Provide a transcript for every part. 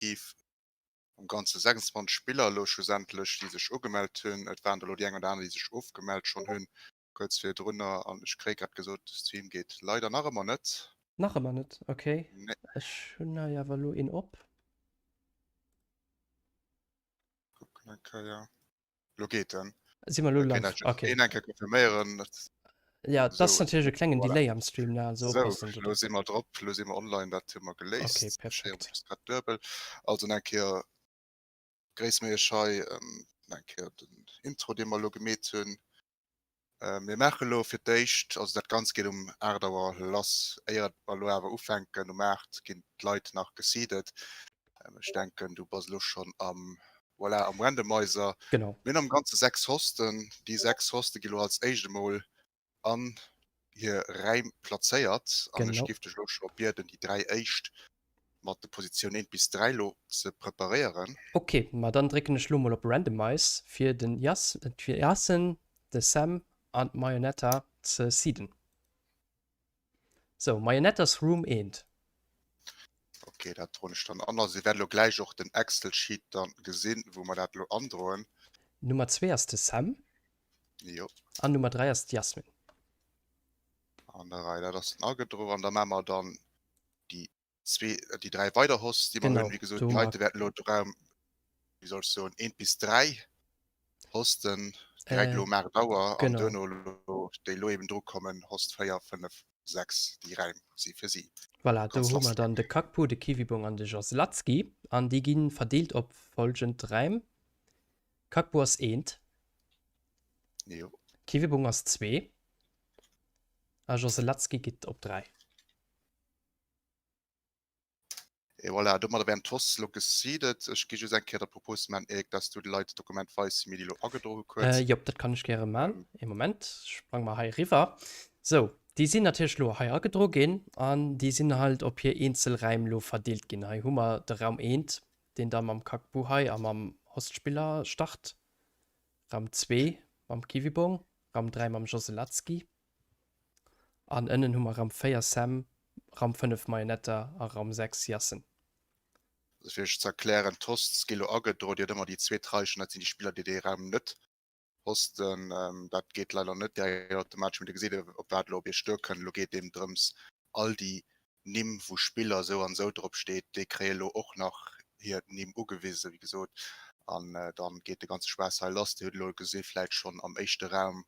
Effektiv am Ganze 26 Spiller elo schlussendlech, déi sech ugemellt hunn. Et waren der elo déi eng oder aner, déi sech ofgemellt schonn hunn, kuerz virdrunner. An ech kréie grad gesot, de Stream geet leider nach ëmmer net. Nach ëmmer net, ok. Nee. Ech hunn hei awer elo een op. Kucken eng Kéier. Lo geet en. Si mer lo live? Ok. Een eng Kéier confirméieren. Ja, dat ass natierlech e klengen voilà. Delay am Stream, ne? Also So, oppassen lo si mer drop, lo si mer online, dat hu mer geléist. Ok, perfekt. Just grad duebel. Also eng Kéier gréisse mir iech hei, ähm, eng Kéier den Intro, dee mer lo gemeet hunn. Äh, mir maache lo fir d'éischt, also dat Ganzt geet um 8 Auer lass, éier et mer lo awer ufänken um 8 ginn d'Leit nach geseedet. Ähm, ech denken, du bass lo schonn am, voilà, am Randomizer. Genau. Mir hunn am Ganze 6 Hosten. Déi 6 Hoste gi lo als éischt emol an hir Räim plazéiert. An ech Genau. géif dech lo scho bieden, déi 3 éischt mat de Positioun 1 bis 3 lo ze preparéieren. Ok, ma dann drécken ech lo mol op Randomize fir den Jas, fir Yasin, de Sam an d'Mayonetta ze seeden. Sou, Mayonetta's Room 1. Ok, dat droen ech dann an. Also dir wäert elo gläich och den Excel-Sheet dann gesinn, wou mer dat elo androen. Nummer 2 ass de Sam. Jo. An Nummer 3 ass d'Yasmin. An der Rei, dat ass dann agedro. An da maache mer dann déi zwee, déi 3 weider Hosts, déi mer Genau, hunn. Wéi gesot, do déi hu mer. heite wäerten elo de Raum, wéi soll ech soen, 1 bis 3 Hosten direkt elo Äh, um 8 Auer an genau. duerno elo déi elo eben dru kommen, Host 4, 5, 6, déi Räim si fir si. Voilà, do Kannst hu mer lassleeën. dann de Kakpu, de Kiwibong an de Joselatzki an déi gi verdeelt op folgend Räim, Kakpu ass eent, Jo. Kiwibong ass zwee a Joselatzki geet op dräi. Et voilà, domadder wären d'Hosts elo geseedet. Ech gi just eng Kéier der Propos man, Eric, dass du de Leit d'Dokument weis, wéi mir déi elo agedroe hu kuerz. Äh, jop, dat kann ech gäre man. Ee Moment, ech sprang mer hei eriwwer. Sou, déi sinn natierlech elo hei agedro ginn an déi sinn halt op hir eenzel Räim elo verdeelt ginn. Hei hu mer de Raum eent, deen da mam Kakbu hei a mam Hostspiller start, Raum zwee mam Kiwibong, Raum 3 mam Joselatzki. An ënnen hu mer Raum 4 Sam, Raum 5 Mayonetta a Raum 6 Yassen. Also fir iech ze erklären, d'Hosts gi lo agedroen, Dir hutt ëmmer déi zweet Reischen, dat sinn déi Spiller, déi dee Raum net hosten. Dat geet leider net direkt automatesch, mee dir gesitt op wat elo op iech duerkënnt. Elo geet eben drëms, all déi Nimm wou Spiller esou an esou drop steet, déi kréie lo och nach hir Nimm ugewisen, wéi gesot. An dann geet de ganze Spaass hei lass. Dir hutt elo gesi vläit schonn am éischte Raum,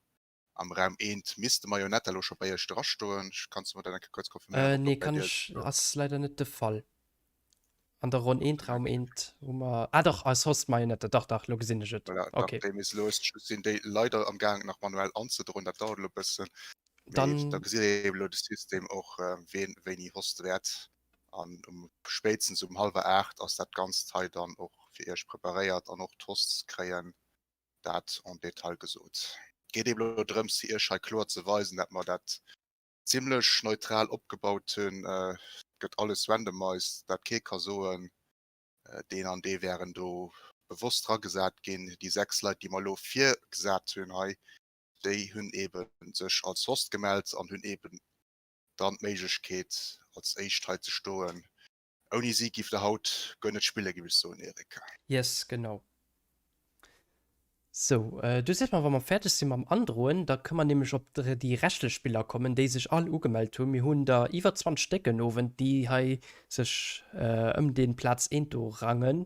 am Raum eent misst de Marionetta elo scho bei iech drastoen. Kanns du mer dat eng Kéier kuerz konfirméieren, ob Nee, do bei kann dir ech, ass leider net de Fall. An der Ronn eent, Raum eent hu mer, ah dach, als Host Marionetta, dach, dach, elo gesinn ech et. Voilà, dach, Okay. déi misst elo, ech sinn déi leider am gaang nach manuell anzedroen, dat dauert elo e bëssen. Mee Dann. da gesitt Dir eben elo de System och, ween wéini hoste wäert. An um spéitstens um hallwer 8 ass dat Ganzt hei dann och fir Iech preparéiert an och d'Hosts kréien dat en détail gesot. Et geet eben elo drëms, fir Iech hei kloer ze weisen, dat mer dat zimlech neutral opgebaut hunn. Et gëtt alles randomized, dat kee ka soen, deen an dee wären do bewosst dragesat ginn. Déi 6 Leit, déi mer elo virgesat hunn hei, déi hunn eben sech als Host gemellt an hunn eben dann d'Méiglechkeet, als éischt hei ze stoen. Ouni si giff der haut guer net spillen, giff ech soen, Eric. Yes, genau. Sou, du sees mer wa mer fäerdeg si mam Androen, da kënne mer nämlech op déi reschtlech Spiller kommen, déi sech all ugemellt hunn. Mir hunn der iwwer 20 Stéck en Owend, déi hei sech ëm dee Plaz eent do rangen.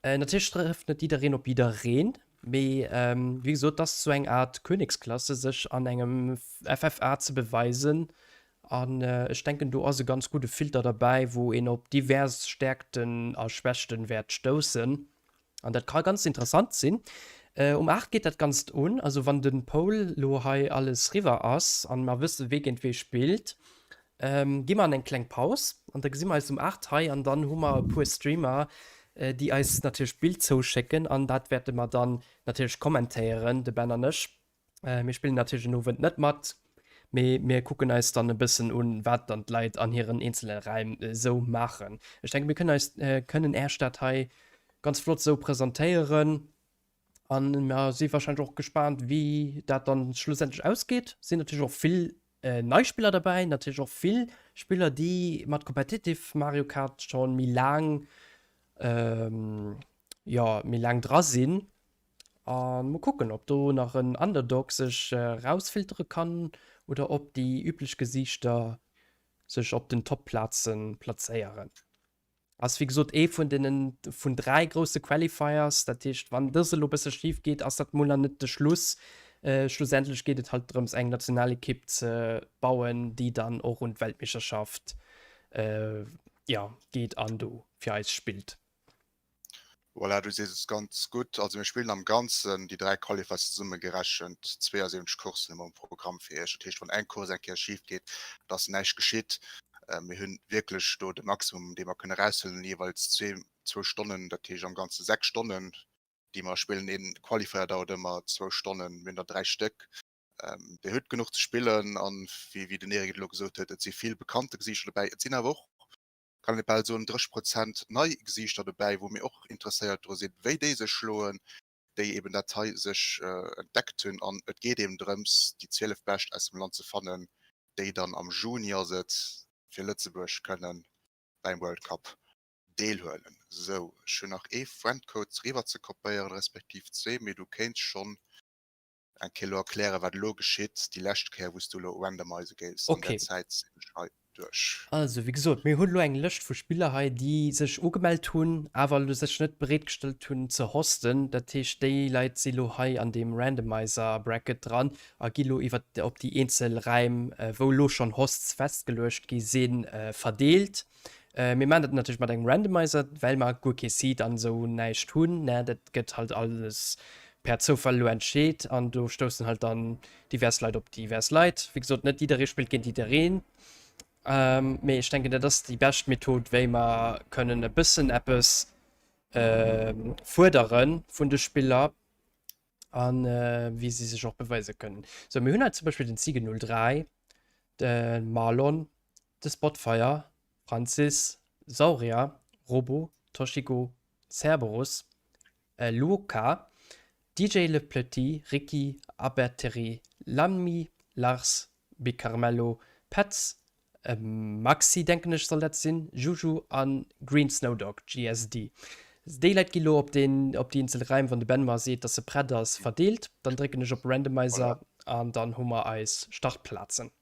Natierlech trëfft net jiddereen op jiddereen, mee wéi gesot, et ass sou eng Art Königsklasse, sech an engem FFA ze beweisen. An ech denken, do ass e ganz gudde Filter derbäi, wou een op divers Stäerkten a Schwächten wäert stoussen. An dat ka ganz interessant sinn. Um 8 geet dat Ganzt un. Also wann de Poll lo hei alles riwwer ass an mer wësse wee géint wee spillt, gi mer an eng kleng Paus an da gesi mer eis um 8 hei an dann hu mer e puer Streamer, déi eis natierlech d'Bild zouschécken an dat wäerte mer dann natierlech kommentéieren, de Ben an ech. Mir spillen natierlech den Owend net mat, mee mir kucken eis dann e bëssen un, wat dann d'Leit an hiren eenzele Räim esou maachen. Ech denke mir kënnen eis, kënnen Äech dat hei ganz flott esou presentéieren an mer si warscheinlech och gespaant, wéi dat dann schlussendlech ausgeet. Sinn natierlech och vill nei Spiller derbäi, natierlech och vill Spiller, déi mat Competitive Mario Kart scho méi laang. Jo, méi laang dra sinn. A mol kucken, ob do nach en Underdog sech erausfiltere kann oder ob déi üblech Gesiichter sech op den Top-Plaze plazéieren. Ass wéi gesot ee vun deenen vun 3 grousse Qualifiers. Dat heescht, wann dës elo e bësse schif geet, ass dat mol nach net de Schluss. Schlussendlech geet et halt drëms, eng Nationalekipp ze bauen, déi dann och un d'Weltmeeschterschaft, jo, geet an do fir eis spillt. Voilà, du sees et ganz gutt. Also mir spillen am Ganzen, déi 3 Qualifiers zesummegerechent, 72 Courssen hu mer um Programm fir Iech. Dat heescht, wann eng Course eng Kéier schif geet, da ass näischt geschitt. Mir hunn wierklech do de Maximum, dee mer kënne eraushuelen, jeeweils zwee, zwou Stonnen, dat heescht am Ganze 6 Stonnen, déi mer spillen. Een Qualifier dauert ëmmer zwou Stonnen, mir hunn der 3 Stéck. Dir hutt genuch ze spillen an, wéi den Eric et elo gesot huet, et si vill bekannte Gesiichter dobäi. Et sinn awer och kann ee bal soen, 30 Prozent nei Gesiichter dobäi, wou mir och interesséiert dru sinn, wéi déi sech schloen, déi eben dat hei sech entdeckt hunn. An et geet eben drëms, déi 12 Bescht aus dem Land ze fannen, déi dann am Juni, ass et, fir Lëtzebuerg kënnen beim World Cup deelhuelen. Sou, ech hunn nach ee Friendcode eriwwer ze kopéieren, respektiv zwee, mee du kéints schonn eng Kéier elo erklären, wat elo geschitt, déi lescht Kéier, wou s du elo randomize géifs. An der Zäit sinn ech hei duerch. Also, wéi gesot, mir hunn elo eng Lëscht vu Spiller hei, déi sech ugemellt hunn, awer elo sech net bereetgestallt hunn ze hosten. Dat heescht, déi Leit si elo hei an deem Randomizer-Bracket dran a gi elo iwwer op déi eenzel Räim, wou elo schonn Hosts festgeluecht gi sinn, verdeelt. Mir maachen dat natierlech mat engem Randomizer, well mer guer kee Seed an esou näischt hunn, ne. Dat gëtt halt alles per Zoufall elo entscheet an do stoussen halt dann divers Leit op divers Leit. Wéi gesot, net jidderee spillt géint jiddereen, mee ech denken, dat ass déi bescht Method, wéi mer kënnen e bëssen eppes fuerdere vun de Spiller an wéi si sech och beweise kënnen. Sou, mir hunn hei zum Beispill den Ziege 03, de Marlon, de Spotfire, Francis, Sauria, Robo, Toshiko, Cerberus, Luoka, DJ Le Petit, Ricky, Aberteri, Lammi, Lars, Big Carmelo, Petz, Maxi, denken ech soll dat sinn, Juju an Green Snowdog, GSD. Déi Leit gi lo op den op déi eenzel Räim, wann de Ben mer seet, dass se prett ass, verdeelt. Dann drécken ech op Randomizer an dann hu mer eis Startplazen.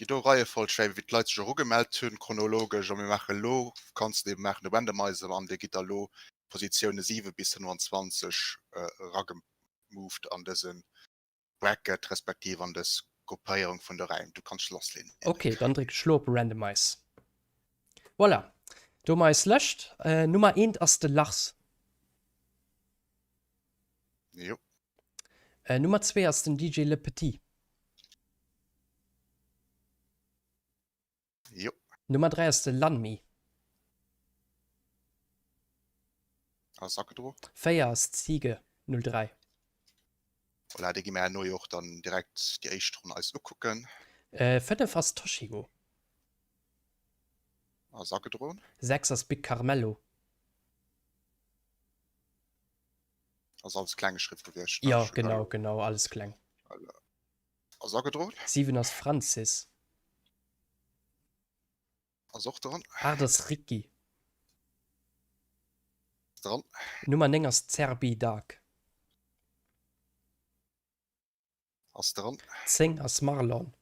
Déi do Reiefolg wéi wéi d'Leit sech och ugemellt hunn, chronologesch, a mir maache lo, kanns de eben maachen de Randomizer an dir gitt da lo Positioune 7 bis 25 eragemoved an dëse Bracket respektiv an dës Gruppéierung vun de Räim. Du kanns lassleeën, Eric. Ok, dann dréck ech lo op Randomize. Voilà, do hu mer eis Lëscht. Nummer eent ass de Lars. Jo. Nummer zwee ass den DJ Le Petit. Jo. Nummer 3 ass de Lanmi. Ass agedro. 4 ass d'Ziege 03. Voilà, déi gi mir herno jo och dann direkt déi éischt Ronn eis ukucken. 5 ass Toshigo. Ass agedroen. 6 ass Big Carmelo. Ass alles kleng geschriwwen gewiescht, ne? Jo, genau, genau, alles kleng. Voilà. Ass agedroen. 7 ass Francis. Ass och dran. 8 ass Ricky. Dran. Nummer 9 ass Zerbi Dark. Ass dran. 10 ass Marlon.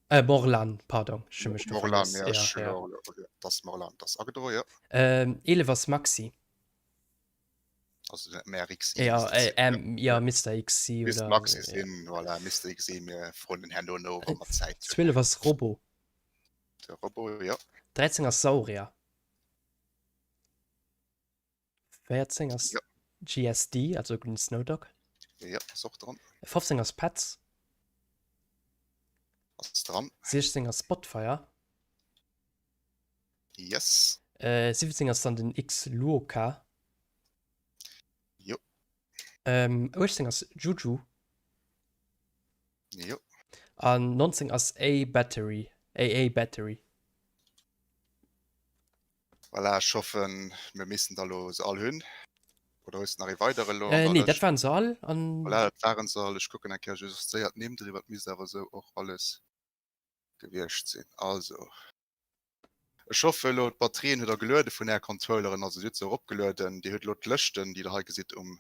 Äh, Morlan, pardon. Ech hu mech do Morlan, vergiss. ja, Ja, ech ja. hunn och, das Morlan, das agedroen, ja. Ähm, 11 ass Maxi. Also net MRXI. Ja, äh, M, ja, Mister XC Misst oder. Maxi sinn, voilà, Mister XC, mir froen den herno no, wa mer Zäit hunn. 12 ass Robo. De Robo, ja. 13 ass Saurier. 14 ass Ja. GSD, also den Snowdog. Ja, ass och dran. 15 ass Petz. Ass dran. 16 ass Spotfire. Yes. Äh, 17 ass dann den X Luoka. Jo. Ähm, 18 ass Juju. Jo. An 19 ass A Battery, AA Battery. Voilà, ech hoffen, mir missten der elo se all hunn. Oder hues de nach ee weidere elo an der Nee, dat Lëscht? waren se all. An Voilà, dat waren se all. Ech kucken eng Kéier just séier d'Nimm driwwer. Et misst awer esou och alles. Gewiescht sinn. Also, ech hoffe elo, d'Batterien hutt Der geluede vun Är Controlleren, also Dir hutt se eropgelueden. Dir hutt elo d'Lëschten, déi Der hei gesitt um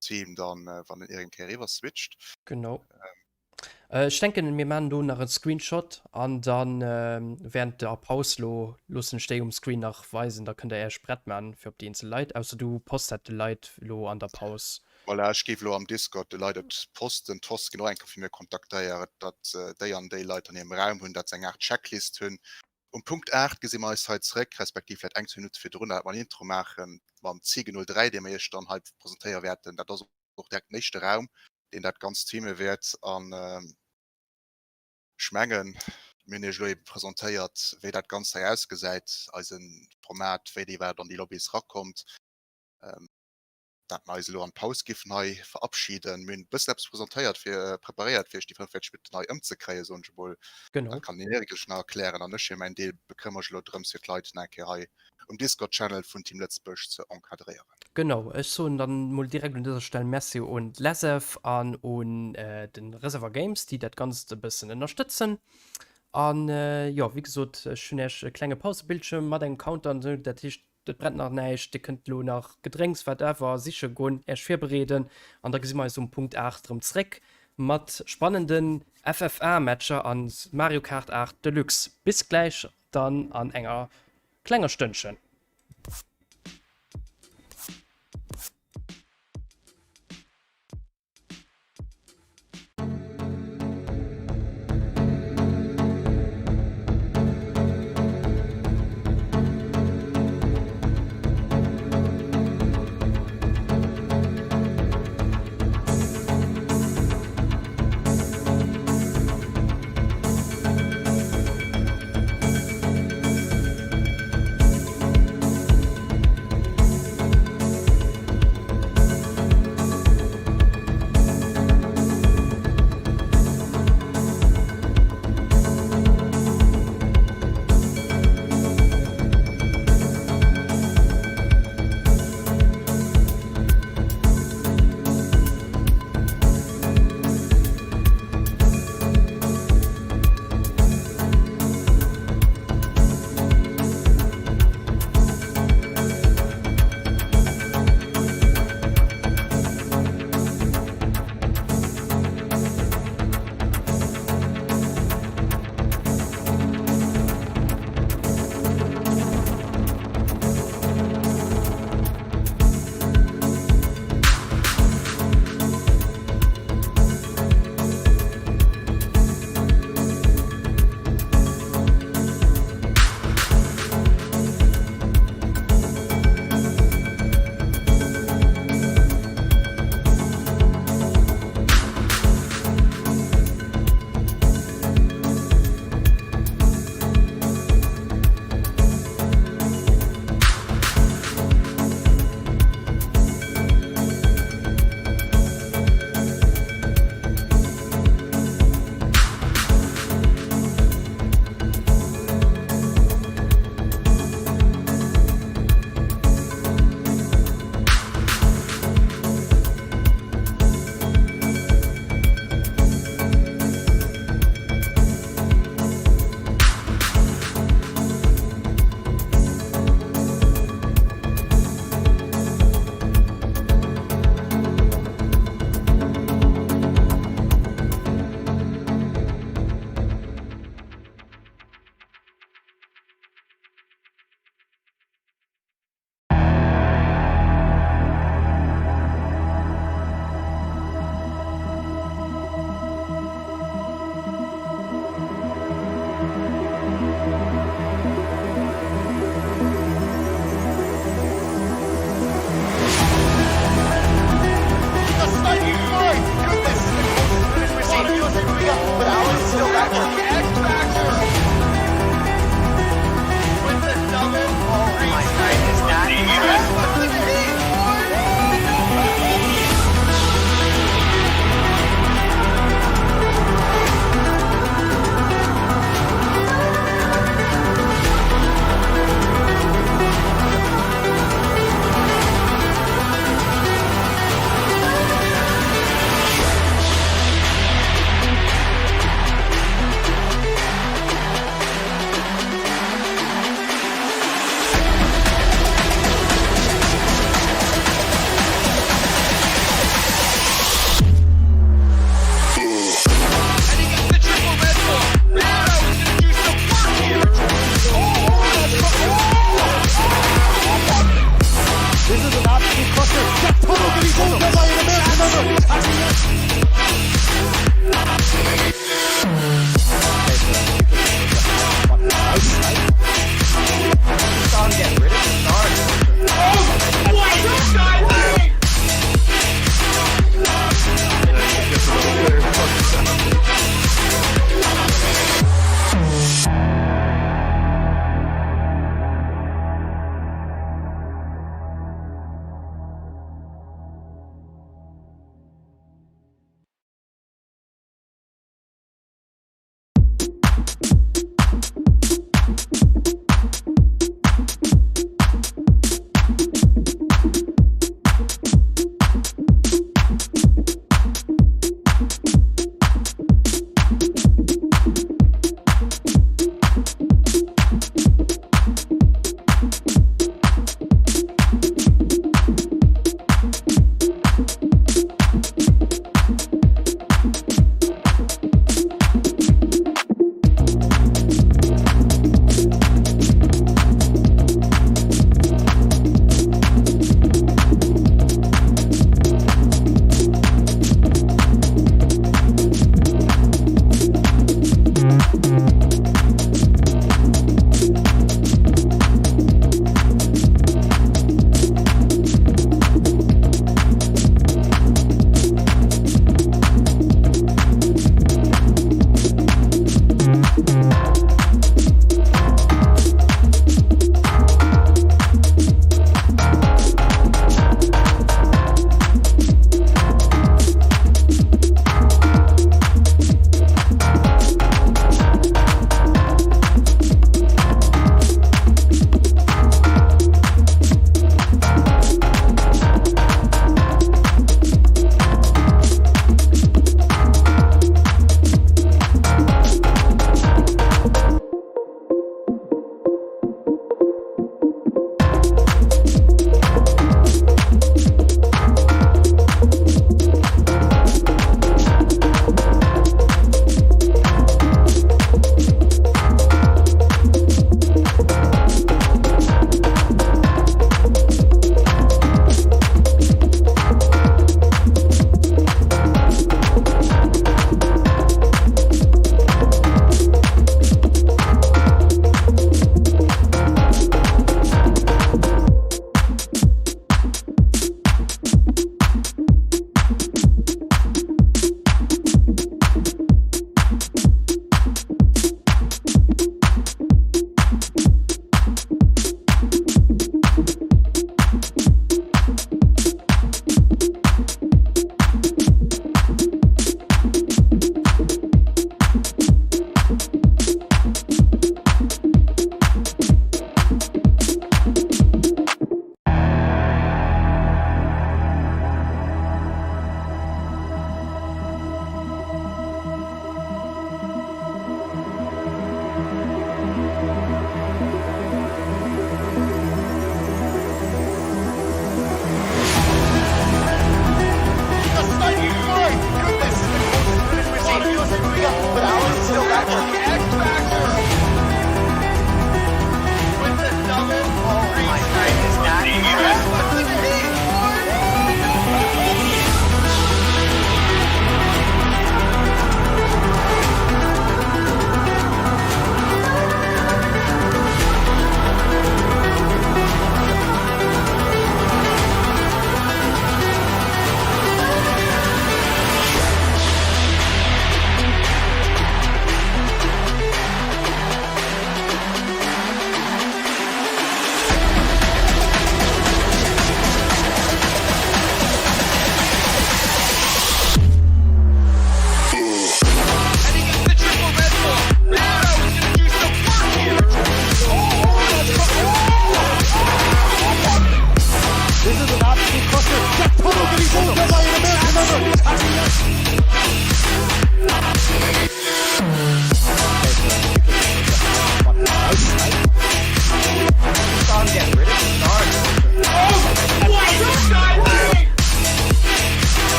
Team dann, wann en iergendkéier eriwwer switcht. Genau. Ech denken, mir maachen do nach e Screenshot an dann während der Paus lo loossen ech déi um Screen nach weisen, da kënnt der Äech prett maachen fir op déi eenzel Leit, ausser du posts dat de Leit lo an der Paus. Voilà, ech géif elo am Discord de Leit et posten. D'Hosts ginn och eng Kéier vu mir kontaktéiert, datt déi an déi Leit an hirem Raum hunn, datt se eng Aart Checklist hunn. Um Punkt 8 gesi mer eis hei zréck, respektiv vläicht eng, zwou Minutte virdrun, datt mer en Intro maache mam Ziege 03, dee mer iech dann hei presentéiere wäerten. Dat ass och direkt den éischte Raum, deen dat Ganzt streame wäert. An ech mengen, mir hunn iech elo ebe presentéiert, wéi dat Ganzt hei ausgesäit, eise Format, wéi dir iwwerhaapt an déi Lobbys erakommt. Dat mer eis elo an d'Paus giffen hei verabschieden. Mir hunn e bëssen eppes presentéiert fir, preparéiert fir iech déi 45 Minutten hei ëmzekréien, soen ech emol. Genau. Dat kann den Eric lech nach erklären an ech fir mäin Deel bekëmmere mech elo drëms fir d'Leit nach eng Kéier hei um Discord-Channel vun Team Lëtzebuerg ze encadréieren. Genau, ech soen dann mol direkt un dëser Stell Merci un d'LESEF an un de Reservoir Games, déi dat Ganzt e bëssen ënnerstëtzen. An jo, wéi gesot, ech hunn Iech e klenge Pausebildschirm mat engem Counter an esou, dat heescht, Et brennt nach näischt, dir kënnt elo nach Gedrénks, whatever, siche goen, Äech virbereeden an da gesi mer eis um Punkt 8 erëm zréck mat spannenden FFA-Matcher a Mario Kart 8 Deluxe. Bis gläich dann an enger klenger Stënnchen.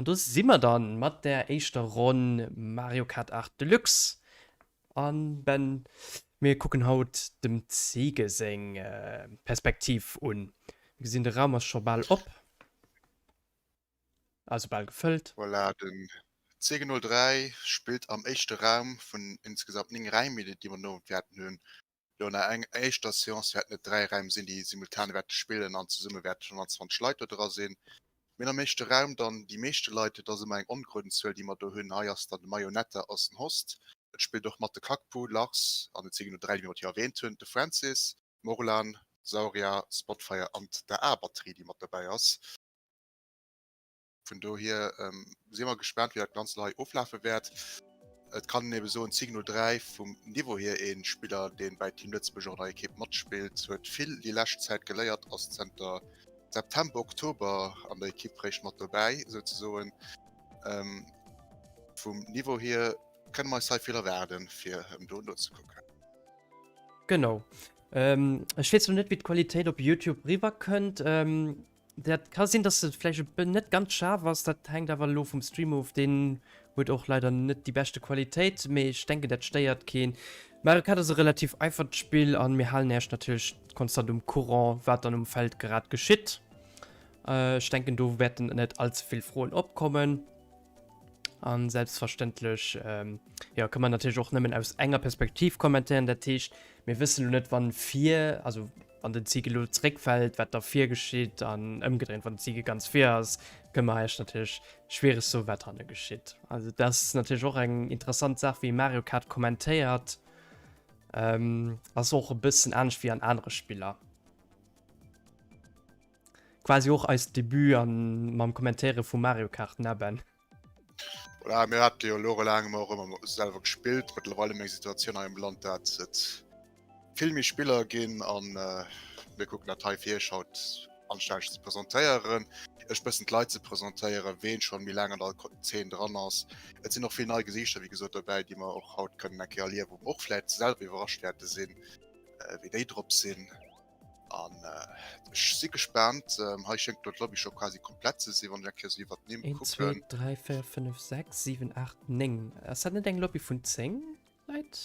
An do si mer dann mat der éischter Ronn Mario Kart 8 Deluxe. An Ben, mir kucken haut dem Zege seng Perspektiv un. Mir gesinn de Raum ass scho bal op, also bal gefëllt. Voilà, den Zege 03 spillt am éischte Raum vun insgesamt 9 Räim, déi mer den Owend wäerten hunn. Jo, no enger éischter Seance wäerten et 3 Räim sinn, déi simultan wäerte spillen an zesumme wäerten 120 Leit do dra sinn. Mir hunn am éischte Raum dann déi meeschte Leit, et ass ëmmer eng ongeroden Zuel, déi mer do hunn. Hei ass dann de Mayonetta ass den Host, et spillt och mat de Kakpu, Lars an et si genau 3, déi mir haut hir erwähnt hunn, de Francis, Morlan, Sauria, Spotfire an d'A-Batterie, déi mat dobäi ass. Vun dohier si mer gespaant, wéi dat Ganzt elo hei oflafe wäert. Et kann een ebe soen, Signal 3 vum Niveau hier ee Spiller, dee bei Team Lëtzebuerg och an der Ekipp matspillt, huet vill déi lescht Zäit geléiert, ass zënter September, Oktober an der Ekipp réischt mat dobäi souzesoen. Vum Niveau hier kënne mer eis hei vill erwaarden, fir ëm do nozekucken. Genau. Ech weess elo net, wéi d'Qualitéit op YouTube riwwerkënnt. Dat ka sinn, dass se vläicht e bë net ganz schaarf ass, dat hänkt awer elo vum Stream of, deen huet och leider net déi beschte Qualitéit, mee ech denken dat stéiert keen. Mario Kart ass e relativ einfacht Spill an mir halen Äech natierlech konstant um Courant wat dann um Feld grad geschitt. Ech denken do wäerten net all ze vill Froen opkommen. An selbstverständlech jo kënne mer natierlech och nëmmen aus enger Perspektiv kommentéieren. Dat heescht, mir wëssen elo net, wann vir, also wann den Zig elo zréckfält, wat da vir geschitt an ëmgedréint, wann den Zig ganz vir ass, kënne mer eis natierlech schwiereg soen, wat hanne geschitt. Also dat ass natierlech och eng interessant Saach, wéi Mario Kart kommentéiert. Ass och e bëssen anescht wéi an anere Spiller. Quasi och eist Debut an mam Kommentéiere vu Mario Kart, ne Ben? Voilà, mir hate jo jorelaang ëmmer och ëmmer selwer gespillt. Mëttlerweil hu mir eng Situatioun hei am Land, dat et vill méi Spiller ginn an mir kucken dat hei fir iech haut anstänneg ze presentéieren, iech bëssen d'Leit ze presentéieren, ween schonn méi laang an der Zeen dran ass. Et sinn och vill nei Gesiichter, wéi gesot, dobäi, déi mer och haut kënnen eng Kéier erliewen, wou mer och vläicht selwer iwwerrascht wäerte sinn, wéi déi drop sinn. An ech si gespaant. Hei schéngt elo d'Lobby scho quasi komplett ze sinn, wann ech eng Kéier esou iwwer d'Nimm 1, 2, kucken. 3, 4, 5, 6, 7, 8, 9. Ass dat net eng Lobby vun 10 Leit?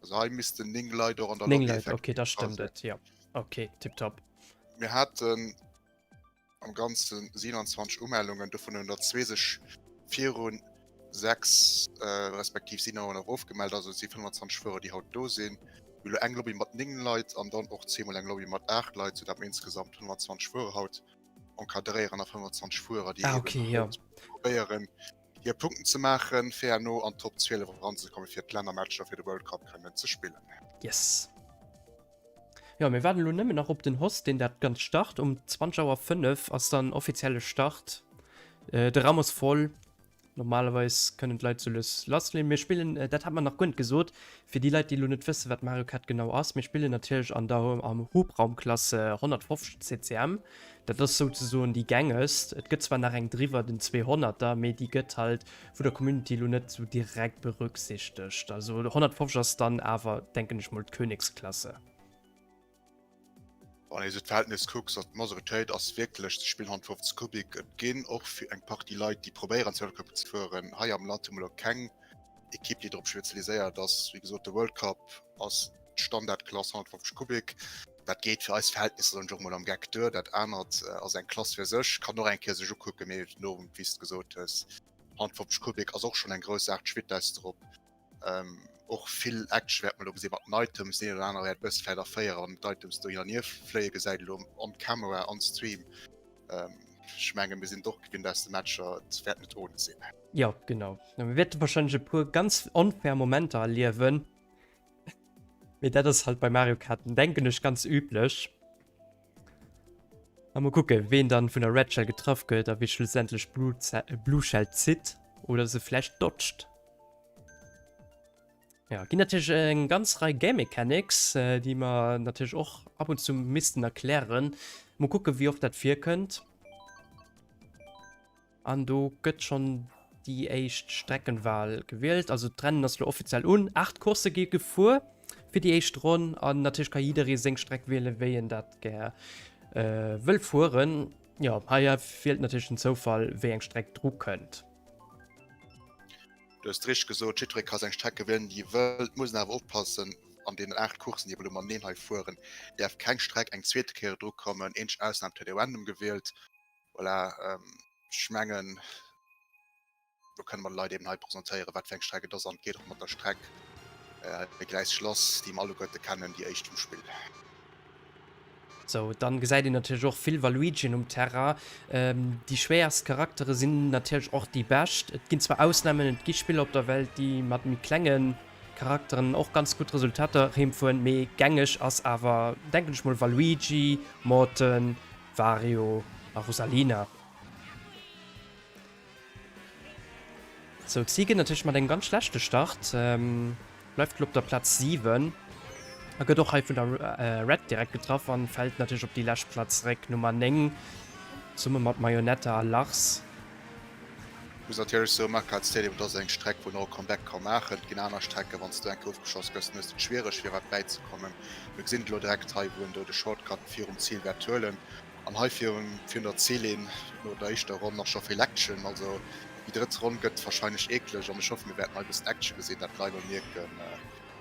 Also hei missten 9 Leit och an der 9 Lobby Leit, okay, da effektiv dra stëmmt sinn. et, jo. Okay, tipptopp. Mir haten am Ganze 27 Umellungen, dovun hunn der zwee sech virun 6 respektiv 7 Auer nach ofgemellt. Also et si 25 Fuerer, déi haut do sinn. Mir hu elo eng Lobby mat 9 Leit an dann och zweemol eng Lobby mat 8 Leit, soudatt mir insgesamt 25 Fuerer haut encadréieren a 25 Fuerer, déi ah, okay, ja. probéieren hir Punkten ze maachen, fir herno an d'Top 12 eranzekommen, fir d'Lännermatcher fir de World Cup kënnen ze spillen. Yes. Jo, mir waarden elo nëmmen nach op den Host, deen dat Ganzt start. Um 20 Auer 5 ass dann offizielle Start. De Raum ass voll. Normalerweis kënnen d'Leit sou lues lassleeën. Mir spillen, dat hat mer nach guer net gesot, fir déi Leit, déi elo net wëssen, wat Mario Kart genau ass, mir spillen natierlech an der am Hubraumklasse 150 CCM. Dat ass souzesoen déi gängegst. Et gëtt zwar nach eng driwwer, den 200er, mee déi gëtt halt vu der Community elo net sou direkt berücksichtegt. Also 150 ass dann awer, denken ech mol, d'Königsklasse. Wann ee sou d'Verhältnis kucks, also d'Majoritéit ass wierklech, se spillen 150 Kubik. Et ginn och eng Partie Leit, déi probéieren 200 Kubik ze fueren. Hei am Land hu mer elo keng Ekipp, déi drop spezialiséiert ass. Wéi gesot, de World Cup ass d'Standardklass 150 Kubik. Dat geet fir eis Verhältnisser, soen ech och mol am Geck, duer. Dat anert ass eng Klass fir sech, kann och eng Kéier sech ukucken, mee no, wéi s de gesot hues, 150 Kubik ass och schonn eng grouss Saach, d'Vitess drop. Och vill Action wäert mer elo gesinn mat den Items. Deen oder anere wäert e bësse vläicht erféieren, wann en d'Items do hin an hier fléie gesäit, elo on camera, on stream. Ech mengen, mir sinn et och gewinnt aus de Matcher, et wäert net ohne sinn. Jo, genau. Mir wäerte warscheinlech e puer ganz onfair Momenter erliewen. Mee dat ass halt bei Mario Kart, denken ech, ganz üblech. A mol kucken, ween dann vun der Red Shell getraff gëtt a wee schlussendlech Blue, Blue Shell zitt oder se vläicht dodgt. Ja, ginn natierlech eng ganz Rei Game Mechanics, déi mer natierlech och ab und zu missten erklären. Mol kucken, wéi oft dat virkënnt. An do gëtt schonn déi éischt Streckenwahl gewielt. Also d'Rennen ass lo offiziell un. 8 Coursse gi gefuer fir déi éischt Ronn an natierlech ka jidderee seng Streck wielen, wéi en dat gär wëll fueren. Jo, hei wielt natierlech den Zoufall, wéi eng Streck dru kënnt. Du hues et richteg gesot, jiddweree ka seng Strecke wielen, déi e wëllt. Muss een awer oppassen, an deenen 8 Courssen, déi mer elo mateneen hei fueren, däerf keng Streck eng zweete Kéier dru kommen. Eenzeg Ausnam, d'huet ee random gewielt. Voilà, ech mengen, do kënne mer de Leit eben hei presentéieren, wat fir eng Streck et ass an et geet och mat der Streck hei gläich lass, déi mer alleguerte kennen, déi éischt vum Spill. Sou, dann gesäit een natierlech och vill Waluigien um Terrain. Déi schwéierst Charaktere sinn natierlech och déi bescht. Et ginn zwar Ausnamen, et gi Spiller op der Welt, déi mat méi klenge Charakteren och ganz gutt Resultater heemfueren, mee gängeg ass awer, denken ech mol, Waluigi, Morton, Wario a Rosalina. Sou, d'Si ginn natierlech mat engem ganz schlechte Start, bleift elo op der Plaz 7 a gëtt och hei vun der Red direkt getraff an fält natierlech op déi lescht Plaz zeréck, Nummer 9, zesumme mat Mayonetta a Lars. Muss natierlech soen, Marquardt Stadium, dat ass eng Streck, wou en och e Comeback ka maachen. Et ginn aner Strecken, wann s du eng Kéier ofgeschoss gëss, dann hues de et schwiereg, fir wat bäizekommen. Mir gesinn et elo direkt hei, wou en do de Shortcut virum Zil wäert huelen. An hei virun der Zillinn no der éischter Ronn nach scho vill Action. Also déi drëtt Ronn gëtt warscheinlech eekleg an ech hoffen mir wäerten hei e bëssen Action gesinn, dat d'Leit mol mierken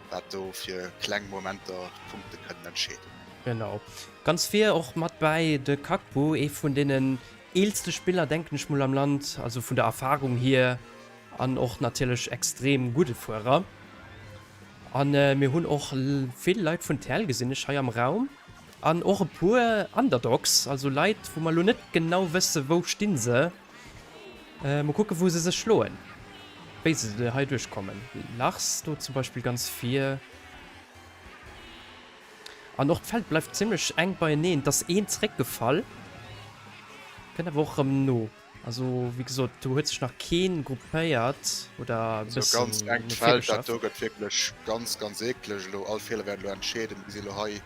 wat do fir kleng Momenter d'Punkte kënnen entscheeden. Genau. Ganz vir och mat bäi de Kakbu, ee vun deenen eelste Spiller denken ech mol am Land, also vun der Erfahrung hier an och natierlech extrem gudde Fuerer. An mir hunn och vill Leit vun TL gesinn ech hei am Raum. An och e puer Underdogs, also Leit, wou mer elo net genau wësse wou sti se. Mol kucke wou se sech schloen, wéi se hei duerchkommen. Lars do zum Beispill ganz vir. An och d'Feld bleift zimmlech enk beieneen. Et ass een zeréckgefall, kënnt awer och erëm no. Also wéi gesot, do huet sech nach keen gruppéiert oder e bëssen no vir geschafft. Ganz enkt Feld, dat do gëtt wierklech ganz, ganz eekleg elo. All Feeler wäerten elo entscheeden. Mir gesi elo hei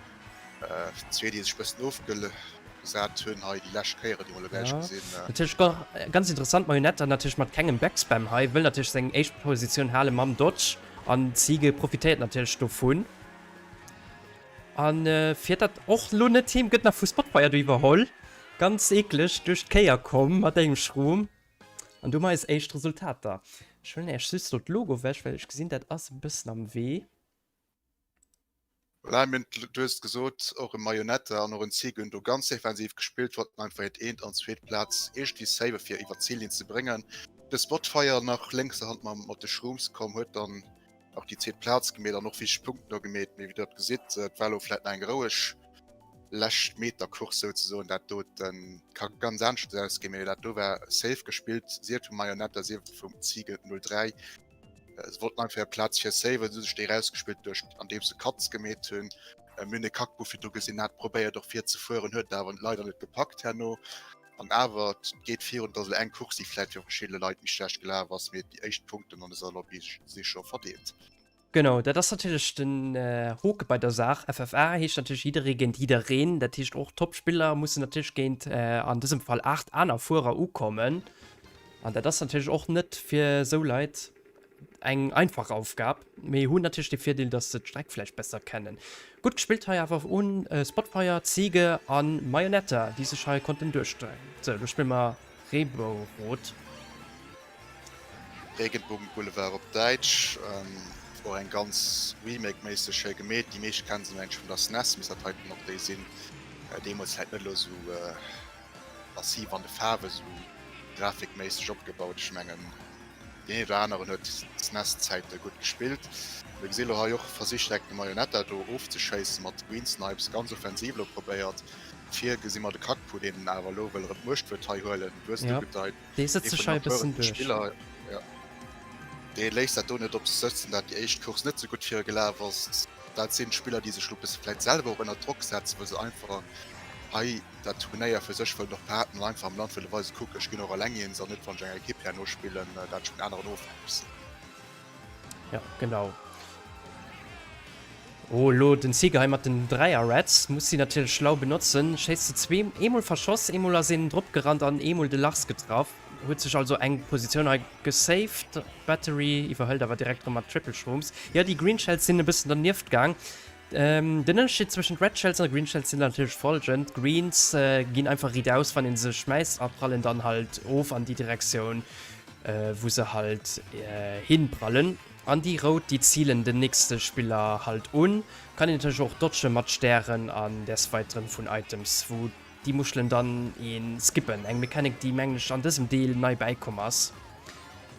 zwee, déi sech e bëssen ofgesat hunn hei déi lescht Kéieren, déi mer elo gläich gesinn. Natierlech ganz interessant, Marionette natierlech mat kengem Backspam hei, wëll natierlech seng éischt Positioun hale mam Dodge an Ziege profitéiert natierlech dovun. An fiert dat och lo net heem, gëtt nach vu Spotfire do iwwerholl. Ganz eekleg duerch d'Kéier komm mat engem Schroom. An do hu mer eis éischt Resultater. Ech huelen Äech just do d'Logo ewech, well ech gesinn, dat ass e bëssen am Wee. Voilà, mir hunn, du hues et gesot, och e Marionette an och en Ziege hunn do ganz defensiv gespillt, wollten einfach hiert eent an zweet Plaz iergendwéi save fir iwwer d'Zillinn ze bréngen. De Spotfire nach lénkser Hand mat de Shrooms komm, huet dann och déi zweet Plaz gemeet an och wichteg Punkten do gemeet. Mee wéi der et gesitt, et war elo vläit nach eng roueg lescht Meter Course souzesoen. Dat doten ka ganz aneschters ausginn, mee dat do war safe gespillt, sief vum Marionette, sief vum Ziege 03. Se wollten einfach hir Plaz fir saven, se hu sech déi erausgespillt duerch andeems se Cuts gemeet hunn. Mir hunn e Kackbuff virdru gesinn, hat probéiert och virzefueren, huet et awer leider net gepackt herno. An awer, et geet virun, et ass elo eng Course, déi vläit fir verschidde Leit méi schlecht gelaf ass, mee déi éischt Punkten an dëser Lobby si scho verdeelt. Genau, dat ass natierlech den Hoke bei der Saach. FFA heescht natierlech jidderee géint jiddereen. Dat heescht och d'Topspiller mussen natierlech géint an dësem Fall 8 aner Fuerer ukommen. An dat ass natierlech och net fir esou Leit eng einfach Aufgab, mee hunn natierlech de Virdeel, dass se d'Streck vläicht besser kennen. Gutt gespillt hei awer un Spotfire, Ziege an Mayonetta, déi sech hei konnten duerchdréien. Sou, elo spille mer Reebou Rot. Regenbogen Boulevard op Däitsch, och eng ganz Remake-méisseg schéi gemeet. Déi meescht kennen se mengen ech vun der SNES, misst dat heiten och déi sinn. Deemools vläit net elo sou massiv an de Faarwen, sou grafikméisseg opgebaut. Ech mengen deen een oder aneren huet d'SNES-Zäite gutt gespillt. Mir gesi lo hei och versicht direkt de Marionetta do ofzeschéissen mat Green Snipes, ganz offensiv elo probéiert. Vir gesi mer de Kakpu, deen awer elo wëll erëm d'Muecht wëllt hei huelen. Du hues et ugedeit. Dee sëtzt sech hei e bëssen duerch. Spiller, ja. Dee léisst dat do net op sech sëtzen, dat déi éischt Course net sou gutt fir e gelaf ass. Dat sinn Spiller, déi sech lo bësse vläit selwer och ënner Drock setzen, wëll se einfach hei dat Turnéier fir sech wëllen och behaapten an einfach am Land wëlle weisen, kuck, ech ginn och eleng eens an net wann ech enger Ekipp herno spillen, dat ech vun aneren ofhängeg sinn. Ja, genau. Oh, elo den Ziege hei mat den Dräier Rats. Muss si natierlech schlau benotzen. Schéisst se zweem, eemol verschoss, eemol ass een drop gerannt an eemol de Lars getraff. Huet sech also eng Positioun hei gesaved. Battery iwwerhëlt awer direkt erëm mat Triple Shrooms. Jo, déi Green Shells sinn e bëssen dernieft gaang. Den Ënnerscheed zwëschent Red Shells a Green Shells sinn natierlech folgend, Greens ginn einfach riitaus wann een se schmäisst a prallen dann halt of an déi Direktioun wou se halt hinprallen. An déi rout déi zilen den nächste Spiller halt un. Kann een natierlech och dodgen mat Stären an desweiteren vun Items wou déi Muschelen dann een skippen. Eng Mechanik déi mengen ech an dësem Deel nei bäikomm ass.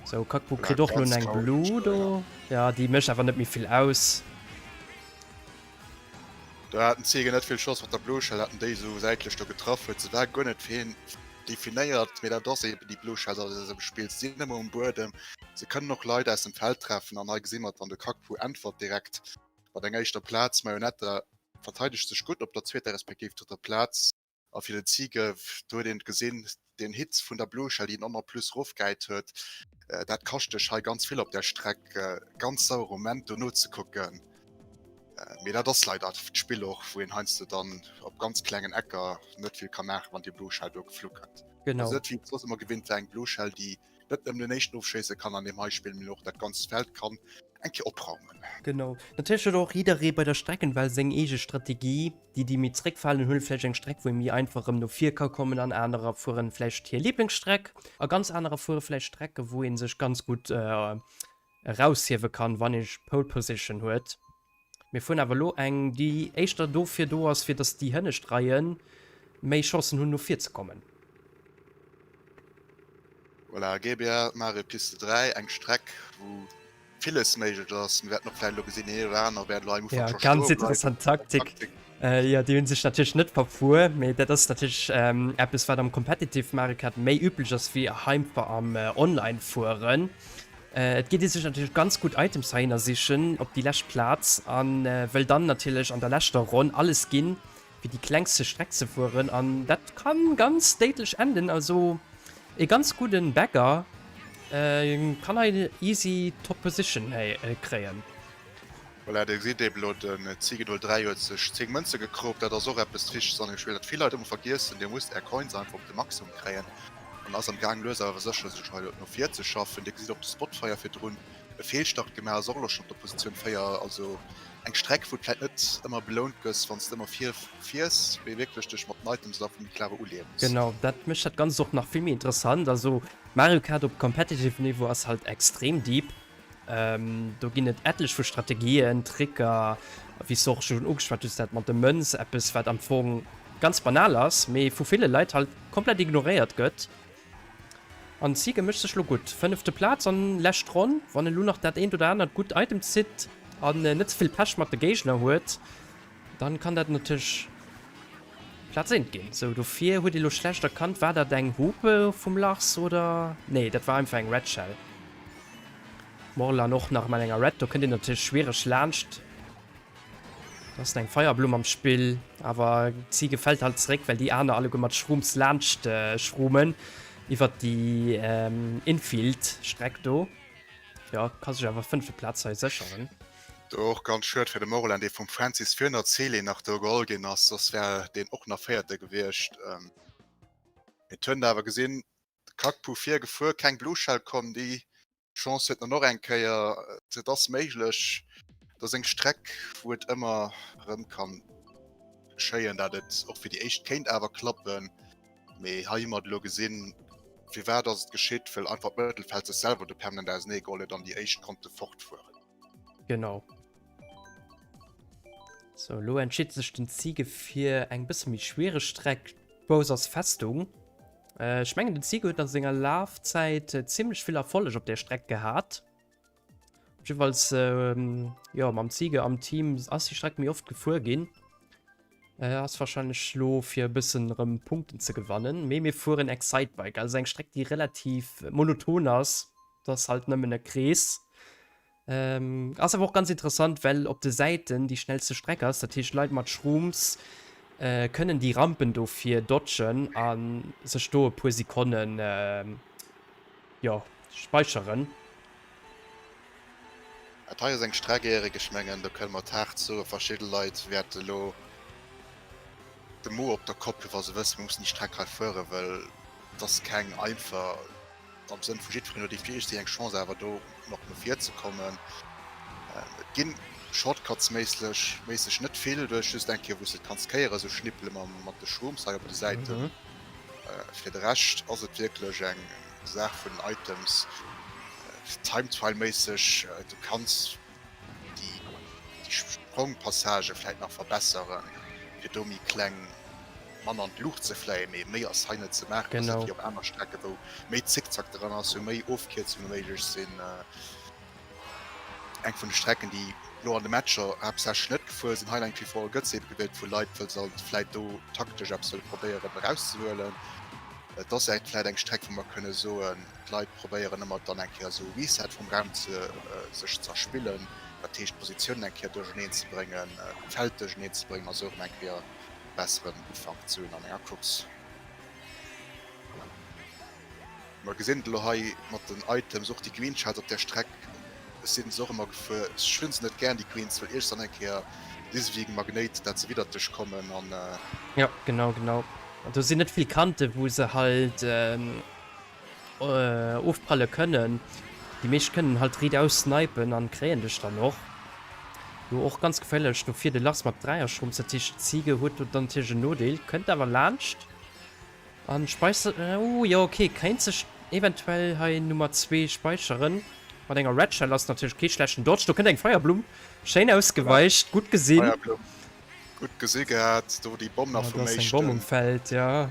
Sou Kakbu kritt och lo eng Blue do. Ja déi mécht awer net méi vill aus. Do hat den Ziege net vill Chance mat der Blue Shell, hat en déi esou säitlech do getraff huet. Se war guer net fir hien definéiert, mee dat ass eben déi Blue Shells an dësem Spill. Se sinn ëmmer um Buedem, se kënnen och Leit aus dem Feld treffen an hei gesi mer dann de Kakbu äntwert direkt mat enger éischter Plaz. Mayonetta verteidegt sech gutt op der zweeter respektiv drëtter Plaz. A fir den Ziege, do huet een et gesinn, den Hit vun der Blue Shell, déi en och nach plus erofgehäit huet, dat kascht dech hei ganz vill op där Streck. Ganz sauere Moment do nozekucken. Mee dat ass leider d'Spill och, wou een heiansdo dann op ganz klengen Ecker net vill ka maachen, wann déi Blue Shell do geflu kënnt. Genau. Also net wéi et soss ëmmer gewinnt war, eng Blue Shell, déi net nëmmen den éischten ofschéisse kann an deem hei Spill, mee och dat ganzt Feld kann eng Kéier opraumen. Genau. Natierlech huet och jidderee bei der Streckenwahl seng eege Strategie. Déi, déi méi zréckfalen, hunn vläicht eng Streck, wou ee méi einfach erëm no vir ka kommen an anerer fueren vläicht hir Liblingsstreck a ganz anerer fuere vläicht Strecke, wou ee sech ganz gutt eraushiewe kann, wann ee Pole Position huet. Mir fueren awer elo eng, déi éischter dofir do ass, fir datt déi hënnescht Reie méi Chancen hunn, no vir ze kommen. Voilà, GBA Mario Piste 3, eng Streck, wou villes méiglech ass. Mir wäerten och vläicht elo gesinn, deen een oder aner wäert elo hei am Ufank scho stoe bleiwen. Ja, ganz interessant Taktik. Jo, déi hu sech natierlech net verfuer, mee dat ass natierlech eppes, wat am Competitive Mario Kart méi üblech ass wéi heiansdo am Online-Fueren. Et geet ee sech natierlech ganz gutt Items heihinner sichen op déi lescht Plaz a wëll dann natierlech an der leschter Ronn alles ginn, fir déi klengste Streck ze fueren an dat kann ganz déidlech enden. Also ee ganz gudden Bagger kann hei easy Top Position kréien. Voilà, dir gesitt eben elo, den Ziege 03 huet sech 10 Mënze gekroopt. Dat ass och eppes Wichteges an dem Spill, dat vill Leit ëmmer vergiessen, Dir musst är Coins einfach op de Maximum kréien an ass am Gaang lues awer sécher sech hei no vir ze schaffen. Dir gesitt och de Spotfire virdrun e Feelstart gemaach, ass och elo schonn op der Positioun 4. Also eng Streck, wou du vläit net ëmmer belount gëss, wann s de ëmmer vir fiers, mee wierklech dech mat den Items da méi clever uleeë muss. Genau, dat mécht dat Ganzt och nach vill méi interessant. Also Mario Kart op Competitive Niveau ass halt extrem deep. Do ginn et etlech vu Strategien, Tricker, wéi s de och schonn ugeschwat hues, dat mat de Mënz, eppes wat am Fong ganz banal ass, mee vu ville Leit halt komplett ignoréiert gëtt. An Ziege mécht sech lo gutt. Fënnefte Plaz an lescht Ronn. Wann en lo nach dat eent oder anert gutt Item zitt an net ze vill Pech mat de Géigner huet, dann kann dat natierlech Plaz eent ginn. Sou, dofir huet ee lo schlecht erkannt, war dat eng Hupe vum Lars oder? Nee, dat war einfach eng Red Shell. Morlan och nach mat enger Red, do kënnt een natierlech schwiereg laanscht. Do ass eng Feierblumm am Spill, awer d'Ziege fält halt zeréck, well déi aner alleguer mat Shrooms laanscht shroomen iwwert déi Infield-Streck do. Jo, ka sech awer fënnefte Plaz hei sécheren. Do och ganz schued fir de Morlan, dee vum Francis virun der Zillinn nach do geholl ginn ass, soss wär deen och nach Véierte gewiescht. Et huet een awer gesinn, de Kakpu vir gefuer, keng Blue Shell komm, déi Chance huet en och eng Kéier. Et ass méiglech, et ass eng Streck, wou et ëmmer erëm kann geschéien, dat et och fir déi éischt kéint awer klappen. Mee hei hu mer et elo gesinn, firwat ass et geschitt, well einfach d'Mëttelfeld sech selwer do permanent ausenee geholl huet an déi éischt konnte fortfueren. Genau. So, elo entscheet sech den Ziege fir eng bësse méi schwiereg Streck, Bowser's Festung. Äh, ech mengen den Ziege huet an senger Lafzäit äh, zimmlech vill Erfolleg op der Streck gehat. Jeweils ähm, ja, mam Ziege am Team ass die Streck méi oft gefuer ginn. Äh, ass wahrscheinlech lo fir e bëssen rëm Punkten ze gewannen. Mee mir fueren Excitebike, also eng Streck, déi relativ monoton ass. Dat ass halt nëmmen e Krees. Ähm, ass awer och ganz interessant, well op de Säiten déi schnellste Streck ass. Dat heescht, Leit mat Shrooms äh, kënnen déi Rampen dofir dodgen a sech do e puer Sekonnen äh, jo, speicheren. Dat hei ass eng Streck, Eric, ech mengen, do kënne mer d'haart soen, verschidde Leit wäerte elo de Mo op der Kopp hunn, wa se wëssen, mir mussen déi Streck hei fueren, well et ass keng einfach. Am Sënn vu jiddwereen huet déi iergendwéi eng Chance awer do nach no vir ze kommen. Et gi. Shortcuts méislech méisseg net vill, du hues just eng Kéier wou s de et kanns kéiere sou schnippele mam mat de Shrooms hei op de Säiten. Fir de Rescht ass et wierklech eng Saach vun den Items. Time Trial méisseg, du kanns déi déi Sprongpassagë vläit nach verbesseren, fir do méi kleng manner an d'Luucht ze fléien, mee méi ass hei net ze maachen. Ass net wéi op aner Strecke wou méi Zickzack dran ass, wou méi Ofkierzunge méiglech sinn. Eng vun de Strecken déi lo an de Matcher haaptsächlech net gefuer sinn. Highline Free-For-All gëtt se ebe gewielt vu Leit, wëll se halt vläit do taktesch eppes wëlle probéieren erauszehuelen. Et ass vläit eng Streck wou mer kënne soen, D'Leit probéieren ëmmer dann eng Kéier esou e Reset vum Raum ze sech ze erspillen, dat heescht d'Positiounen eng Kéier duercherneen ze bréngen, d'Feld duercherneen ze bréngen a sou erëm eng Kéier e besseren Ufank ze hunn an enger Course. Mer gesinn et elo hei mat den Items, och déi Green Shells op där Streck, ech sinn se och ëmmer gefuer, ech hunn se net gären déi Greens, well iergst an eng Kéier si se wéi e Magnéit dat se widdert dech kommen an. Jo, genau, genau. An do sinn net vill Kante wou se halt Ofpralle kënnen. Déi meescht kënnen halt riitaus snipen an kréien dech dann och. Jo och ganz geféierlech do vir de Lars mat Dräierschrumps, dat heescht Ziege huet do dann natierlech en Nodeel, kënnt awer laanscht an speist, oh jo ok, kéint sech eventuell hei Nummer 2 speicheren mat enger Red Shell, ass natierlech kee schlechten Dodge. Do kënnt eng Feierblumm, schéin ausgeweicht, gutt gesinn. Feierblumm gutt gesi gehat, do déi Bomm nach vum éischten. Do ass eng Bomm um Feld, jo.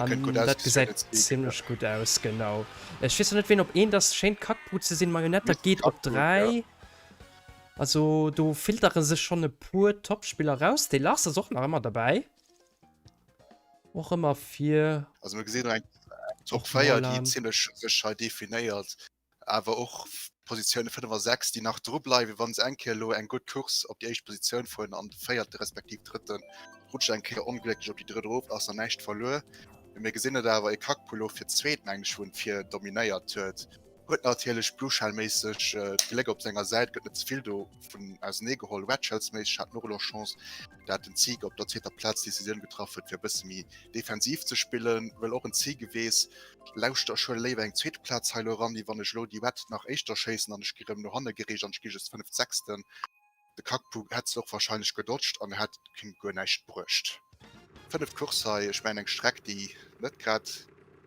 An dat gesäit zimlech gutt aus, genau. Ech weess och net ween op eent ass, schéint Kackbrut ze sinn. Marionetta geet op 3. Also do filtere sech schonn e puer Topspiller raus. De Lars ass och nach ëmmer derbäi. Och ëmmer fir. Also mir gesinn eng Top 4, déi zimlech sech hei definéiert. awer och d'Positioune 5 a 6, déi nach dru bleiwen, wa se eng Kéier elo eng gutt Course op déi éischt Positioun fueren an de véierte respektiv drëtte rutscht eng Kéier onglécklech op déi drëtt erof, ass nach näischt verluer. Mee mir gesinn et awer, e Kackpullo fir d'zweet, mengen ech, wou en vir dominéiert huet, huet natierlech Blue-Shell-méisseg d'Gléck op senger Säit, gëtt net ze vill dovun ausenee geholl. Red-Shells-méisseg hat en och elo Chance, dat den Ziege op der zweeter Plaz d'Decisioun getraff huet, fir e bësse méi defensiv ze spillen, well och en Ziege weess, Lauschter, ech huele léiwer eng zweet Plaz hei elo eran, wéi wann ech elo déi Wett nach éischter schéissen an ech gi rëm no hanne gereecht an ech gi just fënneft, sechsten. De Kackpu hätt se och wahrscheinlech gedodged an hätt him guer näischt bruecht. Fënneft Course hei, ech mengen eng Streck déi net grad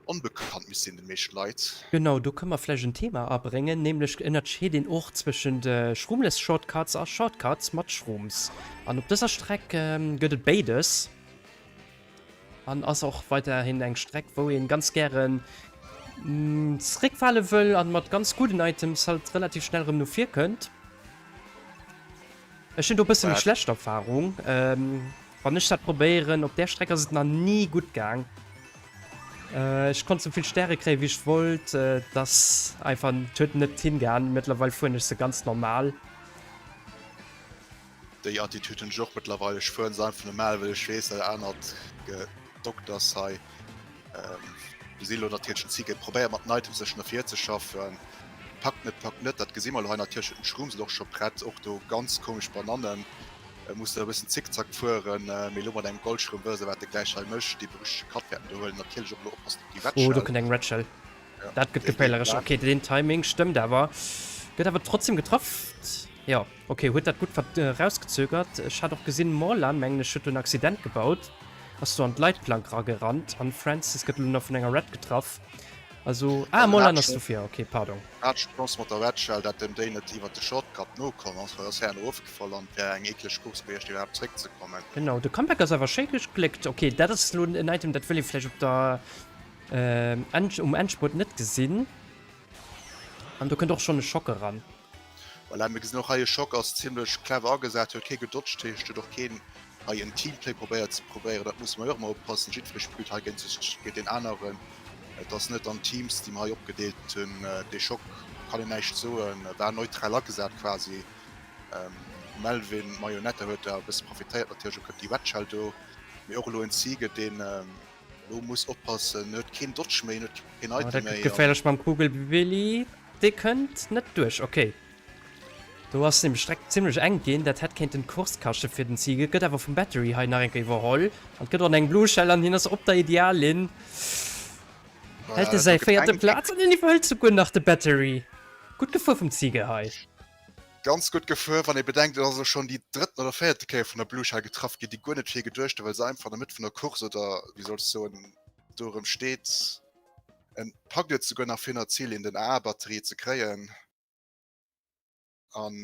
onbekannt misst sinn den meeschten Leit. Genau, do kënne mer vläicht en Thema abréngen, nämlech ënnerscheet een och zwëschent Shroomless Shortcuts a Shortcuts mat Shrooms. An op dëser Streck gëtt et béides. An ass och weiderhin eng Streck wou een ganz gären zréckfale wëll an mat ganz gudden Items halt relativ schnell rëm no vir kënnt. Ech hunn do bësse méi schlecht Erfahrung. Wann ech dat probéieren op där Streck ass et nach ni gutt gaang. Ech konnt sou vill Stäre kréie wéi ech wollt, et ass einfach et huet net hingehaen. Mëttlerweil fueren ech se ganz normal. Déi Attitude hunn ech och mëttlerweil. Ech fueren se einfach normal, well ech weess, dat anert gedockt ass hei. Do si lo natierlech den Ziege probéiert mat den Items sech no vir ze schaffen. Packt net, packt net, dat gesi mer elo hei natierlech. Huet den Shrooms elo och scho prett. Och do ganz komesch Banannen. Muss do e bëssen Zickzack fueren, mee elo mat engem Goldshroom wëss e wat e gläich hei mécht. Dee berüchtege Cut wäert en do huelen. Natierlech och elo oppassen op déi Red Shell. Oh, do kënnt eng Red Shell. Dat gëtt geféierlech. Ok, deen Timing stëmmt awer. Gëtt awer trotzdem getraff. Jo, ok, huet dat gutt erausgezögert. Ech hat och gesinn, Morlan, mengen ech, huet do en Accident gebaut. Ass do an d'Leitplank ragerannt. An Francis gëtt elo nach vun enger Red getraff. Also, ah, Morlan ass dofir. Ok, pardon. Hat Chance mat der Red Shell, dat dem déi net iwwert de Shortcut nokomm ass, well ass herno erofgefall an et wär eng eekleg Course gewiescht iwwerhaapt zréckzekommen. Genau, de Comeback ass awer schéi gegléckt. Ok, dat ass elo en Item, dat wëll ee vläicht op der Um Endspurt net gesinn. An do kënnt och schonn e Schock eran. Voilà, mir gesinn och hei, e Schock ass zimlech clever agesat, huet kee gedodged, heescht huet och keen hei en Teamplay probéiert ze probéieren. Dat musse mer jo och ëmmer oppassen, jiddweree spillt hei géint sech, géint deen aneren. Et ass net an Teams, déi mer hei opgedeelt hunn. Dee Schock, kann een näischt soen, war neutral agesat quasi. Melvin Marionette huet da e bësse profitéiert natierlech, och kënnt déi Wedgehell do, mee och elo en Ziege, deen Lo muss oppassen, en huet keen Dodge méi, en huet keen Item méi. Dat gëtt geféierlech mam Kugelbilli. Dee kënnt net duerch, ok. Do ass nämlech d'Streck zimlech enk ginn. Dat hätt kéinten d'Course kaschte fir den Ziege. Gëtt awer vum Battery hei nach eng Kéier iwwerholl. An et gëtt och eng Blue Shell an hien ass op der Ideallinn. Hält e säi véierte Plaz an hien iwwerhëlt souguer nach de Battery. Gutt gefuer vum Ziege hei. Ganz gutt gefuer, wann ee bedenkt, et ass elo schonn déi drëtten oder véierte Kéier vun der Blue Shell getraff ginn, déi guer net fir hie geduecht war, well se einfach an der Mëtt vun der Course oder wéi soll ech soen, do erëm steet. En packt et souguer nach fir no Zillinn den AA-Batterie ze kréien an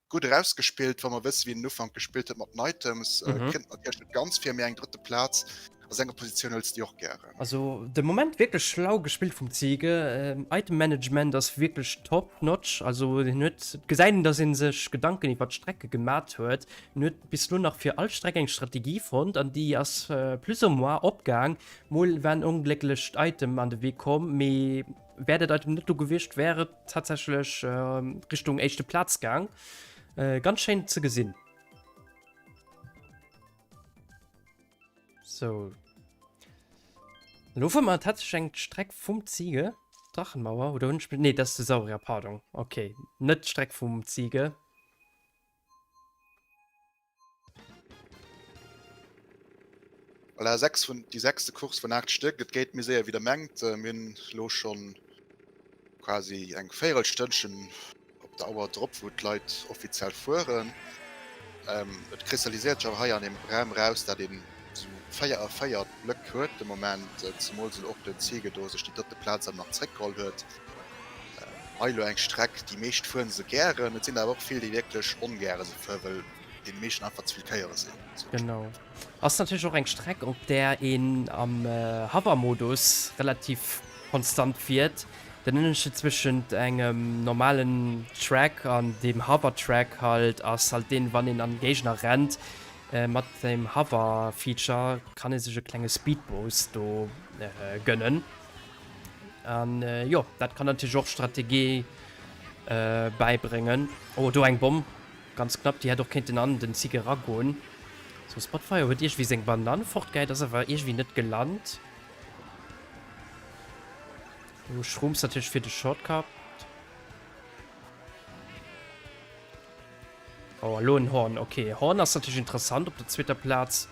gutt erausgespillt, wa mer wëssen, wéi en den Ufank gespillt huet mat den Items. Kënnt natierlech net ganz vir, mee eng drëtte Plaz a senger Positioun hëls de och gären. Also de Moment wierklech schlau gespillt vum Ziege. Item Management ass wierklech top notch. Also hien huet, et gesäit een, dass en sech Gedanken iwwert d'Strecke gemat huet. En huet bis elo nach fir all Streck eng Strategie fonnt an déi ass plus ou moins opgaang. Mol war en onglécklecht Item an de Wee komm, mee wär dat Item net do gewiescht, wär et tatsächlech Richtung éischte Plaz gaang. Ganz schéin ze gesinn. So. Lo fuere mer tatsächlech eng Streck vum Ziege. Drachenmauer oder hunn ech. Nee, dat ass de Saurier, pardon. Okay, net d'Streck vum Ziege. Voilà, 6 vun déi sechste Course vun 8 Stéck. Et geet méi séier wéi der mengt. Mir hunn elo schonn quasi eng Véierelstënnchen op der Auer drop, wou d'Leit offiziell fueren. Et kristalliséiert sech awer hei an deem Raum raus, dat een esou 4 a 4 Blöck huet de Moment, zemools elo och den Ziege do sech déi drëtte Plaz awer nach zréckgeholl huet. Hei elo eng Streck, déi meescht fueren se gären, et sinn awer och vill déi wierklech ongäre se fueren, well deene meeschten einfach ze vill Kéiere sinn. Genau. Ass natierlech och eng Streck op där een am Hover-Modus relativ konstant fiert. Den Ënnerscheed zwëschent engem normalen Track an dem Hover-Track halt ass halt deen, wann een an Géigner rennt, mat dem Hover-Feature kann ee sech e klenge Speed-Boost do gönnen. An jo, dat kann natierlech och Strategie bäibréngen. Oh, do eng Bomm, ganz knapp, déi hätt och kéinten an den Zig eragoen. Sou, Spotfire huet iergendwéi seng Banann fortgehäit, ass awer iergendwéi net gelant. Do Shrooms natierlech fir de Shortcut. Oh, elo en Horn. Okay, Horn ass natierlech interessant op der zweeter Plaz.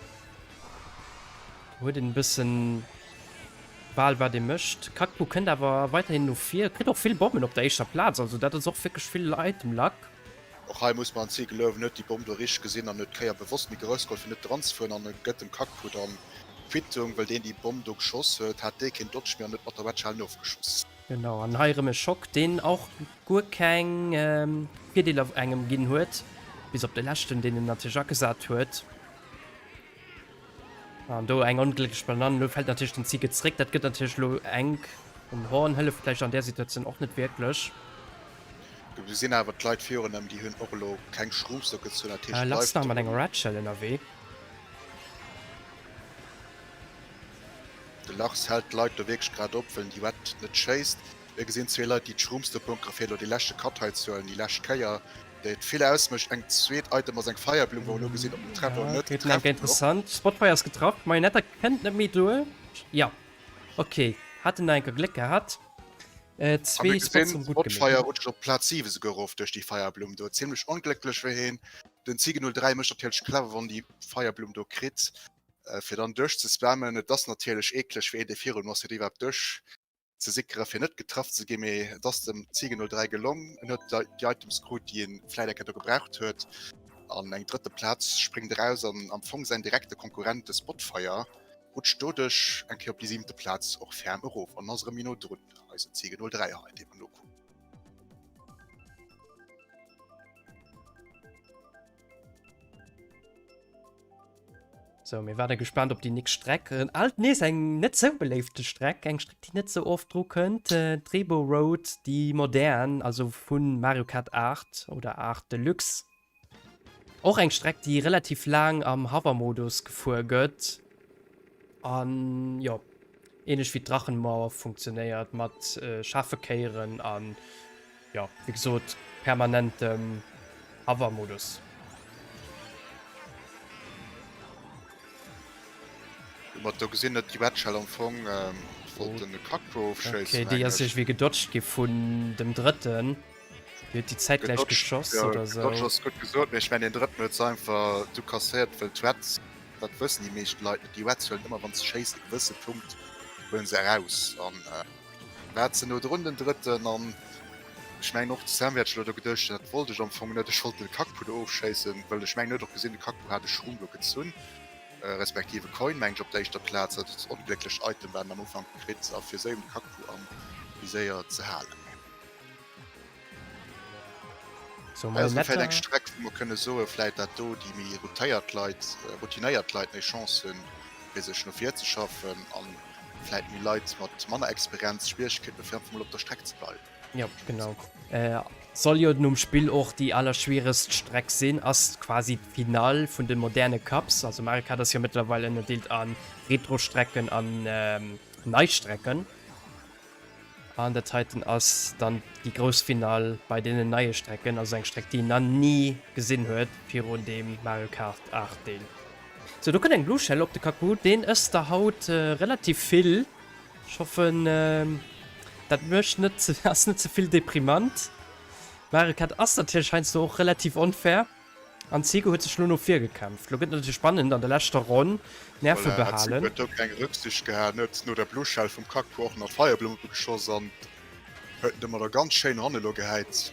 Huet een e bëssen Wahl, wat ee mécht. Kakbu kënnt awer weiderhin no vir, kritt och vill Bommen op der éischter Plaz. Also dat ass och wierklech vill Item Luck. Och hei muss mer an Ziel gelouwen, huet déi Bomm do richteg gesinn an huet d'Kéier bewosst méi grouss geholl fir net dran ze fueren an e gëtt dem Kakbu dann d'Quittung, well deen déi Bomm do geschoss huet, hat dee keen Dodge méi an huet mat der Wedge halen ofgeschoss. Genau, an hei erëm e Schock, deen och guer keng Virdeeler engem ginn huet, bis op de leschten, deen en natierlech agesat huet. An do eng onglécklech Banann. Elo fält natierlech den Ziege zréck. Dat gëtt natierlech elo enk. Den Horn hëlleft vläicht an där Situatioun och net wierklech. Do sinn awer d'Leit virun em, déi hunn och elo keng Shrooms do gezunn. Dat heescht, Lars nach mat enger Red Shell ënnerwee. De Lars hält d'Leit do wierklech grad op, well en déi Wett net schéisst. Mir gesinn zwee Leit, déi d'Shrooms do bunkere fir elo dee leschte Cut hei ze huelen, déi lescht Kéier, déi et vill ausmécht. Eng zweet Item ass eng Feierblumm, wou mer elo gesinn, ob den trefft oder net. Gëtt enk interessant. Spotfire ass getraff, Marionetta kënnt net méi duer. Jo, ok, hat en nach enker Gléck gehat. Zwee Spots erëm gutt gemeet. Spotfire rutscht op Plaz 7 esouguer erof duerch déi Feierblumm do. Zimlech onglécklech fir heen. Den Ziege 03 mécht natierlech clever, wann déi Feierblumm do kritt, fir dann duerch ze spammen. Et ass natierlech eekleg fir een, dee virun em ass, fir déi iwwerhaapt duerch ze sickeren, fir net getraff ze ginn, mee et ass dem Ziege 03 gelong. En huet déi Items krut, déi en vläit eng Kéier do gebraucht huet, an eng drëtte Plaz spréngt eraus an am Fong säin direkte Konkurrent, de Spotfire, rutscht doduerch eng Kéier op déi siwente Plaz och ferm erof an ass erëm méi no drun, eisen Ziege 03 hei, dee mer nokucken. Sou, mir waarde gespaant op déi nächst Streck. Alt nees eng net sou beléifte Streck, eng Streck, déi net sou oft dru kënnt, d'Rebo Road, déi modern, also vu Mario Kart 8 oder 8 Deluxe. Och eng Streck, déi relativ laang am Hover-Modus gefuer gëtt an, jo, ähnlech wéi d'Drachenmauer funktionéiert, mat schaarfe Kéieren an Jo, wéi gesot, permanentem Hover-Modus. Wéi mer do gesinn huet déi Wedge am Fong wollt den Kakpo ofschéissen. Okay, déi ass iergendwéi gedodged gi vun dem Drëtten. Déi huet déi zäitgläich geschoss oder sou. Gedodged ass gutt gesot, mee ech mengen deen Drëtten huet se einfach du kasséiert, well d'Wedge, dat wëssen déi meescht Leit net, déi Wedge huelen ëmmer wann se schéissen e gewësse Punkt huelen se eraus an. War ze no drun den drëtten an. Ech mengen och de Sam wäert sech elo do geduecht hunn, dat wollt ech am Fong net, ech wollt de Kakpu do ofschéissen, well ech mengen huet och gesinn, de Kakpu hat e Schrumm do gezunn, respektiv e Coin mengen ech op der éischter Plaz, dat onglécklecht Item wat en am Ufank kritt, a fir séier de Kakpu am Viséier ze halen. So, Hei ass elo vläit Marionetta. eng Streck wou mer kënne soen, vläit dat do déi méi routéiert Leit, routinéiert Leit méi Chance hunn fir sech no vir ze schaffen an vläit méi Leit mat manner Experienz Schwieregkeeten hu fir einfach mol op der Streck ze bleiwen. Jo, genau. Soll jo nom Spill och déi allerschwieregst Streck sinn, ass quasi d'Finall vun de moderne Cups. Also Mario Kart ass jo mëttlerweil ënnerdeelt a Retro-Strecken an nei Strecken. An dat heiten ass dann déi grouss Finall bei deenen neie Strecken, also eng Streck déi een nach ni gesinn huet virun deem Mario Kart 8 Deel. Sou, do kënnt eng Blue Shell op de Kaku, deen ësst der haut relativ vill. Ech hoffen dat mécht net, ass net ze vill deprimant. Mario Kart ass natierlech heiansdo och relativ onfair. An Zico huet sech lo no vir gekämpft. Lo gëtt natierlech spannend an der leschter Ronn. Nerve Voilà, behalen. Zico huet do keng Rücksicht gehat, huet no der Blue Shell vum Kakpo och nach d'Feierblumm geschoss an huet en domadder ganz schéin eran elo gehäit.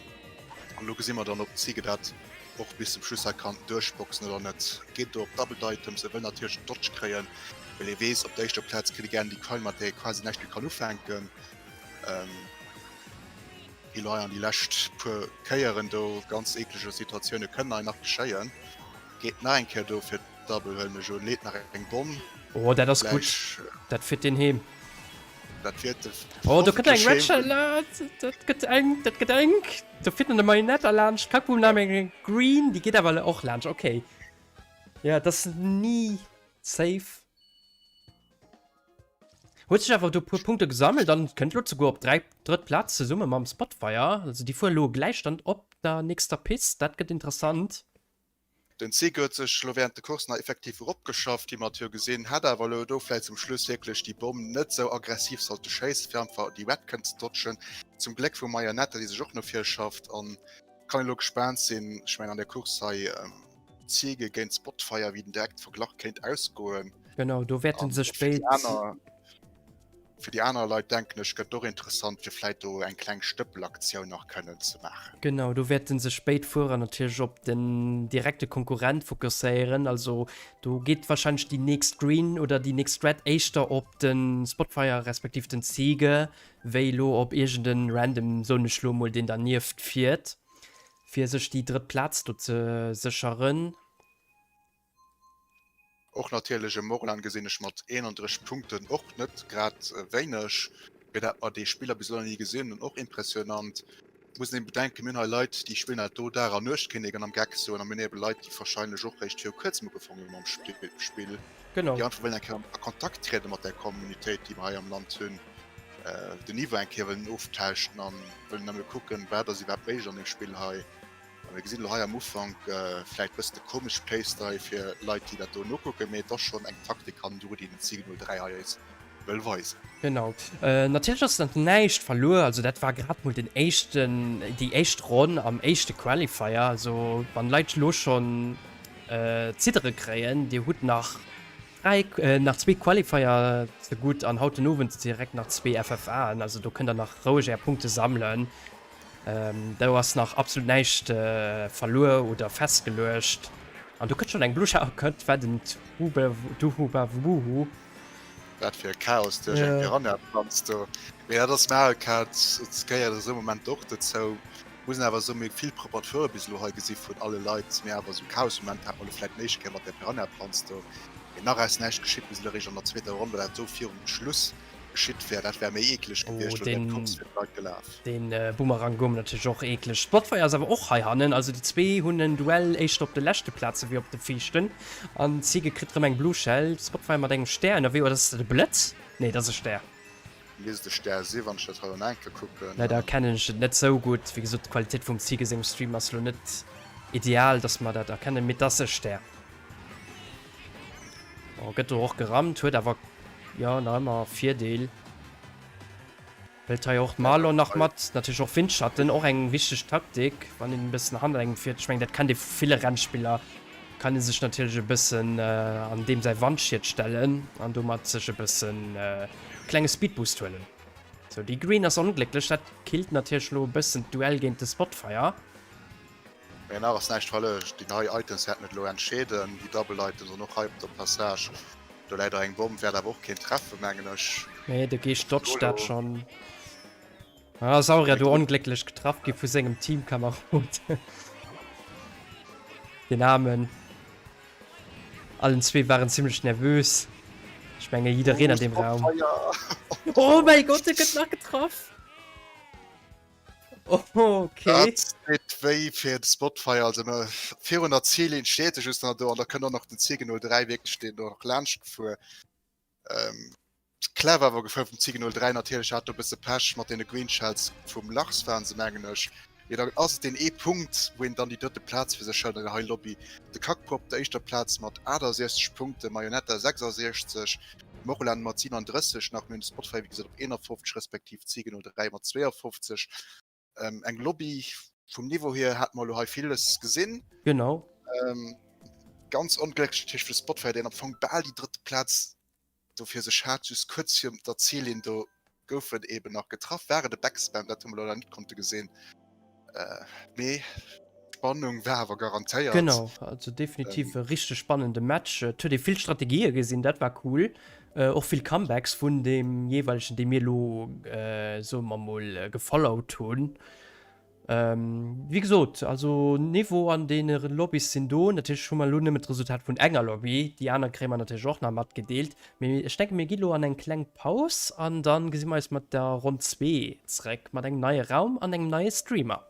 An elo gesi mer dann, ob Zico dat och bis zum Schluss hei kann duerchboxen oder net. Geet do op Double Items, e wëll natierlech den Dodge kréien, well e weess, op der éischter Plaz kritt e gären déi Coin, mat där e quasi näischt méi kann ufänken. Déi hei an déi lescht puer Kéieren do ganz eeklege Situatioune kënnen hei nach geschéien. Geet nach eng Kéier do fir d'Double, huelen ech un, leet nach eng Bomm. Oh, dat ass gutt. Vläicht. Dat fiert deen heem. Dat fiert de Oh, do kënnt hoffentlech eng Red heem. Shell. Dat gëtt enk, dat gëtt enk. Do fiert en de Marionette erlaanscht. Kackboom nahm eng Green, déi geet awer och laanscht. Okay. Ja, dat ass ni safe. Huet sech awer do puer Punkte gesammelt an kënnt lo souguer op 3 drëtt Plaz zesumme mam Spotfire. Also déi fuere lo Gläichstand op der nächster Pist. Dat gëtt interessant. Den Zig huet sech lo während de Course nach effektiv eropgeschafft, wéi mer et jo gesinn. Hätt awer elo do vläit zum Schluss wierklech déi Bomm net sou aggressiv sollte schéissen, fir einfach déi Red kënnen ze dodgen. Zum Gléck vum Marionette, déi sech och no vir schafft an kann een elo gespaant sinn. Ech mengen an der Course hei Ziege géint Spotfire, wéi den direkte Verglach kéint ausgoen. Genau, do wäerten sech béid. Fir déi aner Leit denken ech gëtt och interessant fir vläit do eng kleng Stëppelaktioun nach kënnen ze maachen. Genau, do wäerten sech béid Fuerer natierlech op den direkte Konkurrent fokusséieren. Also do geet warscheinlech déi nächst Green oder déi nächst Red éischter op de Spotfire respektiv den Ziege wéi elo op iergend en random, soen ech lo mol, deen dernieft fiert. Fir sech déi drëtt Plaz do ze sécheren. Och natierlech e Morlan gesinn ech mat 31 Punkten och net grad wéineg, fir dat mer dee Spiller bis elo nach ni gesinn hunn, och impressionant. Muss een bedenken, mir hunn hei Leit, déi spillen dat do Dag an Nuecht, kéint ee am Geck soen, a mir hunn ebe Leit, déi warscheinlech och réischt viru kuerzem ugefaangen hu mam Spill, déi einfach wëllen eng Kéier a Kontakt triede mat där Communautéit, déi mer hei am Land hunn, den Niveau eng Kéier wëllen oftauschen an wëllen nëmme kucken, wat ass iwwerhaapt méiglech an deem Spill hei. A mir gesinn elo hei am Ufank vläit bëssen e komesch Playstyle fir Leit, déi dat do nokucken, mee et ass schonn eng Taktik hannendru, déi den Ziege 03 hei eis wëll weisen. Genau. Natierlech ass nach näischt verluer, also dat war grad mol den éischten, déi éischt Ronn am éischte Qualifier. Also wann Leit elo schonn Ziddere kréien, dir hutt nach 3, nach zwee Qualifier ze gutt an haut den Owend direkt nach zwee FFAen, also do kënnt der nach roueg är Punkte sammelen. Do ass nach absolut näischt verluer oder festgeluecht. An do kënnt schonn eng Blusch, oh Gott, wat en Tuhubabuhu. Wat fir e Chaos duerch eng Piranha-Pflanz do. Mee dat ass Mario Kart, et gehéiert esou Momenter och dozou. Muss een awer soen, mir hu vill propper Toure bis elo hei gesi vun alle Leit, mee awer esou Chaos-Momenter hat mer elo vläit den éischte Kéier mat där Piranha-Pflanz do. Mee nach ass näischt geschitt bis elo, eréischt an der zweeter Ronn, well dat do virum Schluss geschitt wär, dat wär méi eekeleg gewiescht, Oh, do wär deen, d'Course fir d'Leit gelaf. deen Boomerang gouf natierlech och eekeleg. Spotfire ass awer och heihannen, also déi zwee hunn en Duell éischter op de leschte Plaze wéi op de viischten. An Ziege kritt rëm eng Blue Shell, Spotfire mat engem Stär ënnerwee, oder ass dat e Blëtz? Nee, dat ass e Stär. Misst e Stär si wann ech dat hei an enke kucken. Leider erkennen ech et net sou gutt. Wéi gesot, d'Qualitéit vum Ziege sengem Stream ass lo net ideal, dass mer dat erkennen, mee et ass e Stär. Oh, gëtt do och gerammt, huet awer jo nach ëmmer Virdeel. Hëlt hei och d'Marlon nach mat. Natierlech och Windschatten, och eng wichteg Taktik, wann een e bëssen hannert engem fiert. Ech mengen, dat kennt ee vu ville Rennspiller, kann ee sech natierlech e bëssen an deem säi Wandschiet stellen an domat sech e bëssen klenge Speedboost huelen. Sou, déi Green ass onglécklech, dat killt natierlech elo e bëssen d'Duell géint de Spotfire. Mee nach ass näischt verluecht, déi nei Items wäerten et elo entscheeden, déi Double Items an och hei op der Passage, do läit der eng Bomm, wäert awer och keen treffen, mengen ech. Nee, de Geescht dodgt dat schonn. Ah, Sauria do onglécklech getraff gi vu sengem Teamkamerod. Den Aarmen. Allen zwee waren zimmlech nervös. Ech menge jiddereen an deem Raum. Oh mäi Gott, e gëtt nach getraff! Oh, okay. Dat deet wéi fir de Spotfire. Also virun der Zillinn steet e just nach do an da kënnt och nach den Ziege 03 wierklech deen do nach laanscht gefuer. Ähm, clever awer gefuer vum Ziege 03 natierlech, hat do e bësse Pech mat deene Green Shells vum Lars waren se mengen ech. Mee dann ass et deen ee Punkt, wou een dann déi drëtte Plaz fir sech hëlt an der hei Lobby. De Kakpo op der éischter Plaz mat 68 Punkten, Marionetta 66, Morlan mat 37 nach, mir hunn de Spotfire wéi gesot op 51 respektiv Ziege 03 mat 52. Ähm, eng Lobby vum Niveau hier hat mer elo hei villes gesinn. Genau. Ähm, ganz onglécklech natierlech fir de Spotfire, deen am Fong bal déi drëtte Plaz do fir sech hat, just kuerz virun der Zillinn do gouf en eben nach getraff. War et e Backspam? Dat hu mer elo nach net konnte gesinn. Äh, mee Spannung war awer garantéiert. Genau, also definitiv e richteg spannende Match. Et huet ee vill Strategië gesinn, dat war cool. Och vill Comebacks vun deem jeeweilegen, dee mir elo, soe mer mol, gefollowt hunn. Wéi gesot, also Niveau an deene Lobbys sinn do. Natierlech hu mer elo nëmmen d'Resultat vun enger Lobby, déi aner kréie mer natierlech och nach matgedeelt. Mee ech denke mir gi lo an eng kleng Paus an da gesi mer eis mat der Ronn 2 zréck, mat engem neie Raum an engem neie Streamer.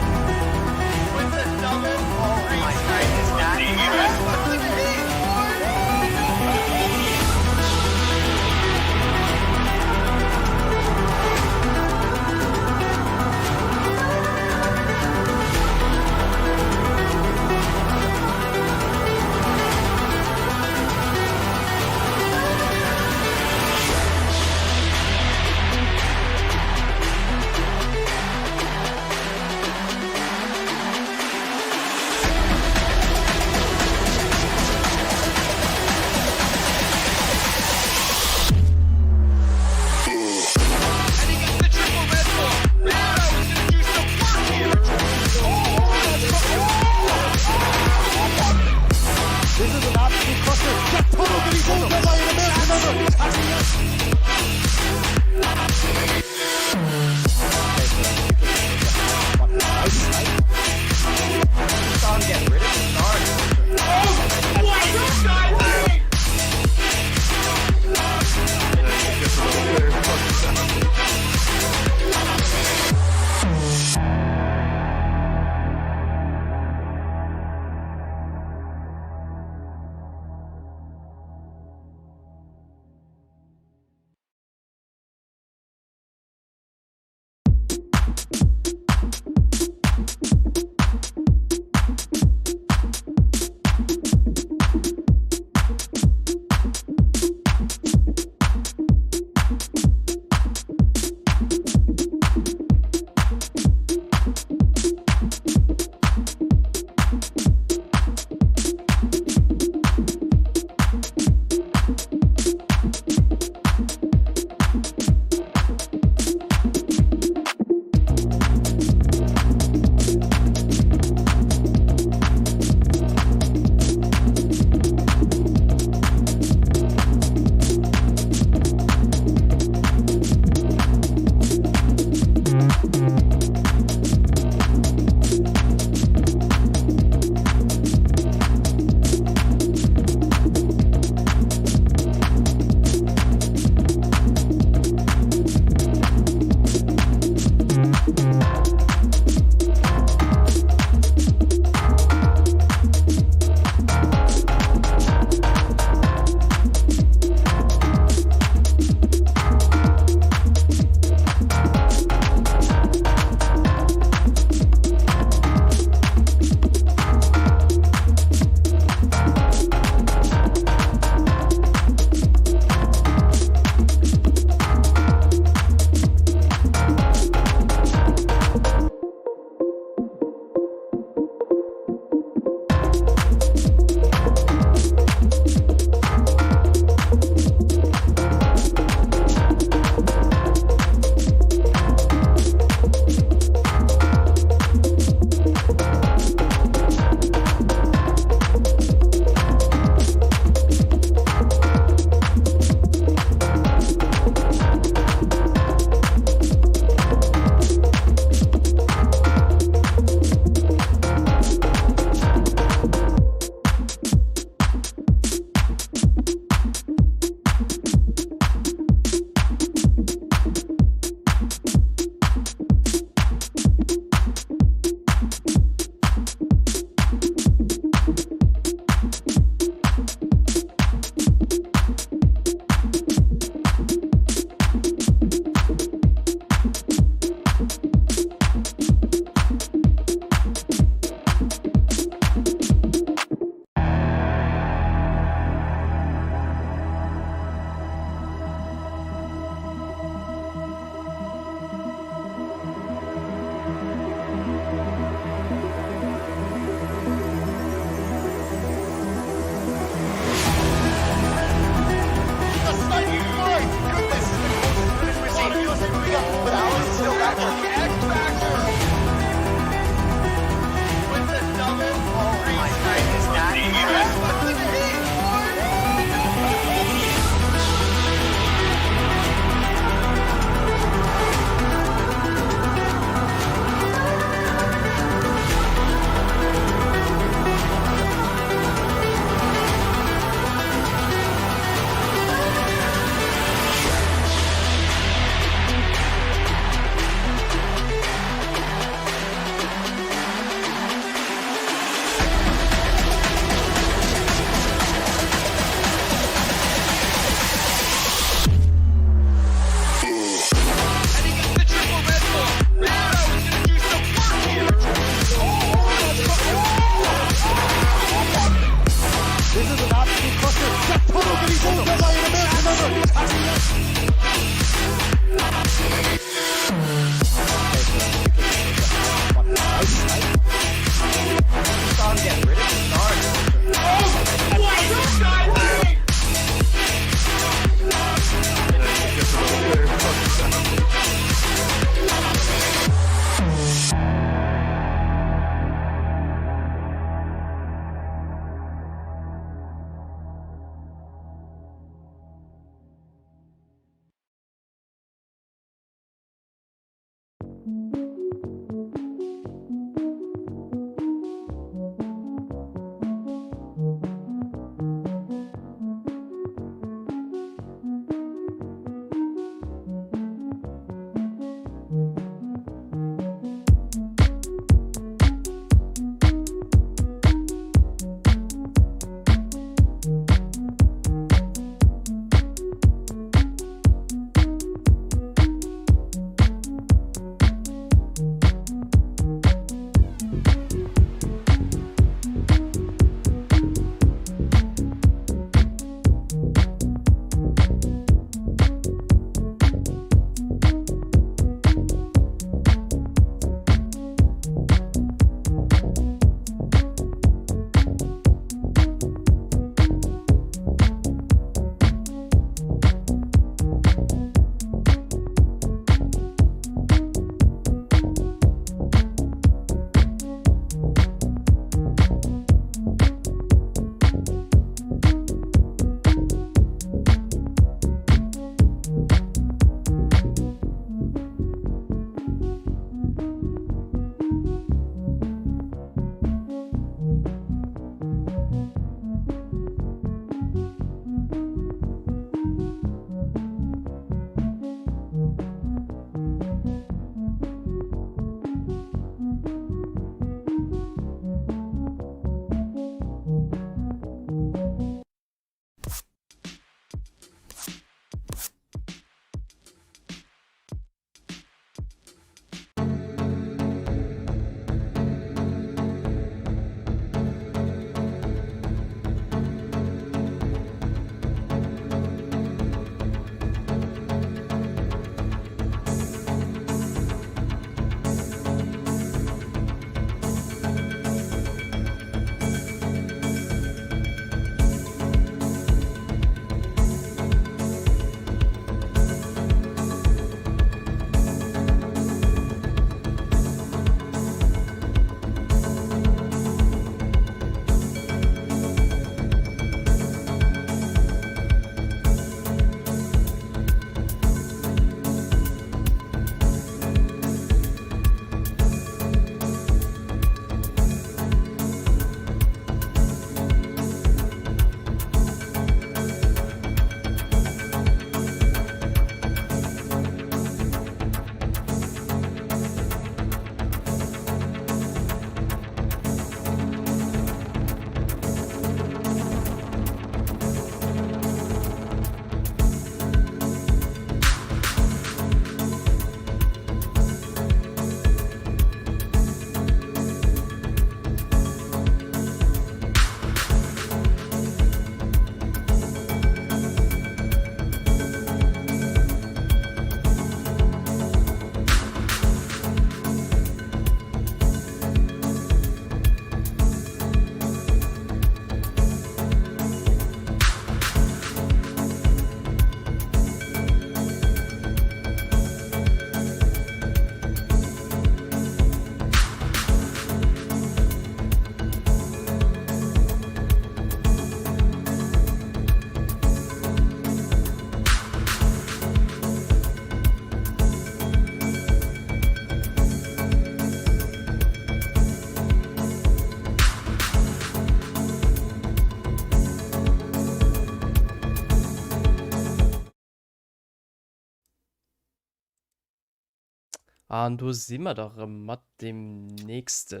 An do si mer da rëm mat deem nächste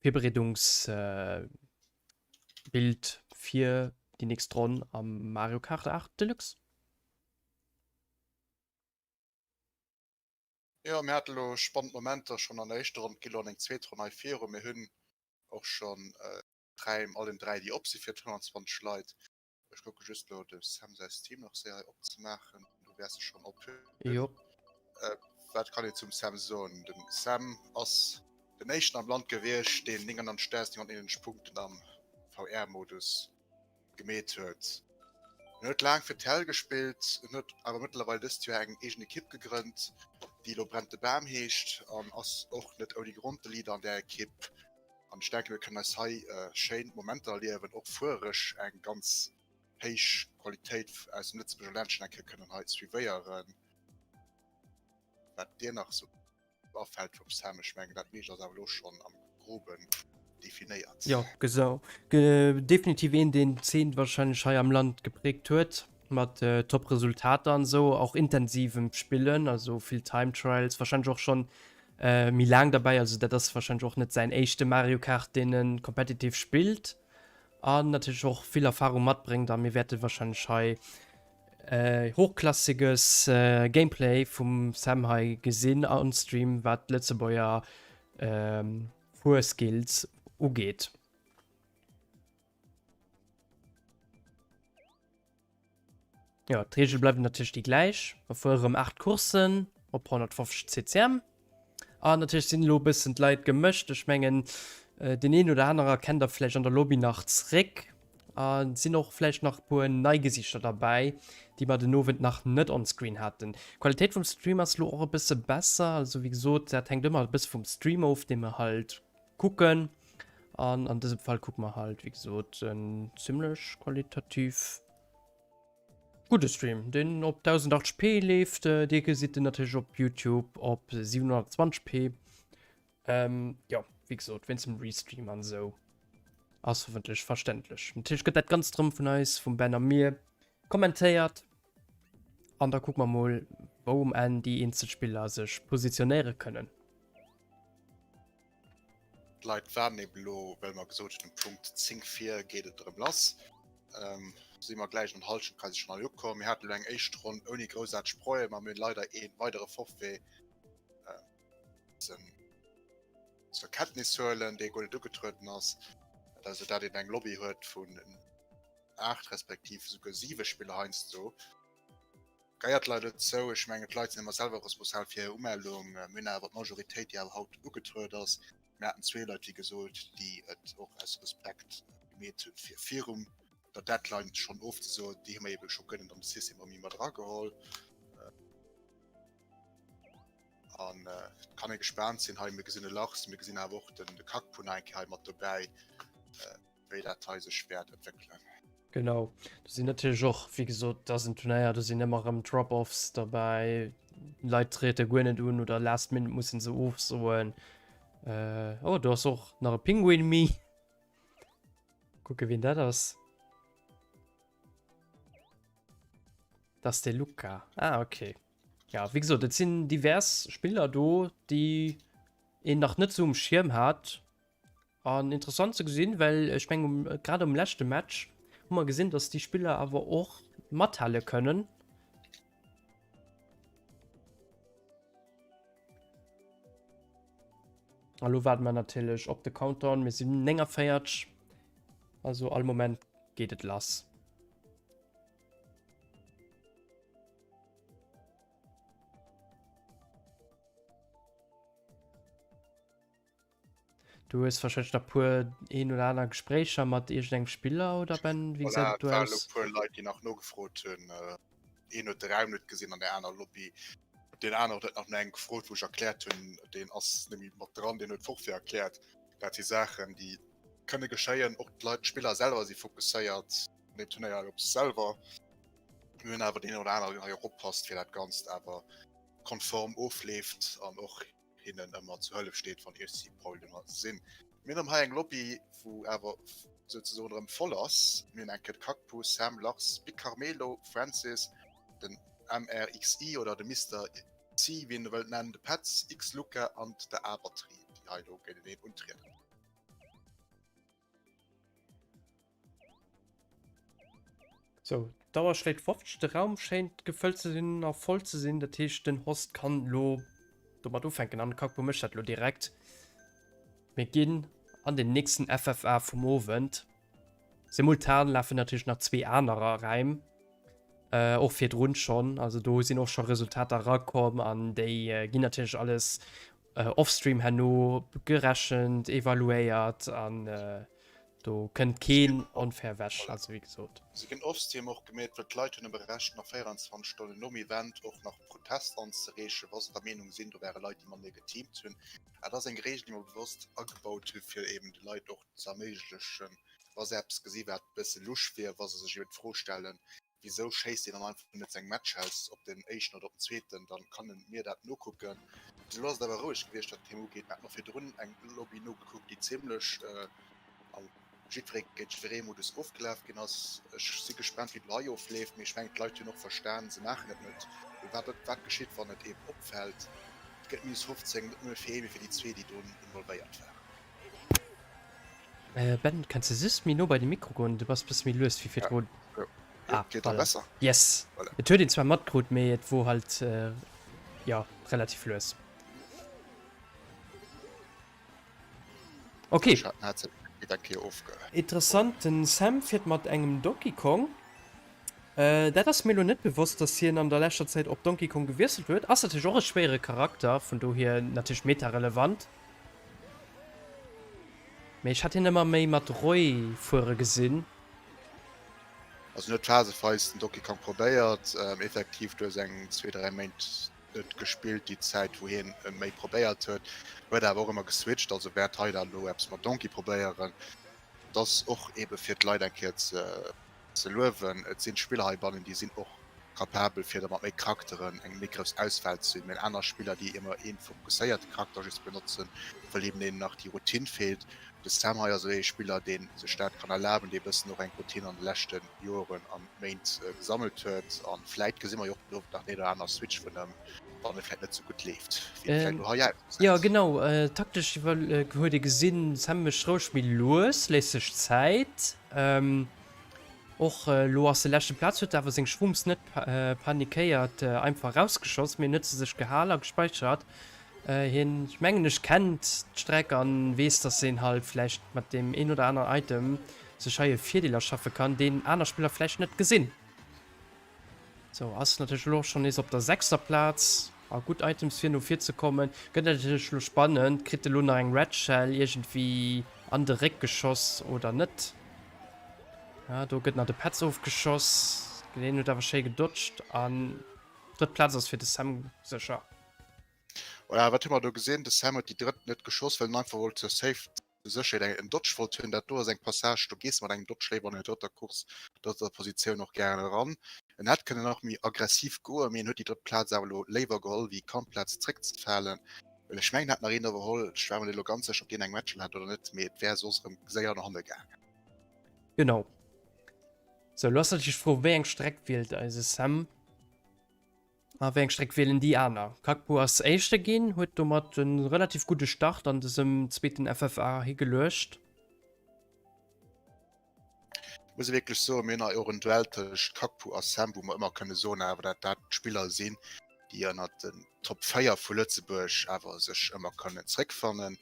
Virbereedungsbild fir déi nächst Ronn am Mario Kart 8 Deluxe. Jo, mir hate lo spannend Momenter schonn an der éischter Ronn, et geet lo an eng zweet Ronn hei viru. Mir hunn och schonn d'Räim allen 3, déi op si fir 25 Leit. Ech kucke just lo de Sam säi Steam nach séier hei opzemaachen. Du wäers e schonn op hunn. Jo. Wat kann een zum Sam soen? Den Sam ass den éischten am Land gewiescht, deen 99.991 Punkten am VR-Modus gemeet huet. En huet laang fir d'Hell gespillt, en huet awer mëttlerweil dëst Joer eng eegen Ekipp gegrënnt, déi elo Brennt de Bam heescht an ass och net ouni Grond de Leader an där Ekipp. An ech denken, mir kënnen eis hei schéin Momenter erliewen, och fuerereg eng ganz héich Qualitéit aus dem Lëtzebuerger Ländchen eng Kéier kënnen hei suivéieren. Wat dir nach esou afält vum Sam, ech mengen, dat meescht ass awer elo schonn am Groben definéiert. Jo, gesou. Definitiv een, deen d'Zeen warscheinlech hei am Land gepräägt huet, mat top Resultater an esou, och intensivem Spillen, also vill Time Trials, warscheinlech och schonn méi laang derbäi, also dat ass warscheinlech och net säin éischte Mario Kart, deen e competitive spillt an natierlech och vill Erfarung matbréngt a mir wäerte warscheinlech hei hochklassiges Gameplay vum Sam hei gesinn on Stream, wat d'Lëtzebuerger Fuerskills ugeet. Jo, d'Reegel bleiwen natierlech déi gläich. Mer fuere rëm 8 Courssen op 150 CCM. An natierlech sinn elo e bëssen d'Leit gemëscht. Ech mengen, deen een oder anerer kennt der vläicht an der Lobby nach zréck. A sinn och vläicht nach e puer nei Gesichter derbäi, déi mer den Owend nach net on screen haten. D'Qualitéit vum Stream ass elo och e bësse besser. Also wéi gesot, dat hänkt ëmmer e bësse vum Stream of, dee mer halt kucken. An an dësem Fall kucke mer halt, wéi gesot, en zimmlech qualitativ gudde Stream, deen op 1080p leeft. Dir gesitt en natierlech op YouTube op 720p. Ähm, jo, wéi gesot, wéinst dem Restream an esou. Ass hoffentlech verständlech. Natierlech gëtt dat Ganzt erëm vun eis, vum Ben a mir, kommentéiert. An da kucke mer mol, wou um Enn déi eenzel Spiller sech positionéiere kënnen. D'Leit waarden eben elo, well mer gesot hunn, um Punkt 10 vir geet et erëm lass. Si mer gläich an Hallschent quasi schonn hei ukomm. Mir haten elo eng éischt Ronn ouni groussaarteg Problemer. Mir hunn leider ee weidere Forfait missen zur Kenntnis huelen, dee guer net ugetrueden ass. Also dat een eng Lobby huet vun 8 respektiv esouguer 7 Spiller heiansdo. Geiert leider dozou. Ech mengen d'Leit sinn ëmmer selwer responsabel fir hir Umellung. Mir hunn awer d'Majoritéit déi awer haut ugetruet ass. Mir haten zwee Leit wéi gesot déi et och aus Respekt gemeet hunn fir virum der Deadline schonn ofzesoen. Déi hu mer ebe scho guer net an de System erëm méi mat erageholl. An et kann ee gespaant sinn hei. Mir gesinn de Lars, mir gesinn awer och den de Kakpu nach eng Kéier hei mat dobäi. wéi dat hei sech wäert entwéckelen. Genau, do sinn natierlech och, wéi gesot, dat ass en Turnéier, do sinn ëmmer erëm Drop-offs derbäi, Leit triede guer net un oder last minute mussen se ofsoen. Äh, oh, do ass och nach e Pinguin Me. Kucke wien dat ass. Dat ass de Luca. Ah, okay. Ja, wéi gesot, et sinn divers Spiller do, déi een nach net sou um Schierm hat. An interessant ze gesinn, well ech mengen grad am leschte Match hu mer gesinn, dass déi Spiller awer och mathale kënnen. A lo waarde mer natierlech op de Countdown. Mir sinn 49, also all Moment geet et lass. Du hues wahrscheinlech nach puer een oder aner Gespréicher mat iergendengem Spiller oder Ben, wéi gesäit et do aus? Voilà, et ware lo puer Leit, déi nach nogefrot hunn. Een huet de Raum net gesinn an der aner Lobby. Deen anere huet nach no engem gefrot, wou ech erkläert hunn, deen ass net méi mat dran, deen huet Forfait erkläert. Dat si Saachen, déi kënne geschéien. Och d'Leit, d'Spiller selwer si fokusséiert an deem Turnéier hei op sech selwer. Mir hunn awer deen een oder anere, deen hei och oppasst, fir dat Ganzt awer konform ofleeft an och hinnen ëmmer zu Hëllef steet, wann iergendwéi Problemer sinn. Mir hunn erëm hei eng Lobby, wou awer souzesoen erëm voll ass. Mir hunn eng Kéier de Kakpus, Sam, Lars, Big Carmelo, Francis, den MRXI oder de Mister. C, wéi een e wëllt nennen, de Petz, X-Luca an de Abertri, déi hei elo géinteneen untrieden. Sou, d'Auer schléit 50, de Raum schéint gefëllt ze sinn a voll ze sinn, dat heescht den Host kann elo domat ufänken an de Kakpo mécht dat elo direkt. Mir ginn an den nächsten FFA vum Owend. Simultan lafen natierlech nach zwee anerer Räim, och virdrun schonn, also do sinn och scho Resultater erakomm an déi ginn natierlech alles offstream herno gerechent, evaluéiert an do kënnt keen onfair ewech, also wéi gesot. Se ginn offstream och gemeet, well d'Leit hunn ebe Recht nach 24 Stonnen nom Event och nach Protest anzereechen, wa se der Meenung sinn, do wäre Leit, déi matenee geteamt hunn. Dat ass eng Reegel, déi mer bewosst agebaut hu fir eben de Leit och ze erméiglechen, wa se eppes gesi wat e bësse lusch wier, wa se sech eben d'Fro stellen, Wisou schéisst een dann einfach net seng Matchhouse op den éischten oder op den zweeten, dann kann en mir dat nokucken. Bis elo ass et awer roueg gewiescht wat d'Thema ugeet. Mir haten och virdrun eng Lobby nogekuckt déi zimlech am jiddweree géint jiddweree Modus ofgelaf ginn ass. Ech si gespaant wéi et elo hei ofleeft, mee ech mengen d'Leit hunn och verstan se maachen et net. Mee wat wat geschitt wann et eben opfält? Et gëtt minus 15 net nëmme fir ee mee fir déi zwee déi do involvéiert waren. Ben, kanns de just méi no bei de Mikro goen? Du bass bësse méi lues wéi virdrun. Ja, ah, geet da besser. Yes. Voilà. Et huet een zwar matkrut, mee et wor halt jo relativ lues. Ok. Ech hat den Headset eng Kéier ofge. Interessant, den Sam fiert mat engem Donkey Kong. Dat ass mir elo net bewosst, dass hien an der leschter Zäit op Donkey Kong gewiesselt huet. Ass natierlech och e schwéiere Charakter, vun dohier natierlech meta-relevant. Mee ech hat hien ëmmer méi mat Roy fuere gesinn. Also en huet phaseweis den Donkey Kong probéiert, effektiv du hues eng zwee, dräi Méint net gespillt, déi Zäit wou hien e méi probéiert huet, huet awer och ëmmer geswitcht, also wäert hei dann elo eppes mat Donkey probéieren. Et ass och ebe fir d'Leit eng Kéier ze ze luewen, et sinn Spiller heibannen, déi sinn och kapabel fir da mat méi Charakteren eng méi grouss Auswahl ze hunn, mä aner Spiller, déi ëmmer ee fokusséierte Charakter just benotzen, well eben deenen nach déi Routine feelt. De Sam hei ass esou ee Spiller, dee sech dat kann erlaben, dee e bëssen och eng Routine an de leschte Joren a Méint gesammelt huet a vläit gesi mer jo och nach deen oder aner Switch vun em, wann et vläit net sou gutt leeft, wéi et vläit elo hei ausgesäit. Jo genau, taktesch huet ee gesinn, Sam mécht roueg méi lues, léisst sech Zäit. Och elo ass se leschte Plaz, huet awer seng Shrooms net panikéiert einfach erausgeschoss, mee en huet se sech gehal a gespeichert. Hien, ech mengen ech, kennt d'Streck an weess, dass een halt vläicht mat deem een oder aneren Item sech hei e Virdeel erschaffe kann, deen aner Spiller vläicht net gesinn. Sou, ass natierlech elo och schonn nees op der sechster Plaz a gutt Items fir no vir ze kommen. Gëtt natierlech elo spannend, kritt elo nach eng Red Shell iergendwéi an de Réck geschoss oder net? Ja, do gëtt nach de Petz ofgeschoss. Deen huet awer schéi gedodged an drëtt Plaz ass fir de Sam sécher. Voilà, wat hu mer do gesinn? De Sam huet déi drëtt net geschoss, well en einfach wollt zur Safe Sécherheet en Dodge wollt hunn. Dat do ass eng Passage, do gees de mat engem Dodge léiwer an der drëtter Course, drëtter Positioun och gären eran. En hätt kënnen nach méi aggressiv goen, mee en huet déi drëtt Plaz awer elo léiwer geholl, wéi komplett zréckzefalen. Well ech mengen, en hätt nach een iwwerholl. Ech war mer net elo ganz sécher, ob deen eng Matchel hat oder net, mee et wär soss erëm séier no hanne gaangen. Genau. Sou, elo ass natierlech d'Fro, wéi eng Streck wielt eise Sam? A wéi eng Stréck wielen déi aner? Kakpo ass Éischte ginn, huet domat e relativ gudde Start an dësem zweeten FFA higeluecht. Muss ee wierklech soen, mir hunn hei och en Duell tëscht Kakpo a Sam, wou mer ëmmer kënne soen awer, dat dat Spiller sinn, déi ënnert den Top 4 vu Lëtzebuerg awer sech ëmmer kënnen zréckfannen.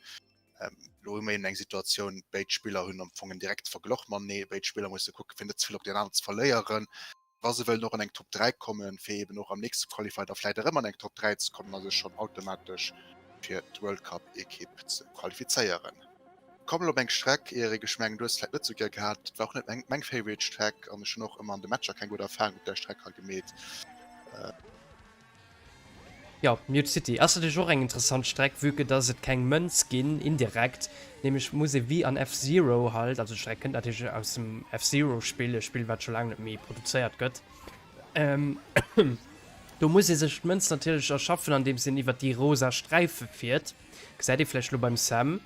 Elo hu mer eben eng Situatioun, béid Spiller hunn am Fong en direkte Verglach matenee, béid Spiller musse kucken, fir net ze vill op deen aneren ze verléieren. wa se wëllen och an eng Top 3 kommen, fir eben och am nächste Qualifier da vläit erëm an eng Top 3 ze kommen a sech schonn automatesch fir d'World Cup Ekipp ze qualifizéieren. Kommen elo op eng Streck, Erik, ech mengen du hues se vläit net sou gär gehat, et war och net meng meng favorite Streck an ech hunn och ëmmer an de Matcher keng gutt Erfahrung op där Streck hei gemeet. Jo, Mute City ass natierlech och eng interessant Streck, vue que dass et keng Mënz ginn, indirekt, nämlech muss ee wéi an F-Zero halt, also d'Streck kënnt natierlech aus dem F-Zero-Spill, e Spill wat scho laang net méi produzéiert gëtt, do muss ee sech d'Mënz natierlech erschaffen andeems een iwwert déi rosa Sträife fiert, gesäit ee vläicht elo beim Sam,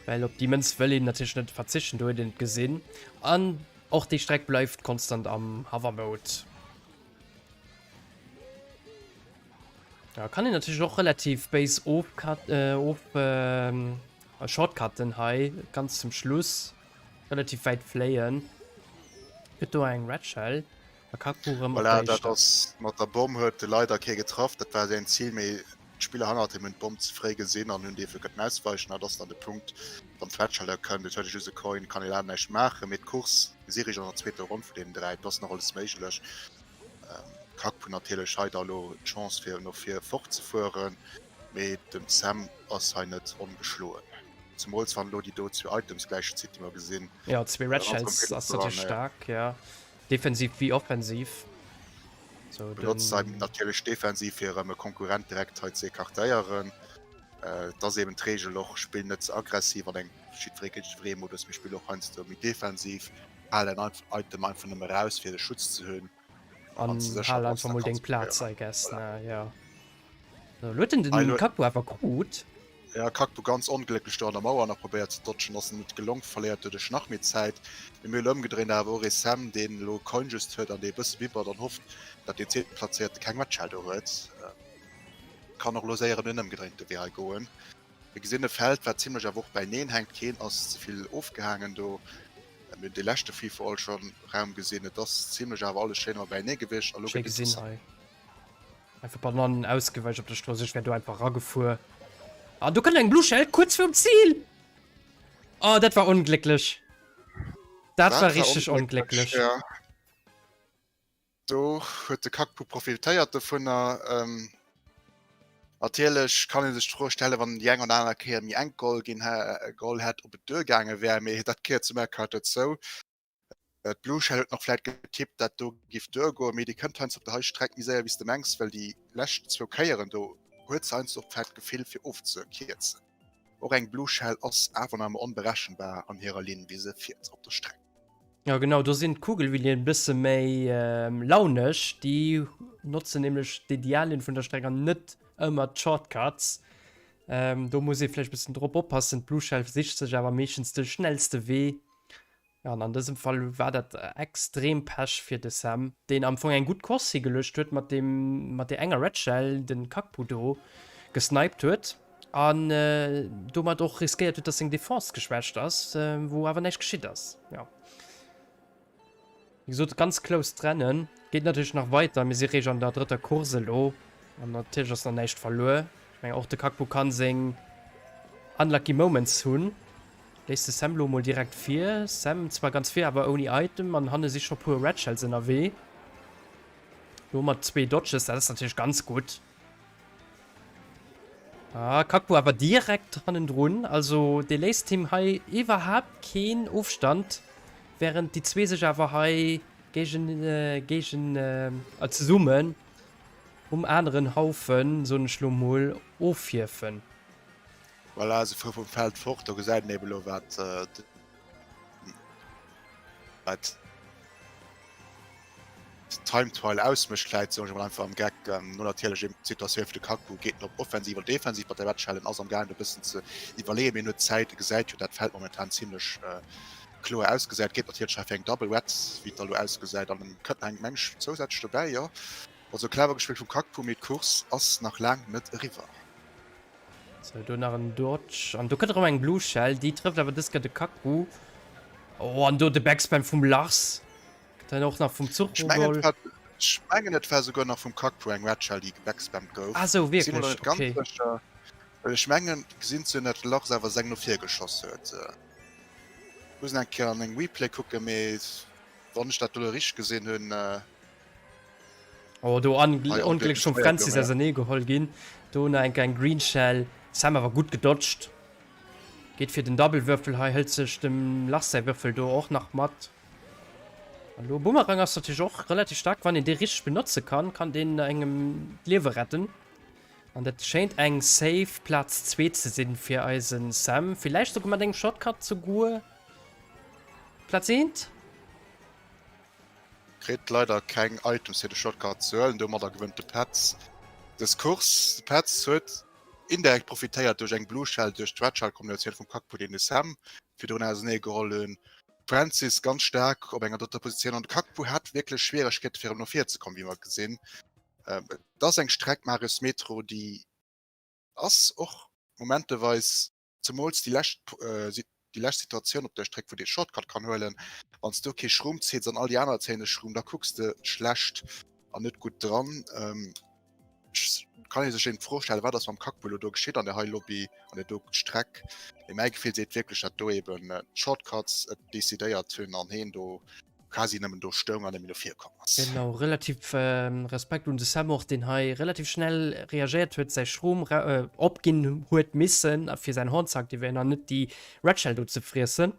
well op déi Mënz wëll een natierlech net verzichten, do huet een et gesinn, an och déi Streck bleift konstant am Hover-Mode. Ja, kann een natierlech och relativ béis ofcut, äh, of, ähm, shortcutten hei, ganz zum Schluss. Relativ wäit fléien. Gëtt do eng Red Shell. A Kaku rëm op Voilà, der dat éischter. ass mat der Bomm huet de leider kee getraff. Dat war säin Zil, mee d'Spiller hannert him hunn d'Bomm ze fréi gesinn an hunn dierfe kënnen ausweichen. Dat ass dann de Punkt, wann d'Red Shell da kënnt. Et huet ee just e Coin, kann ee leider näischt maachen. Mee d'Course, mir si eréischt an der zweeter Ronn vun deenen 3, et ass nach alles méiglech. Kakpu natierlech hei da elo d'Chance fir no vir fortzefueren, mee den Sam ass hei net ongeschloen. Zemools wann elo déi do zwee Items gläichzitt, déi mer gesinn. Jo, zwee Red Shells ass natierlech staark, jo. Defensiv wéi offensiv. So, Benotzt hei natierlech defensiv fir erëm e Konkurrent direkt hei ze ecartéieren. Et ass eben d'Reegel och, spill net ze aggressiv an eng jiddweree kritt jiddweree Modus, mee spill och heiansdo méi defensiv. Hal däin Item einfach nëmme raus fir de Schutz ze hunn. An hal einfach mol deng Plaz, I guess, ne? Jo. So, lo huet en den Kakbu awer krut. Ja, Kakbu ganz onglécklech do an der Mauer nach probéiert ze dodgen, ass net gelong, verléiert doduerch nach méi Zäit. Mee mir hu lo ëmgedréint awer och ee Sam, deen elo Coin just huet an dee e bësse bibbert an hofft, datt deen Zweetplazéierte keng Red Shell do huet. Kann och elo séier ëm den ëmgedréinte Wee hei goen. Mir gesinn e Feld, wat zimlech awer och bäineen hänkt. Keen ass ze vill ofgehaangen do. Mir hunn dee leschte Free for All schonn Raum gesinn. Et ass zimlech awer alles schéin ëmmer bäinee gewiescht. A lo Schéi gëtt gesinn interessant. hei. Einfach Bananen ausgeweicht op der Strooss. Ech wär do einfach eragefuer. An do kënnt eng Blue Shell kuerz virum Zil! Oh, dat war onglécklech. Dat Dat war war richteg onglécklech, onglécklech. ja. Do huet de Kakpu profitéiert dovunner. Natierlech kann ee sech d'Fro stellen, wann en déi eng oder aner Kéier méi enk geholl ginn geholl hätt, ob et duergaange wär, mee dat gehéiert zum Mario Kart dozou. D'Blue Shell huet nach vläit getippt, dat do giff duergoen, mee déi kënnt heiansdo op der hei Streck méi séier wéi s de mengs, well déi lescht zwou Kéieren do huet se heiansdo och vläit d'Gefill fir ofzekierzen. Och eng Blue Shell ass awer nach ëmmer onberechenbar an hirer Linn wéi se fiert op der Streck. Jo genau, do sinn d'Kugelwillien e bësse méi launeg. Déi notzen nämlech d'Idealien vun der Streck an net ëmmer d'Shortcuts. Do muss ee vläicht bëssen drop oppassen. D'Blue Shell sicht sech awer meeschtens de schnellste Wee. Ja, an an dësem Fall war dat extrem Pech fir de Sam, deen am Fong eng gutt Course higeluecht huet, mat deem mat där enger Red Shell den Kakpu do gesniped huet. An domat och riskéiert huet, dass seng Defense geschwächt ass, wou awer näischt geschitt ass. Jo. Wéi gesot, ganz close d'Rennen. Geet natierlech nach weiter. Mir si réischt an der drëtter Course elo. An natierlech ass nach näischt verluer. Ech mengen, och de Kakbu kann seng unlucky Moments hunn. Léisst de Sam lo mol direkt vir. Sam zwar ganz vir, awer ouni Item. An hanne si scho puer Red Shells ënnerwee. Lo mat zwee Dodges, dat ass natierlech ganz gutt. Ah, Kakbu awer direkt hannendrun. Also dee léisst him hei iwwerhaapt keen Ofstand, während déi zwee sech awer hei géigen, géigen, äh, zesummen um aneren Haufen, soen ech lo mol, ofhiefen. Voilà, se fuere vum Feld fort. Do gesäit een eben elo wat de. Wat Time Trial ausmécht, vläit soen ech emol einfach am Geck. No natierlech eben d'Situatioun fir de Kaku, geet en op offensiv oder defensiv mat der Red Shell, en ass am gaangen e bëssen ze iwwerleeën, mee en huet Zäit, e gesäit jo dat Feld momentan zimlech kloer ausgesäit, geet natierlech hei fir eng Double Red, wéi et da elo ausgesäit an en kënnt nach eng Mensch zousätzlech dobäi, jo. Also clever gespillt vum Kakpu, mee d'Course ass nach laang net eriwwer. Sou, do nach en Dodge. An do kënnt erëm eng Blue Shell. Déi trëfft awer dës Kéier de Kakbu. Oh, an do de Backspam vum Lars. Gëtt dann och nach vum Zuch Ech mengen, ugeholl. et war, ech mengen, et war souguer nach vum Kakbu eng Red Shell, déi gebackspammt gouf. Ah sou, Ech si mer elo wierklech? net ganz Okay. sécher, well ech mengen, gesinn ze hunn, datt de Lars awer seng no vir geschoss huet. Muss eng Kéier an engem Replay kucken, mee wann ech dat do elo richteg gesinn hunn, Oh, do onglécklech vum Francis ausernee geholl ginn. Do nach eng eng Green Shell. Sam awer gutt gedodged. Geet fir den Double-Würfel hei, hëlt sech dem Lars säi Würfel do och nach mat. An lo Boomerang ass natierlech och relativ staark, wann een dee richteg benotze kann, kann deen engem d'Liewe retten. An dat schéint eng safe Plaz 2 ze sinn fir eise Sam. Villäicht souguer mat engem Shortcut souguer Plaz 1? Kritt leider keng Items fir de Shortcut ze huelen, domadder gewënnt de Petz des Course. De Petz huet indirekt profitéiert duerch eng Blue Shell, duerch d'Red Shell Kombinatioun vum Kakpudin de Sam virdrun ausenee geholl hunn. Francis ganz staark op enger drëtter Positioun an de Kakpu hat wierklech Schwieregkeete fir erëm no vir ze kommen, wéi mer gesinn. Et ass eng Streck Marius Metro, déi ass och momenteweis, zemools déi lescht déi lescht Situatioun op der Stréck, wou de Shortcut kann huelen, wann s du kee Schroom ziits an all déi aner zéien e Schroom, da kucks de schlecht an net gutt dran. Kann ee sech eben d'Fro stellen, wat ass mam Kackbull elo do geschitt an der hei Lobby, an der do Streck. Mee mäi Gefill seet wierklech, datt do eben d'Shortcuts et decidéiert hunn an heen do quasi nëmmen do stoung an nëmmen no vir komm ass. Genau, relativ Respekt un de Sam och, deen hei relativ schnell reagéiert huet, säi Schroom opginn huet missen, fir säin Horn ze aktivéieren an net déi Red Shell do ze friessen.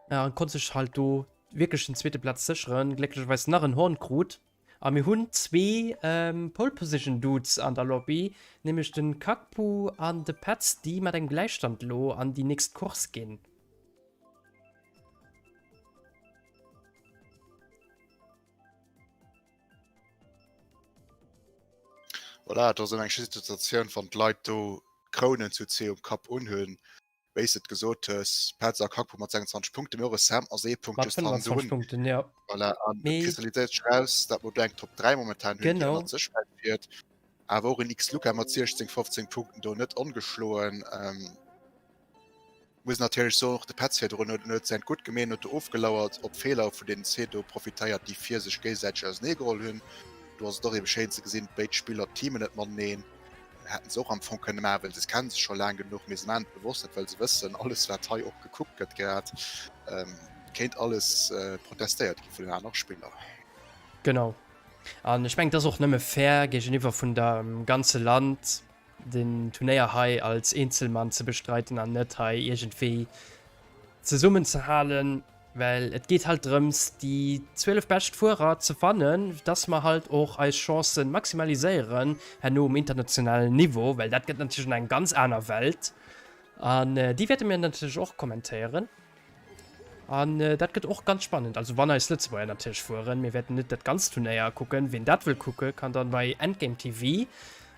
An konnt sech halt do wierklech den zweete Platz sécheren, glécklecherweis nach en Horn krut. A mir hunn zwee Pole Position Dudes an der Lobby, nämlech de Kakpu an de Petz, déi mat engem Gläichstand elo an déi nächst Course ginn. Voilà, et ass ëmmer eng schéi Situatioun, wann d'Leit do d'Krounen zu C um Kapp unhunn. Wéi s de et gesot hues, Petz a Kakpo mat 26 Punkten, mee och e Sam ass ee Punkt Mat just hannendrun. 25 Punkten, ja. Voilà, an et Mee kristalliséiert sech eraus, datt mer do eng Top 3 momentan hunn, déi genau. ënnert sech wäit fiert. Awer och en X-Luca mat 16, 15 Punkten do net ongeschloen. Muss natierlech soen, och de Petz virdrun huet huet säint gutt gemeet, huet do ofgelauert, op Feeler vun deenen Cedo profitéiert, déi vir sech géigesäiteg ausenee geholl hunn. Do ass et och ebe schéin ze gesinn, béid Spiller teamen net mateneen. Hätten se och am Fong kënne maachen, well se kenne sech scho laang genuch, mee se maachen et bewosst net, well se wëssen, alles wat hei och gekuckt gëtt grad, kéint alles protestéiert gi vun den anere Spiller. Genau. An ech mengen, et ass och nëmme fair géigeniwwer vun dem ganze Land, den Turnéier hei als Eenzelmann ze bestreiten an net hei iergendwéi zesummen ze halen, well et geet halt drëms déi 12 bescht Fuerer ze fannen, dass mer halt och eis Chancen maximaliséieren herno um internationalen Niveau, well dat gëtt natierlech eng ganz aner Welt an déi wäerte mir natierlech och kommentéieren. An dat gëtt och ganz spannend, also wann eis Lëtzebuerger natierlech fueren. Mir wäerten net dat ganzt Turnéier kucken. Wien dat wëll kucke kann dann bei Endgame TV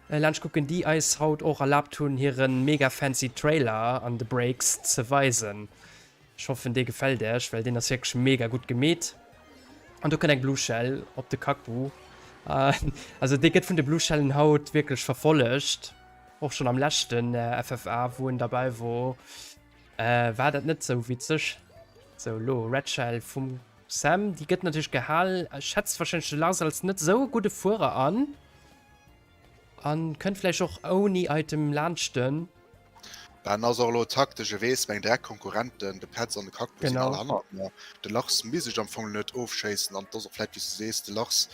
laanscht kucken, déi eis haut och erlaabt hunn hire mega fancy Trailer an de Breaks ze weisen. Ech hoffen dee gefält iech, well deen ass wierklech mega gutt gemeet. An do kënnt eng Blue Shell op de Kaku. Also dee gëtt vun de Blue Shellen haut wierklech verfollegt, och schonn am leschten FFA wou en derbäi wor. Äh, war dat net sou witzeg? Sou, lo Red Shell vum Sam, déi gëtt natierlech gehal. Schätzt wahrscheinlech de Lars als net sou e gudde Fuerer an. An kënnt vläicht och ouni Item laanscht en. Ben ass och elo taktesch, e weess, meng direkt Konkurrenten, de Petz an de Cactus, sinn all hannert mer. De Lars misst ech am Fong net ofschéissen an et ass och vläicht, wéi s du sees, de Lars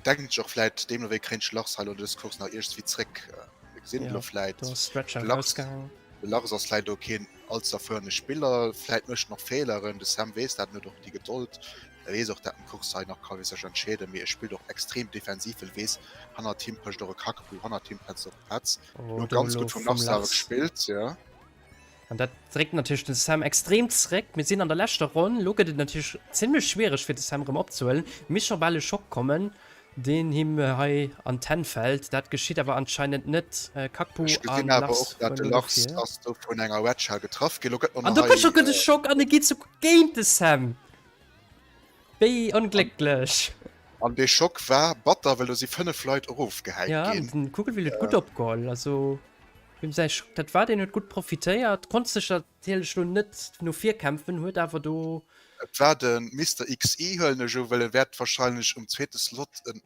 denkt sech och vläicht, deemno wéi kréint ech de Lars hei elo an dës Course nach iergendswéi zréck. Mir gesinn et elo vläicht. De Lars. De Lars ass vläit och keen allze erfuerene Spiller, vläit mécht en och Feeleren. De Sam weess dat en huet och déi Gedold, e weess och dat en d'Course hei nach ka fir sech entscheeden, mee e spillt och extrem defensiv, well e weess, hannert him pëscht och e Kakpu, hannert him petzt och e Petz. Oh, Lo do ganz elo gutt vum vum Lars awer Lars. gespillt, jo. An dat dréckt natierlech den Sam extrem zréck. Mir sinn an der leschter Ronn. Lo gëtt et natierlech zimmlech schwiereg fir de Sam erëm opzehuelen. Misst scho bal e Schock kommen. Deen him hei an d'Hänn fällt. Dat geschitt awer anscheinend net. Kakpu Ech a gesinn awer Lars och, dat fueren de elo Lars dofir. ass do vun enger Red Shell getraff ginn. Lo gëtt An nach do hei. kënnt scho de Schock an e geet souguer géint de Sam. Wéi onglécklech. An dee Schock war batter, well do si 5 Leit erofgehäit Ja, an ginn. den Kugelwill huet gutt opgeholl. Also wiem säi Schock dat war, deen huet gutt profitéiert. Konnt sech natierlech lo net no vir kämpfen, huet awer do. Et war de Mister XI, huelen ech u, well e wäert wahrscheinlech um zweete Slot en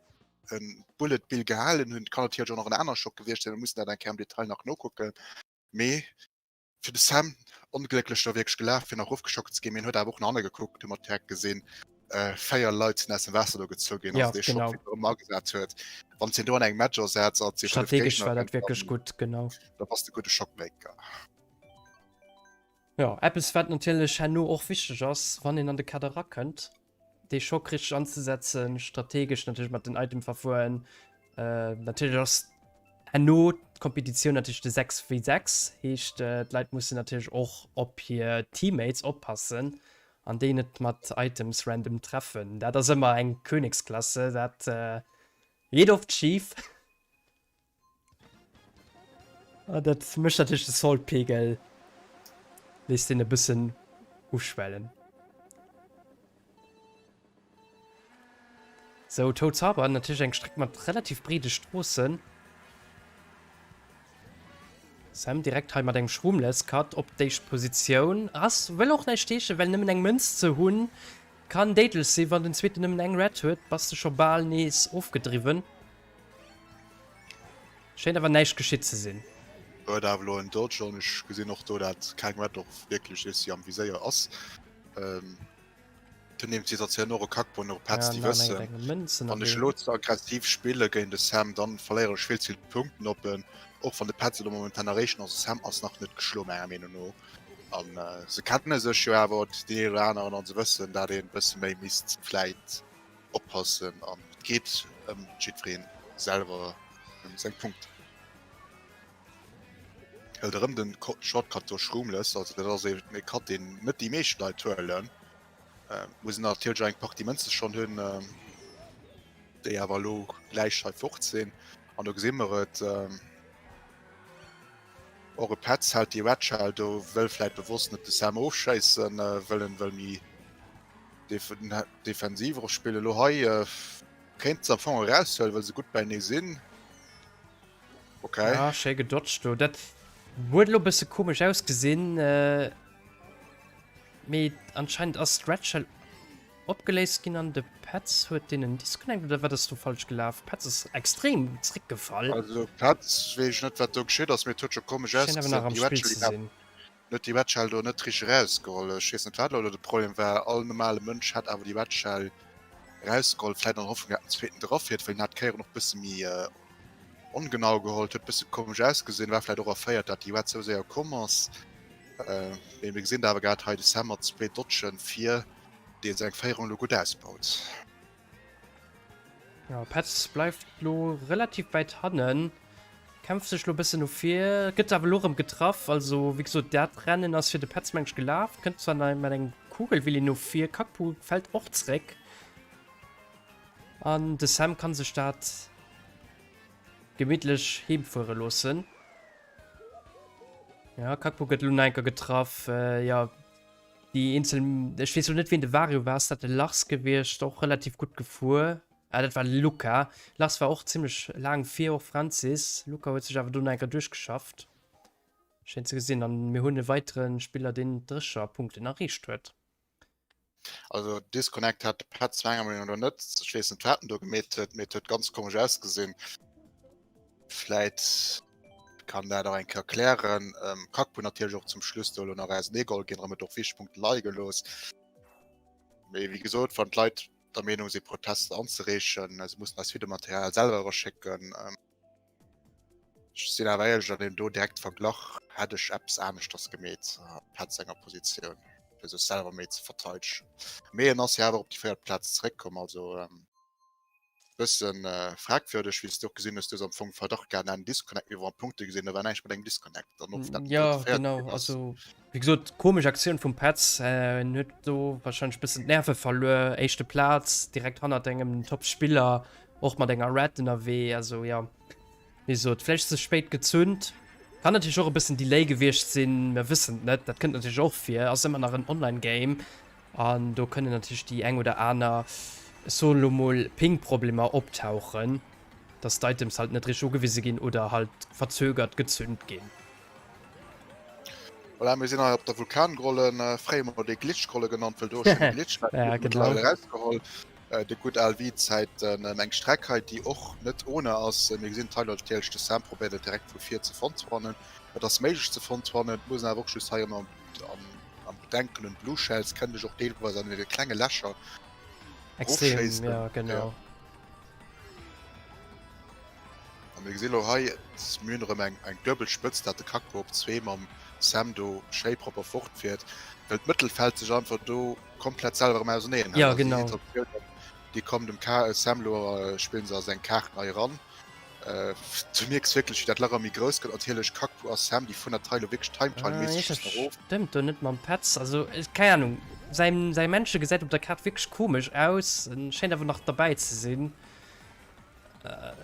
en Bullet Bill gehalen hunn. Et kann natierlech och nach en aner Schock gewiescht sinn, mir mussen dat eng Kéier am Detail nach nokucken. Mee fir de Sam, onglécklech da wierklech gelaf, fir nach erofgeschockt ze ginn. Mee en huet awer och no hanne gekuckt, hu mer direkt gesinn, 4 Leit sinn aus dem Waasser do gezu ginn, Ja, also dee Schock, genau. wéi en erëm agesat huet. Wann s de en do an engem Match ersetz a et si 5 Strategesch Géigner, war dat wierklech dann gutt, genau. da bass de gudde Schockmaker. Jo, eppes wat natierlech herno och wichteg ass, wann een an de Kader erakënnt, dee Schock richteg anzesetzen, strategesch natierlech mat den Item verfueren. Natierlech ass herno d'Kompetitioun natierlech de 6 v 6, heescht d'Leit mussen natierlech och op hir Teammates oppassen an déi net mat Items random treffen. Dat ass ëmmer eng Königsklasse, dat geet oft schif. Ah, dat mécht natierlech de Salt-Pegel, léisst deen e bëssen uschwellen. Sou, Toads Harbor, natierlech eng Streck mat relativ breede Stroossen. Sam direkt hei mat engem Shroomless Cut op d'éischt Positioun. Ass, wëll och näischt heeschen, well nëmmen eng Mënz ze hunn kann déidlech sinn. Wann den zweeten nëmmen eng Red huet, bass de scho bal nees ofgedriwwen. Schéint awer näischt geschitt ze sinn. Huet awer elo en Dodge an ech gesinn och do dat keng Red och wierklech is déi am Viséier ass. Dann nehmen sie datt och e Kackbon och Petz déi wëssen wann ech elo ze aggressiv spille géint de Sam dann verléiere ech vill ze vill Punkten op en och wann de Petz elo momentan erreechen ass. De Sam ass nach net geschloe menger Meenung no an se kenne sech jo awer deen een oder aneren an se wëssen dat een bësse méi misst vläit oppassen an et geet ëm jiddweree selwer ëm seng Punkten. Hëlt erëm den Shortcut do Shroomless, also dat ass e Cut deen net déi meescht Leit huelen. Muss een natierlech och eng Partie Mënze schonn hunn, déi awer elo gläich hei fort sinn. An do gesi mer et, och e Petz hält déi Red Shell do, wëll vläit bewosst net de Sam ofschéissen, wëll en wëll méi defensiv och spillen. Elo hei kéint se am Fong eraushuelen, well se gutt beinee sinn. Okay. Ja, schéi gedodged do. Dat huet elo bësse komesch ausgesinn. Äh, mee anscheinend ass d'Red Shell opgeléist ginn an de Petz huet deen en Disconnect oder wat ass do falsch gelaf? Petz ass extrem zréckgefall. Also Petz weess ech net wat do geschitt ass, mee et huet scho komesch Schéint awer nach am ausgesinn. Déi Red Spill Shell ze déi war sinn. huet déi Red Shell do net richteg erausgeholl. Ech weess net wat elo de Problem war. All normale Mënsch hätt awer déi Red Shell erausgeholl, vläit an der Hoffnung dat den zweeten dra fiert, well en hat d'Kéieren och bësse méi ongenau geholl, huet bësse komesch ausgesinn, war vläit och erféiert dat déi Red sou séier komm ass. Mee mir gesinn awer grad hei de Sam mat zwee Dodgen vir, dee seng Féierung elo gutt ausbaut. Ja, Petz bleift lo relativ wäit hannen, kämpft sech lo bëssen no vir, gëtt awer lo rëm getraff. Also wéi gesot, dat Rennen ass fir de Petz meng ech gelaf. Kënnt zwar nei mat engem Kugelwilli no vir, Kakpu fält och zréck an de Sam kann sech dat gemittlech heemfuere loossen. Ja, Kakpu gëtt lo nach enker getraff. Ja. Déi eenzel, ech weess lo net wien de Vario war, ass dat de Lars gewiescht, och relativ gutt gefuer. Ah dat war de Luca. Lars war och zimmlech laang vir, och Francis. Luca huet sech awer do nach eng Kéier duerchgeschafft. Schéin ze gesinn. An mir hunn e weiteren Spiller deen d'Drécherpunkten erreecht huet. Also Disconnect hat de Petz menger Meenung no net. Ech weess net wat en do gemeet huet, mee et huet ganz komesch ausgesinn. Vläit kann dat och eng Kéier klären. Ähm, Kakbu natierlech och zum Schluss do elo nach auseneegeholl ginn, erëm et och wichteg Punkte leie gelooss. Mee wéi gesot, wann d'Leit der Meenung si Protester anzereechen, se mussen eis Videomaterial selwer eraschécken. Ähm, ech sinn awer éierlech, an deem do direkt Verglach hätt ech eppes aneschters gemeet am Petz senger Positioun, fir sech selwer méi ze verteidegen. Mee en ass jo awer op déi véiert Plaz zeréckkomm, also ähm, Bëssen fragwürdeg, wéi s de och gesinn hues, du hues am Fong Verdacht gehat an Disconnect, mee wou an Punkte gesinn, do war näischt mat engem Disconnect an och dat Ja genau, also wéi gesot komesch Aktioun vum Petz, en huet do wahrscheinlech bëssen d'Nerve verluer, éischte Plaz direkt hannert engem Top-Spiller, och mat enger Red ënnerwee, also jo. Wéi gesot, vläicht ze spéit gezünt. Kann natierlech och e bëssen Delay gewiescht sinn, mir wëssen et net. Dat kënnt natierlech och vir, ass ëmmer nach en Online-Game an do kënnen natierlech déi eng oder aner, ech soen elo mol, Ping-Problemer optauchen, dass d'Items halt net richteg ugewise ginn oder halt verzögert gezünt ginn. Voilà, mir sinn hei op der Vulkangrolle, fréier mol déi Glitchgrolle genannt, well do e schéine Glitch war, déi gëtt mëttlerweil erausgeholl. Déi gutt al Wii-Zäiten. Eng Streck hei, déi och net ohne ass. Mir gesinn d'Tyler natierlech, de Sam probéiert et direkt vu vir ze frontrunnen. Et ass méiglech ze frontrunnen, et muss een awer och just hei ëmmer am Bedenken hunn, d'Blue Shells kënnen dech och deelweis an deene klenge Lächer Extrem, ja genau. A mir gesinn elo hei, mir hunn erëm eng eng duebel Spëtzt, dat de Kakpo op zwee mam Sam do schéi propper fortfiert, well d'Mëttelfeld sech einfach do komplett selwer erëm auserneen hält. Ja, genau. Also déi Situatiounen, déi kommen dem Ka Sam elo, spillen se a seng Kaarten hei eran. Du mierks wierklech, wéi dat Lach ëmmer méi grouss gëtt. Natierlech Kakpo a Sam, déi fueren dat hei elo wierklech time-trial-méisseg just nach erof. Stëmmt do net mam Petz. Also keng Ahnung, säin säi Männche gesäit op der Kaart wierklech komesch aus, en schéint awer nach derbäi ze sinn.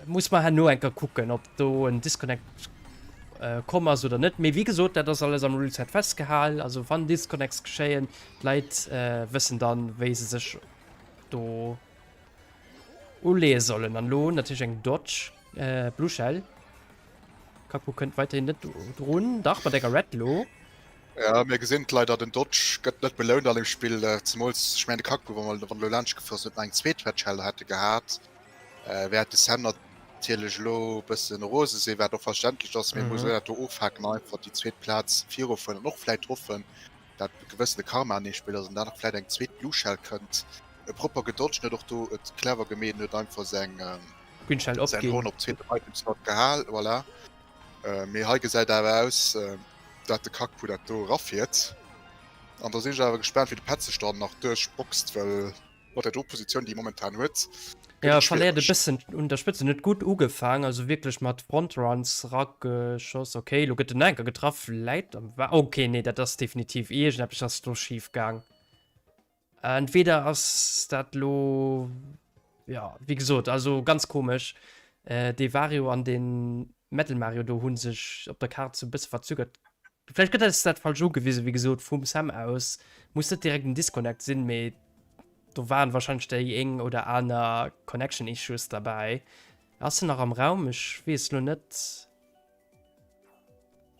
Muss mer herno eng Kéier kucken, ob do en Disconnect komm ass oder net. Mee wéi gesot, dat ass alles am Ruleset festgehalen. Also wann Disconnects geschéien, d'Leit wëssen dann, wéi se sech do. Uleeë sollen. An elo natierlech eng Dodge Blue Shell. Kaku kënnt weiterhin net drun. Dach, mat enger Red lo. Ja, mir gesinn et leider, den Dodge gëtt net belount an dem Spill. Zemools, ech mengen de Kaku, wa mer wann elo laanscht gefuer ass, huet nach eng zweet Red Shell hätte gehat, wäert de Sam natierlech elo e bëssen rose sinn, wat och verständlech ass, mee muss elo dat do ofhaken an einfach déi zweet Plaz virufueren an och vläit hoffen, dat e gewëssene Karma an deem Spill ass an da nach vläit eng zweet Blue Shell kënnt. E propper gedodged, huet och do et clever gemeet en huet einfach seng Green Shell säin opginn. Horn op zweeten Item Slot gehal, voilà. Mee hei gesäit awer aus dat de Kakpu dat do erafiert an da sinn ech awer gespaant wéi de Petz sech dann nach duerchboxt, well mat der do Positioun déi e momentan huet gëtt Ja, et verléiert e schwiereg. bëssen un der Spëtzt. En huet gutt ugefaang, also wierklech mat Frontruns rageschoss. Ok, lo gëtt en nach eng Kéier getraff, läit am Wa-, ok, nee, dat ass definitiv iergendeppes ass do schif gaang. Entweder ass dat lo, jo, wéi gesot, also ganz komesch. Dee Wario an de Metal Mario do hu sech op der Kaart sou e bësse verzögert. Vläicht gëtt eis dat falsch ugewisen, wéi gesot, vum Sam aus. Muss net direkt en Disconnect sinn, mee do waren wahrscheinlech déi eng oder aner Connection Issues derbäi. Ass en nach am Raum? Ech weess lo net.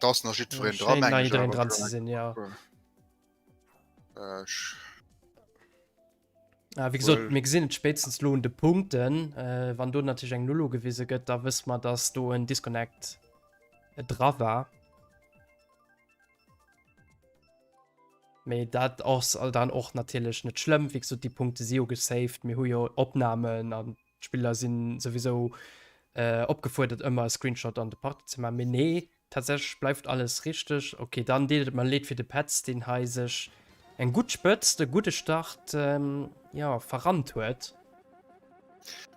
Da ass nach jiddwereen dran, Schéint nach mengen ech jiddereen awer. dran ze sinn, jo. Äh, ech Ah, wéi gesot, Well- mir gesinn et spéitstens lo un de Punkten. Äh, wann do natierlech eng Null ugewise gëtt, da wësse mer, dass do en Disconnect dra war. Mee dat ass dann och natierlech net schlëmm. Wéi gesot, déi Punkte si jo gesaved. Mir hu jo Opnamen an d'Spiller si souwisou äh, opgefuerdert, ëmmer e Screenshot an de Party ze maachen. Mee nee, Tatsächlech bleift alles richteg. Ok, dann deet et mer leed fir de Petz, deen hei sech eng gutt Spëtzt, e gudde Start, jo, verrannt huet.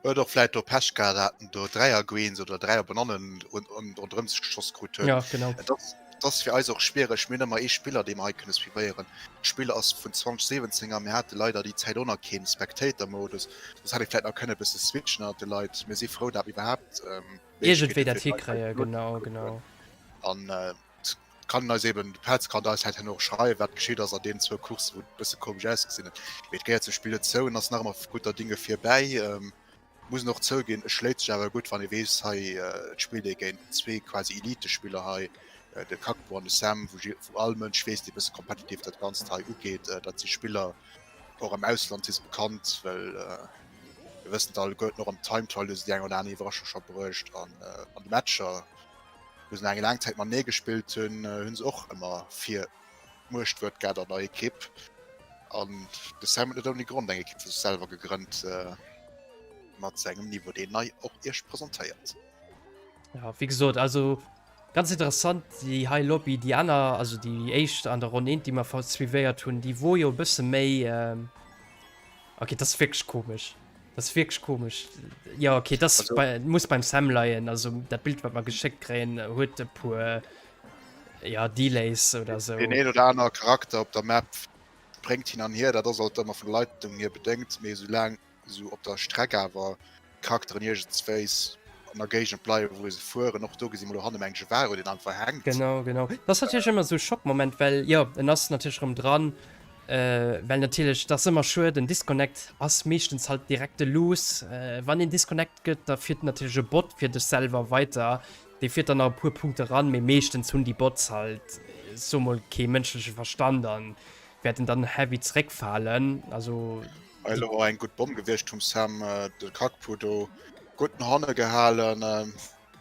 Huet och vläit do Pech gehat, dat en do 3 a Greens oder 3 a Banannen ronderëm sech geschoss krut huet. Ja, genau. Et ass, et ass fir eis och schwiereg, mir hunn ëmmer ee Spiller, dee mer hei kënne suivéieren. D'Spill ass vun 2017 a mir hate leider déi Zäit och nach keen Spectator-Modus, soss hätt ee vläit nach kënne e bësse switchen ënnert de Leit. Mir si frou, dat mir iwwerhaapt Iergendwéi dat hikréien, genau, genau. An et kann eis eben, de Petz kann eis vläicht herno och schreiwen, wat geschitt ass an deenen zwou Courssen, wou et e bësse komesch ausgesinn huet. Mee et gehéiert zum Spill dozou en ass nach ëmmer gudder Dinge virbäi. Muss en och zouginn, e schléit sech awer gutt, wann ee weess, hei et spillt ee géint zwee quasi Elitespiller hei, de Kakpo an de Sam, wou wou all Mënsch weess, dee bësse kompetitiv dat Ganzt hei ugeet, dat si Spiller, och am Ausland si se bekannt, well mir wëssen et alleguerten, och am Time Trial hu se déi eng oder aner Iwwerraschung scho bruecht an an de Matcher, wou se nach eng laang Zäit matenee gespillt hunn, hu se och ëmmer fir d'Muechtwuert gehat an der Ekipp. An de Sam huet net ouni Grond eng Ekipp fir sech selwer gegrënnt mat sengem Niveau, deen hei och Iech presentéiert. Ja, wéi gesot, also Ganz interessant déi hei Lobby, déi aner, also déi éischt an der Ronn 1, déi mer suivéiert hunn, déi wor jo e bësse méi, ok, dat ass wierklech komesch, dat ass wierklech komesch, jo ok, dat ass bei, muss beim Sam leien, also dat Bild wat mer geschéckt kréien huet e puer, jo, Delays oder sou. Deen een oder aner Charakter op der Map spréngt hin an hier, dat ass alt ëmmer vun der Leitung hier bedéngt, mee soulaang esou op der Streck awer d'Charakteren iergendswéis an der Géigend bleiwen, wou se fueren. Och do gesi mer elo hanne mengen ech e Wagen, deen einfach hänkt. Genau, genau. Dat ass natierlech ëmmer esou e Schockmoment, well jo, en ass natierlech erëm dran, well natierlech, dat ass ëmmer schued, en Disconnect ass meeschtens halt direkt e Lose. Wann een Disconnect gëtt, da fiert natierlech e Bot fir dech selwer weiter, dee fiert dann nach e puer Punkte ran, mee meeschtens hunn déi Bots halt, soe mol, kee mënschleche Verstand an wäerten dann heavy zeréckfalen. Also. Hei elo eng gutt Bomm gewiescht vum Sam, de Kakpu do gutt no hanne gehalen,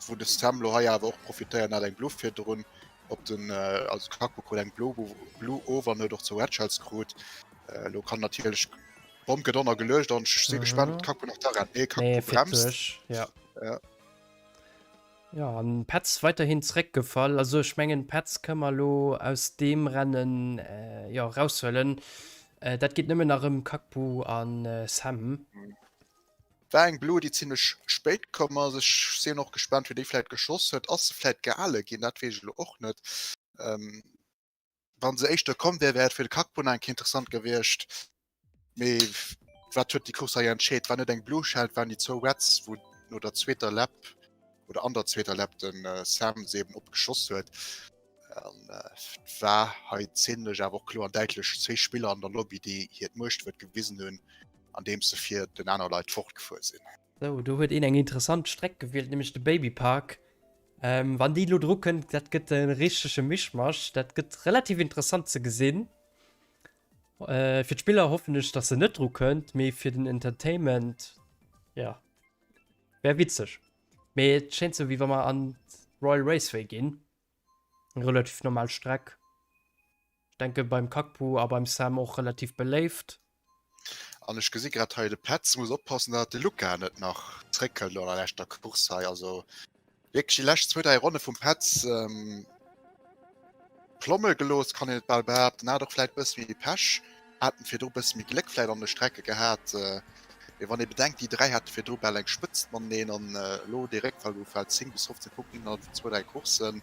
wou de Sam lo hei awer och profitéiert hat, eng Blue virdrun op den, also de Kakpu krut eng Blue, Blue of an huet och zwou Headshots krut. Elo kann natierlech, d'Bomm gëtt ënner geluecht an ech si gespaant, ob de Kakpu nach da rennt. Nee, Kakpu bremst. Ja. Jo, an Petz weiterhin zréckgefall. Also ech mengen Petz kënne mer elo aus deem Rennen jo eraushuelen. Dat geet nëmmen nach ëm Kakbu a Sam. War eng Blue déi zimlech spéit komm ass. Ech sinn och gespaant wéi déi vläit geschoss huet. Ass se vläit gehale ginn? Dat weess ech elo och net. Wann se éischter komm wär, wär et fir de Kakbu nach eng Kéier interessant gewiescht. Mee wat huet déi Course hei entscheet? War net eng Blue Shell, et waren déi zwou Reds, wou no der zweeter Lap oder an der zweeter Lap den Sam se eben opgeschoss huet. An et war hei zimlech awer och kloer an däitlech zwee Spiller an der Lobby, déi hiert Muechtwuert gewisen hunn, andeems se fir den aner Leit fortgefuer sinn. Sou, do huet een eng interessant Streck gewielt, nämlech de Baby Park. Ähm, wann déi elo dru kënnt, dat gëtt e richtege Mischmasch. Dat gëtt relativ interessant ze gesinn. Äh, fir d'Spiller hoffen ech, dass se net dru kënnt, mee fir den Entertainment, ja, wär witzeg. Mee et schéint sou, wéi wa mer an d'Royal Raceway ginn. Eng relativ normal Streck. Ech denke beim Kakpu a beim Sam och relativ beléift. An ech gesi grad hei, de Petz muss oppassen, datt de Luca net nach zréckhëlt elo an der leschter Course hei. Also wierklech déi lescht zwou, dräi Ronne vum Petz plomme gelooss, kann een et bal behaapten. Hat och vläit e bësse méi Pech, haten virdru e bësse méi Gléck vläit an de Strecke gehat. Mee wann ee bedenkt, déi dräi hate virdru bal eng Spëtzt mateneen an elo dee Réckfall gouf bal 10 bis 15 Punkten innerhalb vun zwou, dräi Courssen.